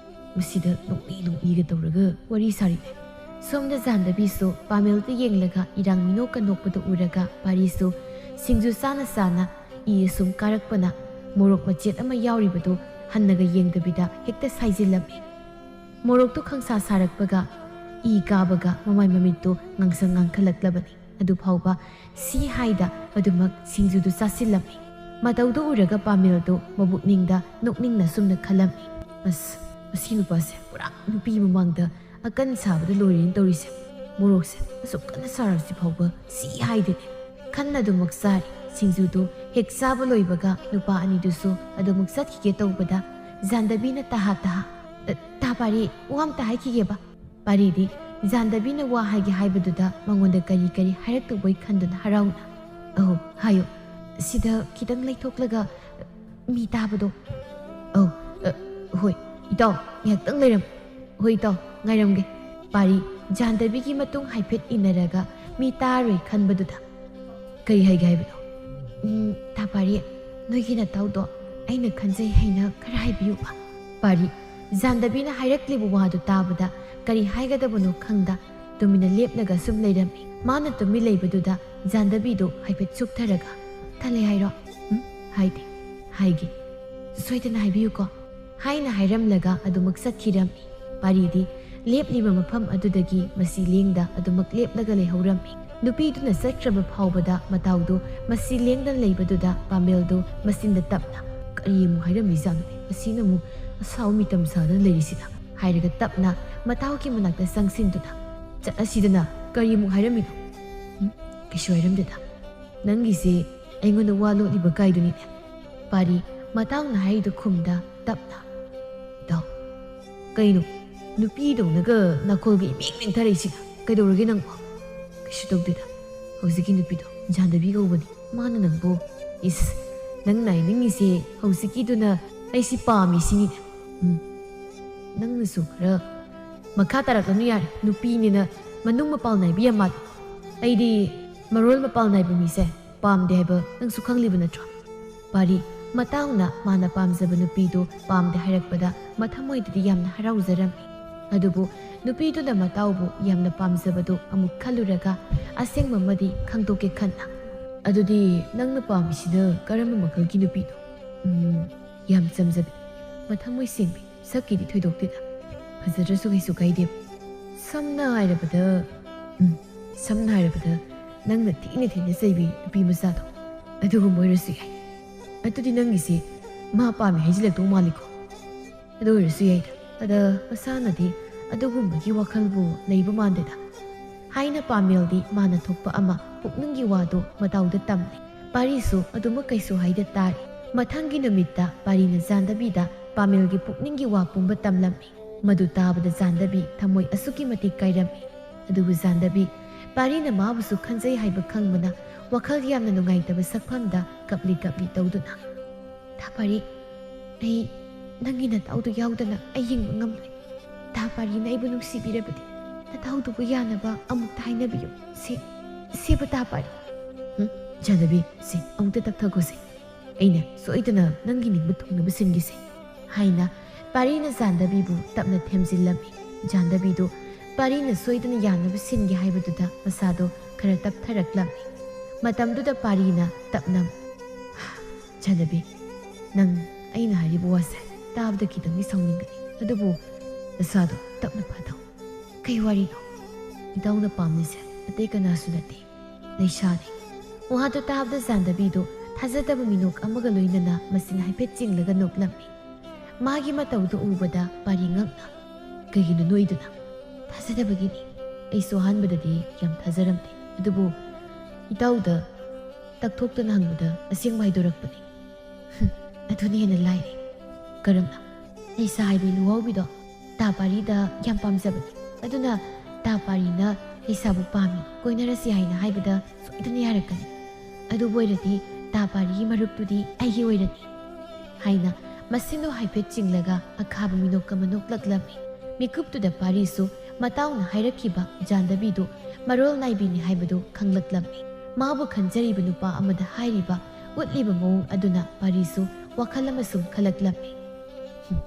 ꯃꯁꯤꯗ ꯅꯣꯛꯃꯤ ꯅꯣꯛꯃꯤꯒ ꯇꯧꯔꯒ ꯋꯥꯔꯤ ꯁꯥꯔꯤꯅꯦ꯫ ꯁꯣꯝꯗ ꯖꯥꯟꯗꯕꯤꯁꯨ ꯄꯥꯃꯦꯜꯗ ꯌꯦꯡꯂꯒ ꯏꯔꯥꯡ ꯃꯤꯅꯣꯛꯀ ꯅꯣꯛꯄꯗꯨ ꯎꯔꯒ ꯄꯥꯔꯤꯁꯨ ꯁꯤꯡꯖꯨ ꯆꯥꯅ ꯆꯥꯅ ꯏ ꯑꯁꯨꯝ ꯀꯥꯔꯛꯄꯅ ꯃꯣꯔꯣꯛ ꯃꯆꯦꯠ ꯑꯃ ꯌꯥꯎꯔꯤꯕꯗꯨ ꯍꯟꯅꯒ ꯌꯦꯡꯗꯕꯤꯗ ꯍꯦꯛꯇ ꯁꯥꯏꯖꯤꯜꯂꯝꯃꯤ꯫ ꯃꯣꯔꯣꯛꯇꯨ ꯈꯪꯁꯥ ꯁꯥꯔꯛꯄꯒ ꯏ ꯀꯥꯕꯒ ꯃꯃꯥꯏ ꯃꯃꯤꯠꯇꯨ ꯉꯥꯡꯁꯪ ꯉꯥꯡꯈꯠꯂꯛꯂꯕꯅꯤ꯫ ꯑꯗꯨ ꯐꯥꯎꯕ ꯁꯤ ꯍꯥꯏꯗ ꯑꯗꯨꯃꯛ ꯁꯤꯡꯖꯨꯗꯨ ꯆꯥꯁꯤꯜꯂꯝꯃꯤ꯫ ꯃꯇꯧꯗꯨ ꯎꯔꯒ ꯄꯥꯃꯦꯜꯗꯨ ꯃꯕꯨꯛꯅꯤꯡꯗ ꯅꯣꯛꯅꯤꯡꯅ ꯁꯨꯝꯅ ꯈꯜꯂꯝꯃꯤ, "ꯑꯁ, ꯃꯁꯤ ꯅꯨꯄꯥꯁꯦ ꯄꯨꯔꯥ ꯅꯨꯄꯤ ꯃꯃꯥꯡꯗ ꯑꯀꯟ ꯁꯥꯕꯗ ꯂꯣꯏꯔꯦꯅ ꯇꯧꯔꯤꯁꯦ꯫ ꯃꯣꯔꯣꯛꯁꯦ ꯑꯁꯨꯛ ꯀꯟꯅ ꯁꯥꯔꯁꯤ ꯐꯥꯎꯕ ꯁꯤ ꯍꯥꯏꯗꯦꯅꯦ"꯫ ꯈꯟꯅ ꯑꯗꯨꯃꯛ ꯆꯥꯔꯤ꯫ ꯁꯤꯡꯖꯨꯗꯨ ꯍꯦꯛ ꯆꯥꯕ ꯂꯣꯏꯕꯒ ꯅꯨꯄꯥ ꯑꯅꯤꯗꯨꯁꯨ ꯑꯗꯨꯃꯛ ꯆꯠꯈꯤꯒꯦ ꯇꯧꯕꯗ ꯖꯥꯟꯗꯕꯤꯅ ꯇꯍꯥ ꯇꯍꯥ, "ꯑ, ꯇꯥ ꯄꯥꯔꯤ, ꯋꯥ ꯑꯝꯇ ꯍꯥꯏꯈꯤꯒꯦꯕ"꯫ ꯄꯥꯔꯤꯗꯤ ꯖꯥꯟꯗꯕꯤꯅ ꯋꯥ ꯍꯥꯏꯒꯦ ꯍꯥꯏꯕꯗꯨꯗ ꯃꯉꯣꯟꯗ ꯀꯔꯤ ꯀꯔꯤ ꯍꯥꯏꯔꯛꯇꯧꯕꯩ ꯈꯟꯗꯨꯅ ꯍꯔꯥꯎꯅ, "ꯑꯍꯣ, ꯍꯥꯏꯌꯣ꯫ ꯁꯤꯗ ꯈꯤꯇꯪ ꯂꯩꯊꯣꯛꯂꯒ ꯃꯤ ꯇꯥꯕꯗꯣ"꯫ "ꯑꯧ, ꯑ, ꯍꯣꯏ, ꯏꯇꯥꯎ, ꯉꯥꯏꯍꯥꯛꯇꯪ ꯂꯩꯔꯝ"꯫ "ꯍꯣꯏ, ꯏꯇꯥꯎ, ꯉꯥꯏꯔꯝꯒꯦ"꯫ ꯄꯥꯔꯤ ꯖꯥꯟꯗꯕꯤꯒꯤ ꯃꯇꯨꯡ ꯍꯥꯏꯐꯦꯠ ꯏꯟꯅꯔꯒ ꯃꯤ ꯇꯥꯔꯣꯏ ꯈꯟꯕꯗꯨꯗ, "ꯀꯔꯤ ꯍꯥꯏꯒꯦ ꯍꯥꯏꯕꯅꯣ?" "ꯎꯝ, ꯇꯥ ꯄꯥꯔꯤ, ꯅꯣꯏꯒꯤ ꯅꯇꯥꯎꯗꯣ ꯑꯩꯅ ꯈꯟꯖꯩ ꯍꯥꯏꯅ ꯈꯔ ꯍꯥꯏꯕꯤꯌꯨꯕ"꯫ ꯄꯥꯔꯤ ꯖꯥꯟꯗꯕꯤꯅ ꯍꯥꯏꯔꯛꯂꯤꯕ ꯋꯥꯗꯨ ꯇꯥꯕꯗ ꯀꯔꯤ ꯍꯥꯏꯒꯗꯕꯅꯣ ꯈꯪꯗ ꯇꯨꯃꯤꯟꯅ ꯂꯦꯞꯂꯒ ꯁꯨꯝ ꯂꯩꯔꯝꯃꯤ꯫ ꯃꯥꯅ ꯇꯨꯃꯤꯟ ꯂꯩꯕꯗꯨꯗ ꯖꯥꯟꯗꯕꯤꯗꯨ ꯍꯥꯏꯐꯦꯠ ꯆꯨꯞꯊꯔꯒ, "ꯇꯜꯂꯦ ꯍꯥꯏꯔꯣ?" "ꯎꯝ, ꯍꯥꯏꯗꯦ"꯫ "ꯍꯥꯏꯒꯦ꯫ ꯁꯣꯏꯗꯅ ꯍꯥꯏꯕꯤꯌꯨꯀꯣ"꯫ ꯍꯥꯏꯅ ꯍꯥꯏꯔꯝꯂꯒ ꯑꯗꯨꯃꯛ ꯆꯠꯈꯤꯔꯝꯃꯤ꯫ ꯄꯥꯔꯤꯗꯤ ꯂꯦꯞꯂꯤꯕ ꯃꯐꯝ ꯑꯗꯨꯗꯒꯤ ꯃꯁꯤ ꯂꯦꯡꯗ ꯑꯗꯨꯃꯛ ꯂꯦꯞꯂꯒ ꯂꯩꯍꯧꯔꯝꯃꯤ꯫ ꯅꯨꯄꯤꯗꯨꯅ ꯆꯠꯈ꯭ꯔꯕ ꯐꯥꯎꯕꯗ ꯃꯇꯥꯎꯗꯨ ꯃꯁꯤ ꯂꯦꯡꯗꯅ ꯂꯩꯕꯗꯨꯗ ꯄꯥꯃꯦꯜꯗꯨ ꯃꯆꯤꯟꯗ ꯇꯞꯅ, "ꯀꯔꯤ ꯑꯃꯨꯛ ꯍꯥꯏꯔꯝꯃꯤꯖꯥꯠꯅꯣꯅꯦ? ꯃꯁꯤꯅ ꯑꯃꯨꯛ ꯑꯁꯥꯎ ꯃꯤꯇꯝ ꯁꯥꯗꯅ ꯂꯩꯔꯤꯁꯤꯅ?" ꯍꯥꯏꯔꯒ ꯇꯞꯅ ꯃꯇꯥꯎꯒꯤ ꯃꯅꯥꯛꯇ ꯆꯪꯁꯤꯟꯗꯨꯅ, "ꯆꯠꯂꯁꯤꯗꯅ, ꯀꯔꯤ ꯑꯃꯨꯛ ꯍꯥꯏꯔꯝꯃꯤꯅꯣ?" "ꯎꯝ, ꯀꯩꯁꯨ ꯍꯥꯏꯔꯝꯗꯦꯗ꯫ ꯅꯪꯒꯤꯁꯦ ꯑꯩꯉꯣꯟꯗ ꯋꯥ ꯂꯣꯠꯂꯤꯕ ꯀꯥꯏꯗꯨꯅꯤꯅꯦ"꯫ ꯄꯥꯔꯤ ꯃꯇꯥꯎꯅ ꯍꯥꯏꯔꯤꯗꯨ ꯈꯨꯝꯗ ꯇꯞꯅ, "ꯏꯇꯥꯎ"꯫ "ꯀꯩꯅꯣ? ꯅꯨꯄꯤꯗꯧꯅꯒ ꯅꯥꯀꯣꯜꯒ ꯏꯃꯦꯡ ꯃꯦꯡꯊꯔꯛꯏꯁꯤꯅ? ꯀꯩꯗꯧꯔꯒꯦ ꯅꯪꯕꯣ?" "ꯀꯩꯁꯨ ꯇꯧꯗꯦꯗ꯫ ꯍꯧꯖꯤꯛꯀꯤ ꯅꯨꯄꯤꯗꯣ ꯖꯥꯟꯗꯕꯤ ꯀꯧꯕꯅꯤ꯫ ꯃꯥꯅ ꯅꯪꯕꯨ"꯫ "ꯏꯁ, ꯅꯪꯅ ꯍꯥꯏꯅꯤꯡꯉꯤꯁꯦ ꯍꯧꯖꯤꯛꯀꯤꯗꯨꯅ ꯑꯩꯁꯤ ꯄꯥꯝꯃꯤ ꯁꯤꯅꯤꯅꯦ?" "ꯎꯝ, ꯅꯪꯅꯁꯨ ꯈꯔ ꯃꯈꯥ ꯇꯥꯔꯛꯂꯅꯨ ꯌꯥꯔꯦ꯫ ꯅꯨꯄꯤꯅꯤꯅ ꯃꯅꯨꯡ ꯃꯄꯥꯜ ꯅꯥꯏꯕ ꯌꯥꯝ ꯃꯥꯜꯂꯤ꯫ ꯑꯩꯗꯤ ꯃꯔꯣꯜ ꯃꯄꯥꯜ ꯅꯥꯏꯕ ꯃꯤꯁꯦ ꯄꯥꯝꯗꯦ ꯍꯥꯏꯕ ꯅꯪꯁꯨ ꯈꯪꯂꯤꯕ ꯅꯠꯇ꯭ꯔꯣ?" ꯄꯥꯔꯤ ꯃꯇꯥꯎꯅ ꯃꯥꯅ ꯄꯥꯝꯖꯕ ꯅꯨꯄꯤꯗꯨ ꯄꯥꯝꯗꯦ ꯍꯥꯏꯔꯛꯄꯗ ꯃꯊꯃꯣꯏꯗꯗꯤ ꯌꯥꯝꯅ ꯍꯔꯥꯎꯖꯔꯝꯃꯤ꯫ ꯑꯗꯨꯕꯨ ꯅꯨꯄꯤꯗꯨꯅ ꯃꯇꯥꯎꯕꯨ ꯌꯥꯝꯅ ꯄꯥꯝꯖꯕꯗꯨ ꯑꯃꯨꯛ ꯈꯜꯂꯨꯔꯒ ꯑꯁꯦꯡꯕꯃꯗꯤ ꯈꯪꯗꯣꯛꯀꯦ ꯈꯟꯅ, "ꯑꯗꯨꯗꯤ ꯅꯪꯅ ꯄꯥꯝꯃꯤꯁꯤꯅ ꯀꯔꯝꯕ ꯃꯈꯜꯒꯤ ꯅꯨꯄꯤꯅꯣ?" "ꯎꯝ, ꯌꯥꯝ ꯆꯝꯖꯕꯤ, ꯃꯊꯃꯣꯏ ꯁꯦꯡꯕꯤ, ꯁꯛꯀꯤꯗꯤ ꯊꯣꯏꯗꯣꯛꯇꯦꯗ꯫ ꯐꯖꯗ꯭ꯔꯁꯨ ꯀꯩꯁꯨ ꯀꯥꯏꯗꯦ꯫ ꯁꯝꯅ ꯍꯥꯏꯔꯕꯗ, ꯎꯝ, ꯁꯝꯅ ꯍꯥꯏꯔꯕꯗ ꯅꯪꯅ ꯊꯤꯅ ꯊꯤꯅ ꯆꯩꯕꯤ ꯅꯨꯄꯤ ꯃꯆꯥꯗꯣ, ꯑꯗꯨꯒꯨꯝꯕ ꯑꯣꯏꯔꯁꯨ ꯌꯥꯏ꯫ ꯑꯗꯨꯗꯤ ꯅꯪꯒꯤꯁꯤ ꯃꯥ ꯄꯥꯝꯃꯦ ꯍꯥꯏꯖꯤꯜꯂꯛꯇꯧ ꯃꯥꯜꯂꯤꯀꯣ?" "ꯑꯗꯨ ꯑꯣꯏꯔꯁꯨ ꯌꯥꯏꯗ꯫ ꯑꯗ ꯃꯁꯥꯅꯗꯤ ꯑꯗꯨꯒꯨꯝꯕꯒꯤ ꯋꯥꯈꯜꯕꯨ ꯂꯩꯕ ꯃꯥꯟꯗꯦꯗ" ꯍꯥꯏꯅ ꯄꯥꯃꯦꯜꯗꯤ ꯃꯥꯅ ꯊꯣꯛꯄ ꯑꯃ ꯄꯨꯛꯅꯤꯡꯒꯤ ꯋꯥꯗꯨ ꯃꯇꯥꯎꯗ ꯇꯝꯂꯦ꯫ ꯄꯥꯔꯤꯁꯨ ꯑꯗꯨꯃꯛ ꯀꯩꯁꯨ ꯍꯥꯏꯗ ꯇꯥꯔꯤ꯫ ꯃꯊꯪꯒꯤ ꯅꯨꯃꯤꯠꯇ ꯄꯥꯔꯤꯅ ꯖꯥꯟꯗꯕꯤꯗ ꯄꯥꯃꯦꯜꯒꯤ ꯄꯨꯛꯅꯤꯡꯒꯤ ꯋꯥ ꯄꯨꯝꯕ ꯇꯝꯂꯝꯃꯤ꯫ ꯃꯗꯨ ꯇꯥꯕꯗ ꯖꯥꯟꯗꯕꯤ ꯊꯃꯣꯏ ꯑꯁꯨꯛꯀꯤ ꯃꯇꯤꯛ ꯀꯥꯏꯔꯝꯃꯤ꯫ ꯑꯗꯨꯕꯨ ꯖꯥꯟꯗꯕꯤ ꯄꯥꯔꯤꯅ ꯃꯥꯕꯨꯁꯨ ꯈꯟꯖꯩ ꯍꯥꯏꯕ ꯈꯪꯕꯅ ꯋꯥꯈꯜ ꯌꯥꯝꯅ ꯅꯨꯡꯉꯥꯏꯇꯕ ꯁꯛꯐꯝꯗ ꯀꯞꯂꯤ ꯀꯞꯂꯤ ꯇꯧꯗꯨꯅ, "ꯇꯥ ꯄꯥꯔꯤ, ꯑꯩ ꯅꯪꯒꯤ ꯅꯇꯥꯎꯗꯨ ꯌꯥꯎꯗꯅ ꯑꯩ ꯍꯤꯡꯕ ꯉꯝꯂꯣꯏ꯫ ꯇꯥ ꯄꯥꯔꯤꯅ ꯑꯩꯕꯨ ꯅꯨꯡꯁꯤꯕꯤꯔꯕꯗꯤ ꯅꯇꯥꯎꯗꯨꯕꯨ ꯌꯥꯅꯕ ꯑꯃꯨꯛꯇ ꯍꯥꯏꯅꯕꯤꯌꯨ꯫ ꯁꯦ, ꯁꯦꯕ ꯇꯥ ꯄꯥꯔꯤ꯫" "ꯍꯨꯝ, ꯖꯥꯟꯗꯕꯤ, ꯁꯦ, ꯑꯃꯨꯛꯇ ꯇꯞꯊꯈꯣꯁꯦ꯫ ꯑꯩꯅ ꯁꯣꯏꯗꯅ ꯅꯪꯒꯤ ꯅꯤꯡꯕ ꯊꯨꯡꯅꯕ ꯁꯤꯟꯒꯦꯁꯦ" ꯍꯥꯏꯅ ꯄꯥꯔꯤꯅ ꯖꯥꯟꯗꯕꯤꯕꯨ ꯇꯞꯅ ꯊꯦꯝꯖꯤꯜꯂꯝꯃꯤ꯫ ꯖꯥꯟꯗꯕꯤꯗꯨ ꯄꯥꯔꯤꯅ ꯁꯣꯏꯗꯅ ꯌꯥꯅꯕ ꯁꯤꯟꯒꯦ ꯍꯥꯏꯕꯗꯨꯗ ꯃꯁꯥꯗꯣ ꯈꯔ ꯇꯞꯊꯔꯛꯂꯝꯃꯤ꯫ ꯃꯇꯝꯗꯨꯗ ꯄꯥꯔꯤꯅ ꯇꯞꯅ, "ꯖꯥꯟꯗꯕꯤ, ꯅꯪ ꯑꯩꯅ ꯍꯥꯏꯔꯤꯕ ꯋꯥꯁꯦ ꯇꯥꯕꯗ ꯈꯤꯇꯪꯗꯤ ꯁꯥꯎꯅꯤꯡꯒꯅꯤ, ꯑꯗꯨꯕꯨ ꯅꯁꯥꯗꯣ ꯇꯞꯅ ꯐꯥꯊꯧ꯫ ꯀꯩ ꯋꯥꯔꯤꯅꯣ? ꯏꯇꯥꯎꯅ ꯄꯥꯝꯂꯤꯁꯦ ꯑꯇꯩ ꯀꯅꯥꯁꯨ ꯅꯠꯇꯦ, ꯂꯩꯁꯥꯅꯤ꯫" ꯋꯥꯗꯨ ꯇꯥꯕꯗ ꯖꯥꯟꯗꯕꯤꯗꯨ ꯊꯥꯖꯗꯕ ꯃꯤꯅꯣꯛ ꯑꯃꯒ ꯂꯣꯏꯅꯅ ꯃꯁꯤꯟ ꯍꯥꯏꯐꯦꯠ ꯆꯤꯡꯂꯒ ꯅꯣꯛꯂꯝꯃꯤ꯫ ꯃꯥꯒꯤ ꯃꯇꯧꯗꯨ ꯎꯕꯗ ꯄꯥꯔꯤ ꯉꯛꯅ, "ꯀꯩꯒꯤꯅꯣ ꯅꯣꯛꯏꯗꯨꯅ?" "ꯊꯥꯖꯗꯕꯒꯤꯅꯤ꯫ ꯑꯩꯁꯨ ꯑꯍꯥꯟꯕꯗꯗꯤ ꯌꯥꯝ ꯊꯥꯖꯔꯝꯗꯦ, ꯑꯗꯨꯕꯨ ꯏꯇꯥꯎꯗ ꯇꯛꯊꯣꯛꯇꯅ ꯍꯪꯕꯗ ꯑꯁꯦꯡꯕ ꯍꯥꯏꯗꯣꯔꯛꯄꯅꯤ꯫" "ꯍꯨꯝ, ꯑꯗꯨꯅ ꯍꯦꯟꯅ ꯂꯥꯏꯔꯦ꯫" "ꯀꯔꯝꯅ?" "ꯂꯩꯁꯥ ꯍꯥꯏꯕꯤ ꯂꯨꯍꯥꯎꯕꯤꯗꯣ ꯇꯥ ꯄꯥꯔꯤꯗ ꯌꯥꯝ ꯄꯥꯝꯖꯕꯅꯤ꯫ ꯑꯗꯨꯅ ꯇꯥ ꯄꯥꯔꯤꯅ ꯂꯩꯁꯥꯕꯨ ꯄꯥꯝꯃꯤ, ꯀꯣꯏꯅꯔꯁꯤ ꯍꯥꯏꯅ ꯍꯥꯏꯕꯗ ꯁꯣꯏꯗꯅ ꯌꯥꯔꯛꯀꯅꯤ꯫ ꯑꯗꯨꯕꯨ ꯑꯣꯏꯔꯗꯤ ꯇꯥ ꯄꯥꯔꯤꯒꯤ ꯃꯔꯨꯞꯇꯨꯗꯤ ꯑꯩꯒꯤ ꯑꯣꯏꯔꯅꯤ" ꯍꯥꯏꯅ ꯃꯁꯤꯟꯗꯨ ꯍꯥꯏꯐꯦꯠ ꯆꯤꯡꯂꯒ ꯑꯈꯥꯕ ꯃꯤꯅꯣꯛ ꯑꯃ ꯅꯣꯛꯂꯛꯂꯝꯃꯤ꯫ ꯃꯤꯀꯨꯞꯇꯨꯗ ꯄꯥꯔꯤꯁꯨ ꯃꯇꯥꯎꯅ ꯍꯥꯏꯔꯛꯈꯤꯕ ꯖꯥꯟꯗꯕꯤꯗꯨ ꯃꯔꯣꯜ ꯅꯥꯏꯕꯤꯅꯤ ꯍꯥꯏꯕꯗꯨ ꯈꯪꯂꯛꯂꯝꯃꯤ꯫ ꯃꯥꯕꯨ ꯈꯟꯖꯔꯤꯕ ꯅꯨꯄꯥ ꯑꯃꯗ ꯍꯥꯏꯔꯤꯕ ꯎꯠꯂꯤꯕ ꯃꯑꯣꯡ ꯑꯗꯨꯅ ꯄꯥꯔꯤꯁꯨ ꯋꯥꯈꯜ ꯑꯃ ꯁꯨꯝ ꯈꯜꯂꯛꯂꯝꯃꯤ꯫ "ꯍꯨꯝ,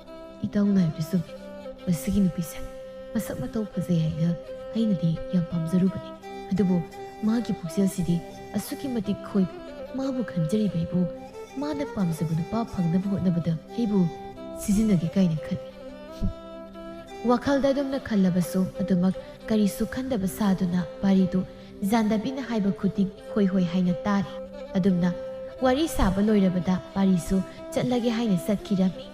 ꯏꯇꯥꯎꯅ ꯍꯥꯏꯕꯗꯨ ꯆꯨꯝꯃꯤ꯫ ꯃꯁꯤꯒꯤ ꯅꯨꯄꯤꯁꯦ ꯃꯁꯛ ꯃꯇꯧ ꯐꯖꯩ ꯍꯥꯏꯅ ꯑꯩꯅꯗꯤ ꯌꯥꯝ ꯄꯥꯝꯖꯔꯨꯕꯅꯤ꯫ ꯑꯗꯨꯕꯨ ꯃꯥꯒꯤ ꯄꯨꯛꯆꯦꯜꯁꯤꯗꯤ ꯑꯁꯨꯛꯀꯤ ꯃꯇꯤꯛ ꯈꯣꯏꯕ꯫ ꯃꯥꯕꯨ ꯈꯟꯖꯔꯤꯕ ꯑꯩꯕꯨ ꯃꯥꯅ ꯄꯥꯝꯖꯕ ꯅꯨꯄꯥ ꯐꯪꯅꯕ ꯍꯣꯠꯅꯕꯗ ꯑꯩꯕꯨ ꯁꯤꯖꯤꯟꯅꯒꯦ ꯀꯥꯏꯅ ꯈꯜꯂꯤ꯫" ꯍꯨꯝ꯫ ꯋꯥꯈꯜꯗ ꯑꯗꯨꯝꯅ ꯈꯜꯂꯕꯁꯨ ꯑꯗꯨꯃꯛ ꯀꯔꯤꯁꯨ ꯈꯟꯗꯕ ꯁꯥꯗꯨꯅ ꯄꯥꯔꯤꯗꯨ ꯖꯥꯟꯗꯕꯤꯅ ꯍꯥꯏꯕ ꯈꯨꯗꯤꯡ ꯍꯣꯏ ꯍꯣꯏ ꯍꯥꯏꯅ ꯇꯥꯔꯤ꯫ ꯑꯗꯨꯝꯅ ꯋꯥꯔꯤ ꯁꯥꯕ ꯂꯣꯏꯔꯕꯗ ꯄꯥꯔꯤꯁꯨ ꯆꯠꯂꯒꯦ ꯍꯥꯏꯅ ꯆꯠꯈꯤꯔꯝꯃꯤ꯫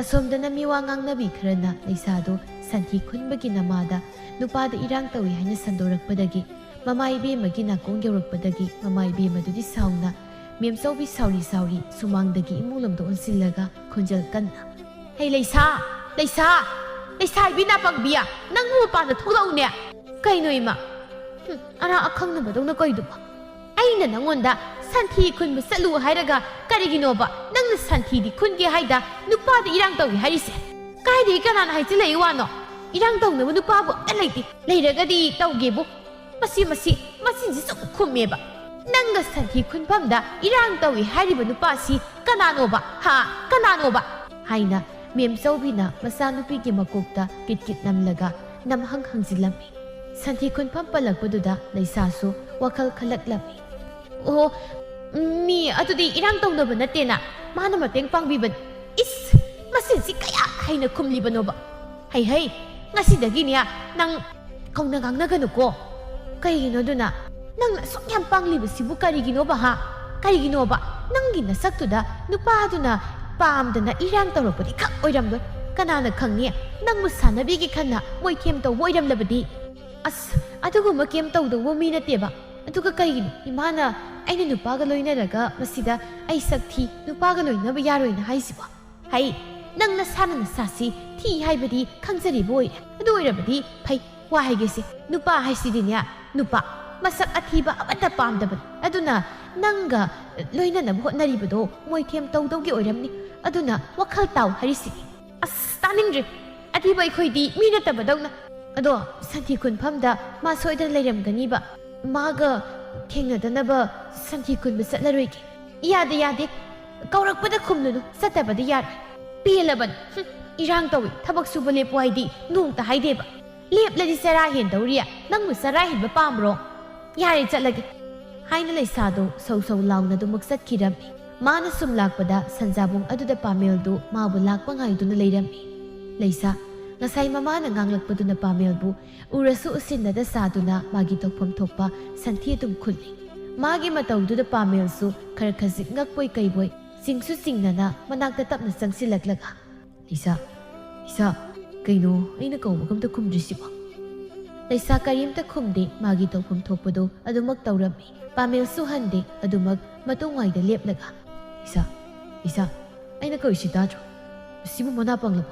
ꯑꯁꯣꯝꯗꯅ ꯃꯤꯋꯥ ꯉꯥꯡꯅꯕꯤ ꯈꯔꯅ ꯂꯩꯁꯥꯗꯨ ꯁꯟꯊꯤ ꯈꯨꯟꯕꯒꯤ ꯅꯃꯥꯗ ꯅꯨꯄꯥꯗ ꯏꯔꯥꯡ ꯇꯧꯏ ꯍꯥꯏꯅ ꯁꯟꯗꯣꯔꯛꯄꯗꯒꯤ ꯃꯃꯥ ꯏꯕꯦꯝꯃꯒꯤ ꯅꯥꯀꯣꯡ ꯌꯧꯔꯛꯄꯗꯒꯤ ꯃꯃꯥ ꯏꯕꯦꯝꯃꯗꯨꯗꯤ ꯁꯥꯎꯅ ꯃꯦꯝꯆꯧꯕꯤ ꯁꯥꯎꯔꯤ ꯁꯥꯎꯔꯤ ꯁꯨꯃꯥꯡꯗꯒꯤ ꯏꯃꯨꯡ ꯂꯣꯝꯗ ꯑꯣꯟꯁꯤꯜꯂꯒ ꯈꯣꯟꯖꯦꯜ ꯀꯟꯅ, "ꯍꯩ ꯂꯩꯁꯥ, ꯂꯩꯁꯥ, ꯂꯩꯁꯥ ꯏꯕꯤ ꯅꯥꯄꯪꯕꯤꯌꯥ, ꯅꯪꯕꯨ ꯃꯄꯥꯟꯗ ꯊꯣꯛꯂꯛꯎꯅꯦ!" "ꯀꯩꯅꯣ ꯏꯃꯥ?" "ꯍꯨꯝ, ꯑꯔꯥ ꯑꯈꯪꯅꯕꯗꯧꯅ ꯀꯩꯗꯨꯕꯣ?" "ꯑꯩꯅ ꯅꯪꯉꯣꯟꯗ ꯁꯟꯊꯤ ꯈꯨꯟꯕ ꯆꯠꯂꯨ ꯍꯥꯏꯔꯒ ꯀꯔꯤꯒꯤꯅꯣꯕ ꯅꯪꯅ ꯁꯟꯊꯤꯗꯤ ꯈꯨꯟꯒꯦ ꯍꯥꯏꯗ ꯅꯨꯄꯥꯗ ꯏꯔꯥꯡ ꯇꯧꯏ ꯍꯥꯏꯔꯤꯁꯦ? ꯀꯥꯏꯗꯒꯤ ꯀꯅꯥꯅ ꯍꯥꯏꯖꯤꯜꯂꯛꯏ ꯋꯥꯅꯣ? ꯏꯔꯥꯡ ꯇꯧꯅꯕ ꯅꯨꯄꯥꯕꯨ ꯑꯝꯇ ꯂꯩꯇꯦ꯫ ꯂꯩꯔꯒꯗꯤ ꯇꯧꯒꯦꯕꯨ꯫ ꯃꯁꯤ, ꯃꯁꯤ, ꯃꯆꯤꯟꯁꯤ ꯁꯨꯝ ꯈꯨꯝꯃꯦꯕ꯫ ꯅꯪꯒ ꯁꯟꯊꯤ ꯈꯨꯟꯐꯝꯗ ꯏꯔꯥꯡ ꯇꯧꯏ ꯍꯥꯏꯔꯤꯕ ꯅꯨꯄꯥꯁꯤ ꯀꯅꯥꯅꯣꯕ? ꯍꯥ? ꯀꯅꯥꯅꯣꯕ?" ꯍꯥꯏꯅ ꯃꯦꯝꯆꯧꯕꯤꯅ ꯃꯆꯥꯅꯨꯄꯤꯒꯤ ꯃꯀꯣꯛꯇ ꯀꯤꯠ ꯀꯤꯠ ꯅꯝꯂꯒ ꯅꯝꯍꯪ ꯍꯪꯖꯤꯜꯂꯝꯃꯤ꯫ ꯁꯟꯊꯤ ꯈꯨꯟꯐꯝ ꯄꯜꯂꯛꯄꯗꯨꯗ ꯂꯩꯁꯥꯁꯨ ꯋꯥꯈꯜ ꯈꯜꯂꯛꯂꯝꯃꯤ꯫ "ꯑꯣ, ꯃꯤ ꯑꯗꯨꯗꯤ ꯏꯔꯥꯡ ꯇꯧꯅꯕ ꯅꯠꯇꯦꯅ, ꯃꯥꯅ ꯃꯇꯦꯡ ꯄꯥꯡꯕꯤꯕꯅꯤ꯫ ꯏꯁ, ꯃꯁꯤꯁꯤ ꯀꯌꯥ ꯍꯩꯅ ꯈꯨꯝꯂꯤꯕꯅꯣꯕ? ꯍꯩ ꯍꯩ, ꯉꯁꯤꯗꯒꯤꯅꯦ ꯅꯪ ꯀꯧꯅ ꯉꯥꯡꯅꯒꯅꯨꯀꯣ꯫ ꯀꯩꯒꯤꯅꯣ ꯑꯗꯨꯅ? ꯅꯪꯅ ꯑꯁꯨꯛ ꯌꯥꯝ ꯄꯥꯡꯂꯤꯕꯁꯤꯕꯨ ꯀꯔꯤꯒꯤꯅꯣꯕ, ꯍꯥ? ꯀꯔꯤꯒꯤꯅꯣꯕ? ꯅꯪꯒꯤ ꯅꯁꯛꯇꯨꯗ ꯅꯨꯄꯥꯗꯨꯅ ꯄꯥꯝꯗꯅ ꯏꯔꯥꯡ ꯇꯧꯔꯛꯄꯗꯤ ꯈꯛ ꯑꯣꯏꯔꯝꯂꯣꯏ꯫ ꯀꯅꯥꯅ ꯈꯪꯅꯤ? ꯅꯪꯕꯨ ꯁꯥꯟꯅꯕꯤꯒꯦ ꯈꯟꯅ ꯃꯣꯏꯊꯦꯝ ꯇꯧꯕ ꯑꯣꯏꯔꯝꯂꯕꯗꯤ?" "ꯑꯁ, ꯑꯗꯨꯒꯨꯝꯕ ꯀꯩꯝ ꯇꯧꯗꯧꯕ ꯃꯤ ꯅꯠꯇꯦꯕ꯫ ꯑꯗꯨꯒ ꯀꯩꯒꯤꯅꯣ ꯏꯃꯥꯅ ꯑꯩꯅ ꯅꯨꯄꯥꯒ ꯂꯣꯏꯅꯔꯒ ꯃꯁꯤꯗ ꯑꯩ ꯁꯛ ꯊꯤ, ꯅꯨꯄꯥꯒ ꯂꯣꯏꯅꯕ ꯌꯥꯔꯣꯏꯅ ꯍꯥꯏꯁꯤꯕꯣ? ꯍꯩ, ꯅꯪ ꯅꯁꯥꯅ ꯅꯁꯥꯁꯤ ꯊꯤ ꯍꯥꯏꯕꯗꯤ ꯈꯪꯖꯔꯤꯕ ꯑꯣꯏꯔꯦ꯫ ꯑꯗꯨ ꯑꯣꯏꯔꯕꯗꯤ ꯐꯩ, ꯋꯥ ꯍꯥꯏꯒꯦꯁꯦ, ꯅꯨꯄꯥ ꯍꯥꯏꯁꯤꯗꯤꯅꯦ, ꯅꯨꯄꯥ ꯃꯁꯛ ꯑꯊꯤꯕ ꯑꯃꯠꯇ ꯄꯥꯝꯗꯕꯅꯤ꯫ ꯑꯗꯨꯅ ꯅꯪꯒ ꯂꯣꯏꯅꯅꯕ ꯍꯣꯠꯅꯔꯤꯕꯗꯣ ꯃꯣꯏꯊꯦꯝ ꯇꯧꯗꯧꯒꯤ ꯑꯣꯏꯔꯝꯅꯤ꯫ ꯑꯗꯨꯅ ꯋꯥꯈꯜ ꯇꯥꯎ ꯍꯥꯏꯔꯤꯁꯤꯅꯤ꯫" "ꯑꯁ, ꯇꯥꯅꯤꯡꯗ꯭ꯔꯦ꯫ ꯑꯊꯤꯕ ꯑꯩꯈꯣꯏꯗꯤ ꯃꯤ ꯅꯠꯇꯕꯗꯧꯅ꯫ ꯑꯗꯣ ꯁꯟꯊꯤ ꯈꯨꯟꯐꯝꯗ ꯃꯥ ꯁꯣꯏꯗꯅ ꯂꯩꯔꯝꯒꯅꯤꯕ꯫ ꯃꯥꯒ ꯊꯦꯡꯅꯗꯅꯕ ꯁꯟꯊꯤ ꯈꯨꯟꯕ ꯆꯠꯂꯔꯣꯏꯒꯦ꯫" "ꯌꯥꯗꯦ, ꯌꯥꯗꯦ, ꯀꯧꯔꯛꯄꯗ ꯈꯨꯝꯂꯨꯅꯨ, ꯆꯠꯇꯕꯗꯤ ꯌꯥꯔꯣꯏ꯫ ꯄꯦꯜꯂꯕꯅꯤ꯫ ꯍꯨꯝ, ꯏꯔꯥꯡ ꯇꯧꯏ, ꯊꯕꯛ ꯁꯨꯕ ꯂꯦꯞꯄꯨ ꯍꯥꯏꯗꯤ ꯅꯣꯡꯇ ꯍꯥꯏꯗꯦꯕ꯫ ꯂꯦꯞꯂꯗꯤ ꯆꯔꯥ ꯍꯦꯟꯗꯧꯔꯤ, ꯅꯪꯕꯨ ꯆꯔꯥ ꯍꯦꯟꯕ ꯄꯥꯝꯕ꯭ꯔꯣ? ꯌꯥꯔꯦ, ꯆꯠꯂꯒꯦ," ꯍꯥꯏꯅ ꯂꯩꯁꯥꯗꯨ ꯁꯧ ꯁꯧ ꯂꯥꯎꯅ ꯑꯗꯨꯃꯛ ꯆꯠꯈꯤꯔꯝꯃꯤ꯫ ꯃꯥꯅ ꯁꯨꯝ ꯂꯥꯛꯄꯗ ꯁꯟꯖꯥꯕꯨꯡ ꯑꯗꯨꯗ ꯄꯥꯃꯦꯜꯗꯨ ꯃꯥꯕꯨ ꯂꯥꯛꯄ ꯉꯥꯏꯗꯨꯅ ꯂꯩꯔꯝꯃꯤ꯫ ꯂꯩꯁꯥ, ꯉꯁꯥꯏ ꯃꯃꯥꯅ ꯉꯥꯡꯂꯛꯄꯗꯨꯅ ꯄꯥꯃꯦꯜꯕꯨ ꯎꯔꯁꯨ ꯎꯁꯤꯟꯅꯗ ꯁꯥꯗꯨꯅ ꯃꯥꯒꯤ ꯇꯧꯐꯝ ꯊꯣꯛꯄ ꯁꯟꯊꯤ ꯑꯗꯨꯝ ꯈꯨꯜꯂꯤ꯫ ꯃꯥꯒꯤ ꯃꯇꯧꯗꯨꯗ ꯄꯥꯃꯦꯜꯁꯨ ꯈꯔ ꯈꯖꯤꯛ ꯉꯛꯄꯣꯏ ꯀꯩꯕꯣꯏ, ꯆꯤꯡꯁꯨ ꯆꯤꯡꯅꯅ ꯃꯅꯥꯛꯇ ꯇꯞꯅ ꯆꯪꯁꯤꯜꯂꯛꯂꯒ, "ꯂꯩꯁꯥ, ꯂꯩꯁꯥ, ꯀꯩꯅꯣ ꯑꯩꯅ ꯀꯧꯕꯒ ꯑꯝꯇ ꯈꯨꯝꯗ꯭ꯔꯤꯁꯤꯕꯣ?" ꯂꯩꯁꯥ ꯀꯔꯤꯝꯇ ꯈꯨꯝꯗꯦ, ꯃꯥꯒꯤ ꯇꯧꯐꯝ ꯊꯣꯛꯄꯗꯣ ꯑꯗꯨꯃꯛ ꯇꯧꯔꯝꯃꯤ꯫ ꯄꯥꯃꯦꯜꯁꯨ ꯍꯟꯗꯦ, ꯑꯗꯨꯃꯛ ꯃꯇꯨꯡꯋꯥꯏꯗ ꯂꯦꯞꯂꯒ, "ꯂꯩꯁꯥ, ꯂꯩꯁꯥ, ꯑꯩꯅ ꯀꯧꯔꯤꯁꯤ ꯇꯥꯗ꯭ꯔꯣ? ꯃꯁꯤꯕꯨ ꯃꯅꯥ ꯄꯪꯂꯕꯣ?"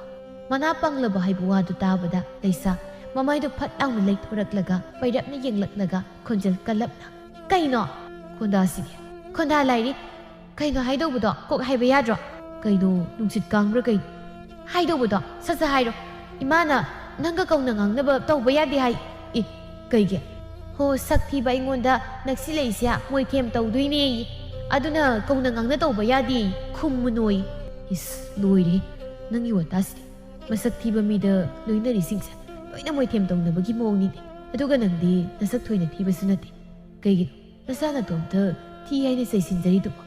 ꯃꯅꯥ ꯄꯪꯂꯕ ꯍꯥꯏꯕ ꯋꯥꯗꯨ ꯇꯥꯕꯗ ꯂꯩꯁꯥ ꯃꯃꯥꯏꯗꯨ ꯐꯠ ꯂꯥꯎꯅ ꯂꯩꯊꯣꯔꯛꯂꯒ ꯄꯩꯔꯞꯅ ꯌꯦꯡꯂꯛꯂꯒ ꯈꯣꯟꯖꯦꯜ ꯀꯜꯂꯞꯅ, "ꯀꯩꯅꯣ?" "ꯈꯣꯟꯗꯥꯁꯤꯗꯤ?" "ꯈꯣꯟꯗꯥ ꯂꯥꯏꯔꯤ꯫ ꯀꯩꯅꯣ ꯍꯥꯏꯗꯧꯕꯗꯣ ꯀꯣꯛ ꯍꯥꯏꯕ ꯌꯥꯗ꯭ꯔꯣ?" "ꯀꯩꯅꯣ, ꯅꯨꯡꯁꯤꯠ ꯀꯥꯡꯕ꯭ꯔꯥ ꯀꯩꯅꯣ?" "ꯍꯥꯏꯗꯧꯕꯗꯣ ꯁꯠ ꯁꯠ ꯍꯥꯏꯔꯣ꯫ ꯏꯃꯥꯅ ꯅꯪꯒ ꯀꯧꯅ ꯉꯥꯡꯅꯕ ꯇꯧꯕ ꯌꯥꯗꯦ ꯍꯥꯏ꯫" "ꯑꯦ, ꯀꯩꯒꯤ?" "ꯍꯣ, ꯁꯛ ꯊꯤꯕ ꯑꯩꯉꯣꯟꯗ ꯅꯛꯁꯤꯜꯂꯛꯏꯁꯦ ꯃꯣꯏꯊꯦꯝ ꯇꯧꯗꯣꯏꯅꯦꯌꯦ꯫ ꯑꯗꯨꯅ ꯀꯧꯅ ꯉꯥꯡꯅ ꯇꯧꯕ ꯌꯥꯗꯦ, ꯈꯨꯝꯃꯨꯅꯣꯌꯦ꯫" "ꯏꯁ, ꯂꯣꯏꯔꯦ, ꯅꯪꯒꯤ ꯋꯥꯇꯥꯁꯤꯗꯤ꯫ ꯃꯁꯛ ꯊꯤꯕ ꯃꯤꯗ ꯂꯣꯏꯅꯔꯤꯁꯤꯡꯁꯦ ꯂꯣꯏꯅ ꯃꯣꯏꯊꯦꯝ ꯇꯧꯅꯕꯒꯤ ꯃꯑꯣꯡꯅꯤꯅꯦ꯫ ꯑꯗꯨꯒ ꯅꯪꯗꯤ ꯅꯁꯛ ꯊꯣꯏꯅ ꯊꯤꯕꯁꯨ ꯅꯠꯇꯦ꯫ ꯀꯩꯒꯤꯅꯣ ꯅꯁꯥ ꯅꯇꯣꯝꯇ ꯊꯤ ꯍꯥꯏꯅ ꯆꯩꯁꯤꯟꯖꯔꯤꯗꯨꯕꯣ?"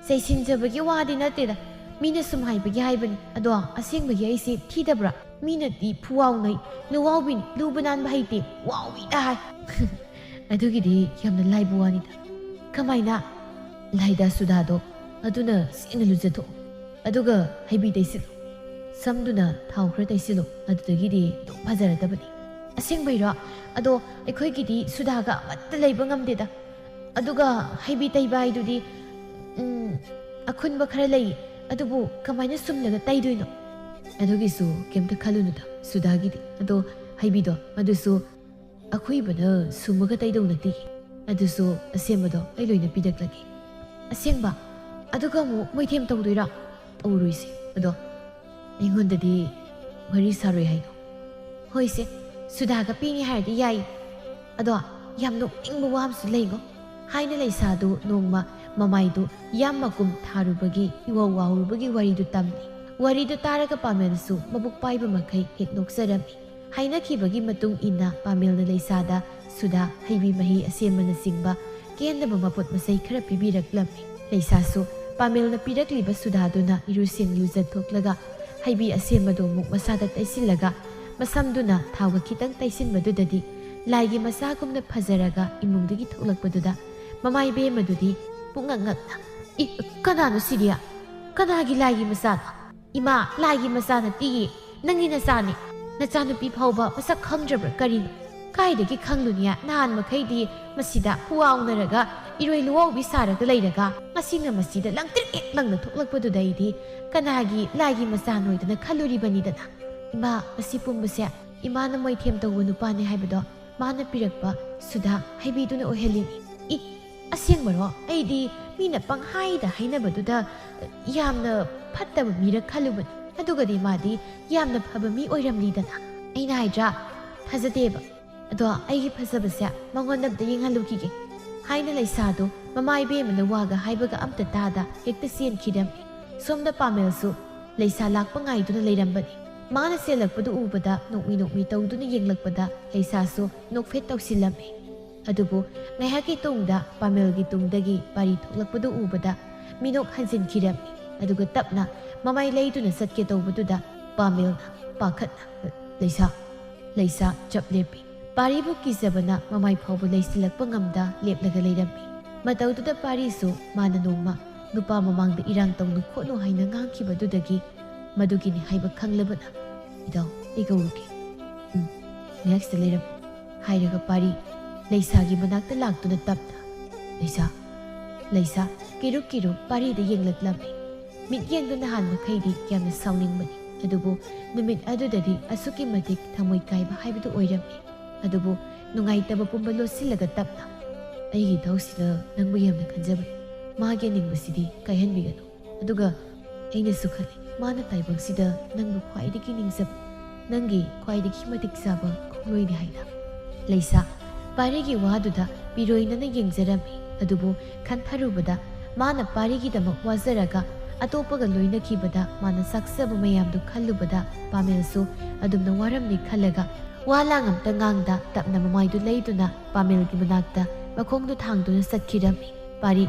"ꯆꯩꯁꯤꯟꯖꯕꯒꯤ ꯋꯥꯗꯤ ꯅꯠꯇꯦꯗ, ꯃꯤꯅ ꯁꯨꯝ ꯍꯥꯏꯕꯒꯤ ꯍꯥꯏꯕꯅꯤ꯫ ꯑꯗꯣ ꯑꯁꯦꯡꯕꯒꯤ ꯑꯩꯁꯦ ꯊꯤꯗꯕ꯭ꯔꯥ? ꯃꯤꯅꯗꯤ ꯐꯨꯋꯥꯎꯅꯩ, ꯂꯨꯋꯥꯎꯕꯤꯅꯤ, ꯂꯨꯕ ꯅꯥꯟꯕ ꯍꯩꯇꯦ, ꯋꯥꯎꯋꯤꯗ ꯍꯥꯏ꯫" "ꯑꯗꯨꯒꯤꯗꯤ ꯌꯥꯝꯅ ꯂꯥꯏꯕ ꯋꯥꯅꯤꯗ꯫" "ꯀꯃꯥꯏꯅ?" "ꯂꯥꯏꯗ ꯁꯨꯗꯥꯗꯣ ꯑꯗꯨꯅ ꯁꯦꯡꯅ ꯂꯨꯖꯊꯣꯛꯑꯣ, ꯑꯗꯨꯒ ꯍꯩꯕꯤ ꯇꯩꯁꯤꯜꯂꯨ꯫ ꯁꯝꯗꯨꯅ ꯊꯥꯎ ꯈꯔ ꯇꯩꯁꯤꯜꯂꯨ, ꯑꯗꯨꯗꯒꯤꯗꯤ ꯑꯗꯨꯝ ꯐꯖꯔꯗꯕꯅꯤ꯫" "ꯑꯁꯦꯡꯕꯩꯔꯣ? ꯑꯗꯣ ꯑꯩꯈꯣꯏꯒꯤꯗꯤ ꯁꯨꯗꯥꯒ ꯑꯃꯠꯇ ꯂꯩꯕ ꯉꯝꯗꯦꯗ꯫ ꯑꯗꯨꯒ ꯍꯩꯕꯤ ꯇꯩꯕ ꯍꯥꯏꯗꯨꯗꯤ, ꯎꯝ, ꯑꯈꯨꯟꯕ ꯈꯔ ꯂꯩꯌꯦ, ꯑꯗꯨꯕꯨ ꯀꯃꯥꯏꯅ ꯁꯨꯝꯂꯒ ꯇꯩꯗꯣꯏꯅꯣ?" "ꯑꯗꯨꯒꯤꯁꯨ ꯀꯩꯝꯇ ꯈꯜꯂꯨꯅꯨꯗ ꯁꯨꯗꯥꯒꯤꯗꯤ꯫ ꯑꯗꯣ ꯍꯩꯕꯤꯗꯣ, ꯑꯗꯨꯁꯨ ꯑꯈꯨꯏꯕꯅ ꯁꯨꯝꯃꯒ ꯇꯩꯗꯧ ꯅꯠꯇꯦ, ꯑꯗꯨꯁꯨ ꯑꯁꯦꯝꯕꯗꯣ ꯑꯩ ꯂꯣꯏꯅ ꯄꯤꯔꯛꯂꯒꯦ꯫" "ꯑꯁꯦꯡꯕ? ꯑꯗꯨꯒ ꯑꯃꯨꯛ ꯃꯣꯏꯊꯦꯝ ꯇꯧꯗꯣꯏꯔꯥ?" "ꯇꯧꯔꯣꯏꯁꯦ, ꯑꯗꯣ ꯑꯩꯉꯣꯟꯗꯗꯤ ꯋꯥꯔꯤ ꯁꯥꯔꯣꯏ ꯍꯥꯏꯅꯣ?" "ꯍꯣꯏꯁꯦ, ꯁꯨꯗꯥꯒ ꯄꯤꯅꯤ ꯍꯥꯏꯔꯗꯤ ꯌꯥꯏ꯫ ꯑꯗꯣ ꯌꯥꯝ ꯅꯣꯛꯅꯤꯡꯕ ꯋꯥ ꯑꯃꯁꯨ ꯂꯩꯉꯣ꯫" ꯍꯥꯏꯅ ꯂꯩꯁꯥꯗꯨ ꯅꯣꯡꯃ ꯃꯃꯥꯏꯗꯨ ꯌꯥꯝ ꯃꯀꯨꯝ ꯊꯥꯔꯨꯕꯒꯤ ꯏꯋꯥꯎ ꯋꯥꯎꯔꯨꯕꯒꯤ ꯋꯥꯔꯤꯗꯨ ꯇꯝꯃꯤ꯫ ꯋꯥꯔꯤꯗꯨ ꯇꯥꯔꯒ ꯄꯥꯃꯦꯜꯁꯨ ꯃꯕꯨꯛ ꯄꯥꯏꯕ ꯃꯈꯩ ꯍꯦꯛ ꯅꯣꯛꯆꯔꯝꯃꯤ꯫ ꯍꯥꯏꯅꯈꯤꯕꯒꯤ ꯃꯇꯨꯡ ꯏꯟꯅ ꯄꯥꯃꯦꯜꯅ ꯂꯩꯁꯥꯗ ꯁꯨꯗꯥ, ꯍꯩꯕꯤ ꯃꯍꯤ ꯑꯁꯦꯝꯕꯅꯆꯤꯡꯕ ꯀꯦꯟꯅꯕ ꯃꯄꯣꯠ ꯃꯆꯩ ꯈꯔ ꯄꯤꯕꯤꯔꯛꯂꯝꯃꯤ꯫ ꯂꯩꯁꯥꯁꯨ ꯄꯥꯃꯦꯜꯅ ꯄꯤꯔꯛꯂꯤꯕ ꯁꯨꯗꯥꯗꯨꯅ ꯏꯔꯨꯁꯤꯡ ꯂꯨꯖꯊꯣꯛꯂꯒ ꯍꯩꯕꯤ ꯑꯁꯦꯝꯕꯗꯨ ꯑꯃꯨꯛ ꯃꯁꯥꯗ ꯇꯩꯁꯤꯜꯂꯒ ꯃꯁꯝꯗꯨꯅ ꯊꯥꯎꯒ ꯈꯤꯇꯪ ꯇꯩꯁꯤꯟꯕꯗꯨꯗꯗꯤ ꯂꯥꯏꯒꯤ ꯃꯆꯥꯒꯨꯝꯅ ꯐꯖꯔꯒ ꯏꯃꯨꯡꯗꯒꯤ ꯊꯣꯛꯂꯛꯄꯗꯨꯗ ꯃꯃꯥꯏ ꯕꯦꯝꯃꯗꯨꯗꯤ ꯄꯨꯡꯉꯛ ꯉꯛꯅ, "ꯏ, ꯀꯅꯥꯅꯣ ꯁꯤꯗꯤ? ꯀꯅꯥꯒꯤ ꯂꯥꯏꯒꯤ ꯃꯆꯥꯅꯣ? ꯏꯃꯥ, ꯂꯥꯏꯒꯤ ꯃꯆꯥ ꯅꯠꯇꯤꯌꯦ, ꯅꯪꯒꯤ ꯅꯆꯥꯅꯤ꯫ ꯅꯆꯥꯅꯨꯄꯤ ꯐꯥꯎꯕ ꯃꯁꯛ ꯈꯪꯗ꯭ꯔꯕ꯭ꯔꯥ ꯀꯔꯤꯅꯣ? ꯀꯥꯏꯗꯒꯤ ꯈꯪꯂꯨꯅꯤ? ꯅꯍꯥꯟ ꯃꯈꯩꯗꯤ ꯃꯁꯤꯗ ꯈꯨꯋꯥꯎꯅꯔꯒ ꯏꯔꯣꯏ ꯂꯨꯋꯥꯎꯕꯤ ꯁꯥꯔꯒ ꯂꯩꯔꯒ ꯉꯁꯤꯅ ꯃꯁꯤꯗ ꯂꯪꯇ꯭ꯔꯤꯛ ꯍꯦꯛ ꯂꯪꯅ ꯊꯣꯛꯂꯛꯄꯗꯨꯗ ꯑꯩꯗꯤ ꯀꯅꯥꯒꯤ ꯂꯥꯏꯒꯤ ꯃꯆꯥꯅꯣꯏꯗꯅ ꯈꯜꯂꯨꯔꯤꯕꯅꯤꯗꯅ꯫ ꯏꯃꯥ, ꯃꯁꯤ ꯄꯨꯝꯕꯁꯦ ꯏꯃꯥꯅ ꯃꯣꯏꯊꯦꯝ ꯇꯧꯕ ꯅꯨꯄꯥꯅꯦ ꯍꯥꯏꯕꯗꯣ ꯃꯥꯅ ꯄꯤꯔꯛꯄ ꯁꯨꯗꯥ ꯍꯩꯕꯤꯗꯨꯅ ꯑꯣꯏꯍꯜꯂꯤꯅꯤ꯫ ꯏ, ꯑꯁꯦꯡꯕꯔꯣ? ꯑꯩꯗꯤ ꯃꯤꯅ ꯄꯪꯍꯥꯏꯗ ꯍꯥꯏꯅꯕꯗꯨꯗ ꯌꯥꯝꯅ ꯐꯠꯇꯕ ꯃꯤꯔ ꯈꯜꯂꯨꯕꯅꯤ꯫ ꯑꯗꯨꯒꯗꯤ ꯃꯥꯗꯤ ꯌꯥꯝꯅ ꯐꯕ ꯃꯤ ꯑꯣꯏꯔꯝꯂꯤꯗꯅ꯫ ꯑꯩꯅ ꯍꯥꯏꯗ꯭ꯔꯥ? ꯊꯥꯖꯗꯦꯕ꯫ ꯑꯗꯣ ꯑꯩꯒꯤ ꯐꯖꯕꯁꯦ ꯃꯉꯣꯟꯗ ꯑꯝꯇ ꯌꯦꯡꯍꯜꯂꯨꯈꯤꯒꯦ" ꯍꯥꯏꯅ ꯂꯩꯁꯥꯗꯨ ꯃꯃꯥ ꯏꯕꯦꯝꯃꯅ ꯋꯥꯒ ꯍꯥꯏꯕꯒ ꯑꯝꯇ ꯇꯥꯗ ꯍꯦꯛꯇ ꯆꯦꯟꯈꯤꯔꯝꯃꯤ꯫ ꯁꯣꯝꯗ ꯄꯥꯃꯦꯜꯁꯨ ꯂꯩꯁꯥ ꯂꯥꯛꯄ ꯉꯥꯏꯗꯨꯅ ꯂꯩꯔꯝꯕꯅꯤ꯫ ꯃꯥꯅ ꯆꯦꯜꯂꯛꯄꯗꯨ ꯎꯕꯗ ꯅꯣꯛꯃꯤ ꯅꯣꯛꯃꯤ ꯇꯧꯗꯨꯅ ꯌꯦꯡꯂꯛꯄꯗ ꯂꯩꯁꯥꯁꯨ ꯅꯣꯛꯐꯦꯠ ꯇꯧꯁꯤꯜꯂꯝꯃꯤ꯫ ꯑꯗꯨꯕꯨ ꯉꯥꯏꯍꯥꯛꯀꯤ ꯇꯨꯡꯗ ꯄꯥꯃꯦꯜꯒꯤ ꯇꯨꯡꯗꯒꯤ ꯄꯥꯔꯤ ꯊꯣꯛꯂꯛꯄꯗꯨ ꯎꯕꯗ ꯃꯤꯅꯣꯛ ꯍꯟꯖꯤꯟꯈꯤꯔꯝꯃꯤ꯫ ꯑꯗꯨꯒ ꯇꯞꯅ ꯃꯃꯥꯏ ꯂꯩꯗꯨꯅ ꯆꯠꯀꯦ ꯇꯧꯕꯗꯨꯗ ꯄꯥꯃꯦꯜꯅ ꯄꯥꯈꯠꯅ, "ꯂꯩꯁꯥ, ꯂꯩꯁꯥ!" ꯆꯞ ꯂꯦꯞꯄꯤ꯫ ꯄꯥꯔꯤꯕꯨ ꯀꯤꯖꯕꯅ ꯃꯃꯥꯏ ꯐꯥꯎꯕ ꯂꯩꯁꯤꯜꯂꯛꯄ ꯉꯝꯗ ꯂꯦꯞꯂꯒ ꯂꯩꯔꯝꯃꯤ꯫ ꯃꯇꯧꯗꯨꯗ ꯄꯥꯔꯤꯁꯨ ꯃꯥꯅ ꯅꯣꯡꯃ ꯅꯨꯄꯥ ꯃꯃꯥꯡꯗ ꯏꯔꯥꯡ ꯇꯧꯅꯨ ꯈꯣꯠꯅꯨ ꯍꯥꯏꯅ ꯉꯥꯡꯈꯤꯕꯗꯨꯗꯒꯤ ꯃꯗꯨꯒꯤꯅꯤ ꯍꯥꯏꯕ ꯈꯪꯂꯕꯅ, "ꯏꯗꯥꯎ, ꯑꯩ ꯀꯧꯔꯨꯒꯦ꯫ ꯎꯝ, ꯉꯥꯏꯍꯥꯛꯁꯤꯗ ꯂꯩꯔꯝꯃꯨ" ꯍꯥꯏꯔꯒ ꯄꯥꯔꯤ ꯂꯩꯁꯥꯒꯤ ꯃꯅꯥꯛꯇ ꯂꯥꯛꯇꯨꯅ ꯇꯞꯅ, "ꯂꯩꯁꯥ, ꯂꯩꯁꯥ!" ꯀꯤꯔꯨꯛ ꯀꯤꯔꯨꯛ ꯄꯥꯔꯤꯗ ꯌꯦꯡꯂꯛꯂꯝꯃꯤ꯫ ꯃꯤꯠꯌꯦꯡꯗꯨ ꯅꯍꯥꯟ ꯃꯈꯩꯗꯤ ꯌꯥꯝꯅ ꯁꯥꯎꯅꯤꯡꯕꯅꯤ, ꯑꯗꯨꯕꯨ ꯅꯨꯃꯤꯠ ꯑꯗꯨꯗꯗꯤ ꯑꯁꯨꯛꯀꯤ ꯃꯇꯤꯛ ꯊꯃꯣꯏ ꯀꯥꯏꯕ ꯍꯥꯏꯕꯗꯨ ꯑꯣꯏꯔꯝꯃꯤ꯫ ꯑꯗꯨꯕꯨ ꯅꯨꯡꯉꯥꯏꯇꯕ ꯄꯨꯝꯕ ꯂꯣꯠꯁꯤꯜꯂꯒ ꯇꯞꯅ, "ꯑꯩꯒꯤ ꯏꯇꯥꯎꯁꯤꯅ ꯅꯪꯕꯨ ꯌꯥꯝꯅ ꯈꯟꯖꯕꯅꯤ꯫ ꯃꯥꯒꯤ ꯑꯅꯤꯡꯕꯁꯤꯗꯤ ꯀꯥꯏꯍꯟꯕꯤꯒꯅꯨ꯫ ꯑꯗꯨꯒ ꯑꯩꯅꯁꯨ ꯈꯜꯂꯤ, ꯃꯥꯅ ꯇꯥꯏꯕꯪꯁꯤꯗ ꯅꯪꯕꯨ ꯈ꯭ꯋꯥꯏꯗꯒꯤ ꯅꯤꯡꯖꯕ, ꯅꯪꯒꯤ ꯈ꯭ꯋꯥꯏꯗꯒꯤ ꯃꯇꯤꯛ ꯆꯥꯕ ꯈꯣꯡꯂꯣꯏꯅꯤ" ꯍꯥꯏꯅ꯫ ꯂꯩꯁꯥ ꯄꯥꯔꯤꯒꯤ ꯋꯥꯗꯨꯗ ꯄꯤꯔꯣꯏꯅꯅ ꯌꯦꯡꯖꯔꯝꯃꯤ꯫ ꯑꯗꯨꯕꯨ ꯈꯟꯊꯔꯨꯕꯗ ꯃꯥꯅ ꯄꯥꯔꯤꯒꯤꯗꯃꯛ ꯋꯥꯖꯔꯒ ꯑꯇꯣꯞꯄꯒ ꯂꯣꯏꯅꯈꯤꯕꯗ ꯃꯥꯅ ꯆꯥꯛꯆꯕ ꯃꯌꯥꯝꯗꯨ ꯈꯜꯂꯨꯕꯗ ꯄꯥꯃꯦꯜꯁꯨ ꯑꯗꯨꯝꯅ ꯋꯥꯔꯝꯅꯤ ꯈꯜꯂꯒ ꯋꯥ ꯂꯥꯡ ꯑꯝꯇ ꯉꯥꯡꯗ ꯇꯞꯅ ꯃꯃꯥꯏꯗꯨ ꯂꯩꯗꯨꯅ ꯄꯥꯃꯦꯜꯒꯤ ꯃꯅꯥꯛꯇ ꯃꯈꯣꯡꯗꯨ ꯊꯥꯡꯗꯨꯅ ꯆꯠꯈꯤꯔꯝꯃꯤ꯫ ꯄꯥꯔꯤ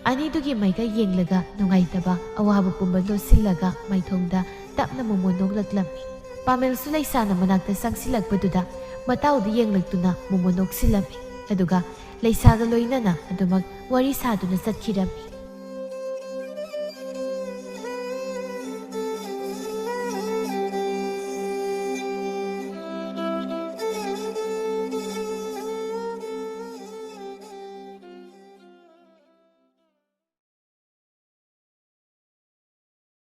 ꯑꯅꯤꯗꯨꯒꯤ ꯃꯥꯏꯀꯩ ꯌꯦꯡꯂꯒ ꯅꯨꯡꯉꯥꯏꯇꯕ ꯑꯋꯥꯕ ꯄꯨꯝꯕ ꯂꯣꯠꯁꯤꯜꯂꯒ ꯃꯥꯏꯊꯣꯡꯗ ꯇꯞꯅ ꯃꯣꯃꯣꯟ ꯅꯣꯛꯂꯛꯂꯝꯃꯤ꯫ ꯄꯥꯃꯦꯜꯁꯨ ꯂꯩꯁꯥꯅ ꯃꯅꯥꯛꯇ ꯆꯪꯁꯤꯜꯂꯛꯄꯗꯨꯗ ꯃꯇꯥꯎꯗ ꯌꯦꯡꯂꯛꯇꯨꯅ ꯃꯣꯃꯣꯟ ꯅꯣꯛꯁꯤꯜꯂꯝꯃꯤ꯫ ꯑꯗꯨꯒ ꯂꯩꯁꯥꯒ ꯂꯣꯏꯅꯅ ꯑꯗꯨꯃꯛ ꯋꯥꯔꯤ ꯁꯥꯗꯨꯅ ꯆꯠꯈꯤꯔꯝꯃꯤ꯫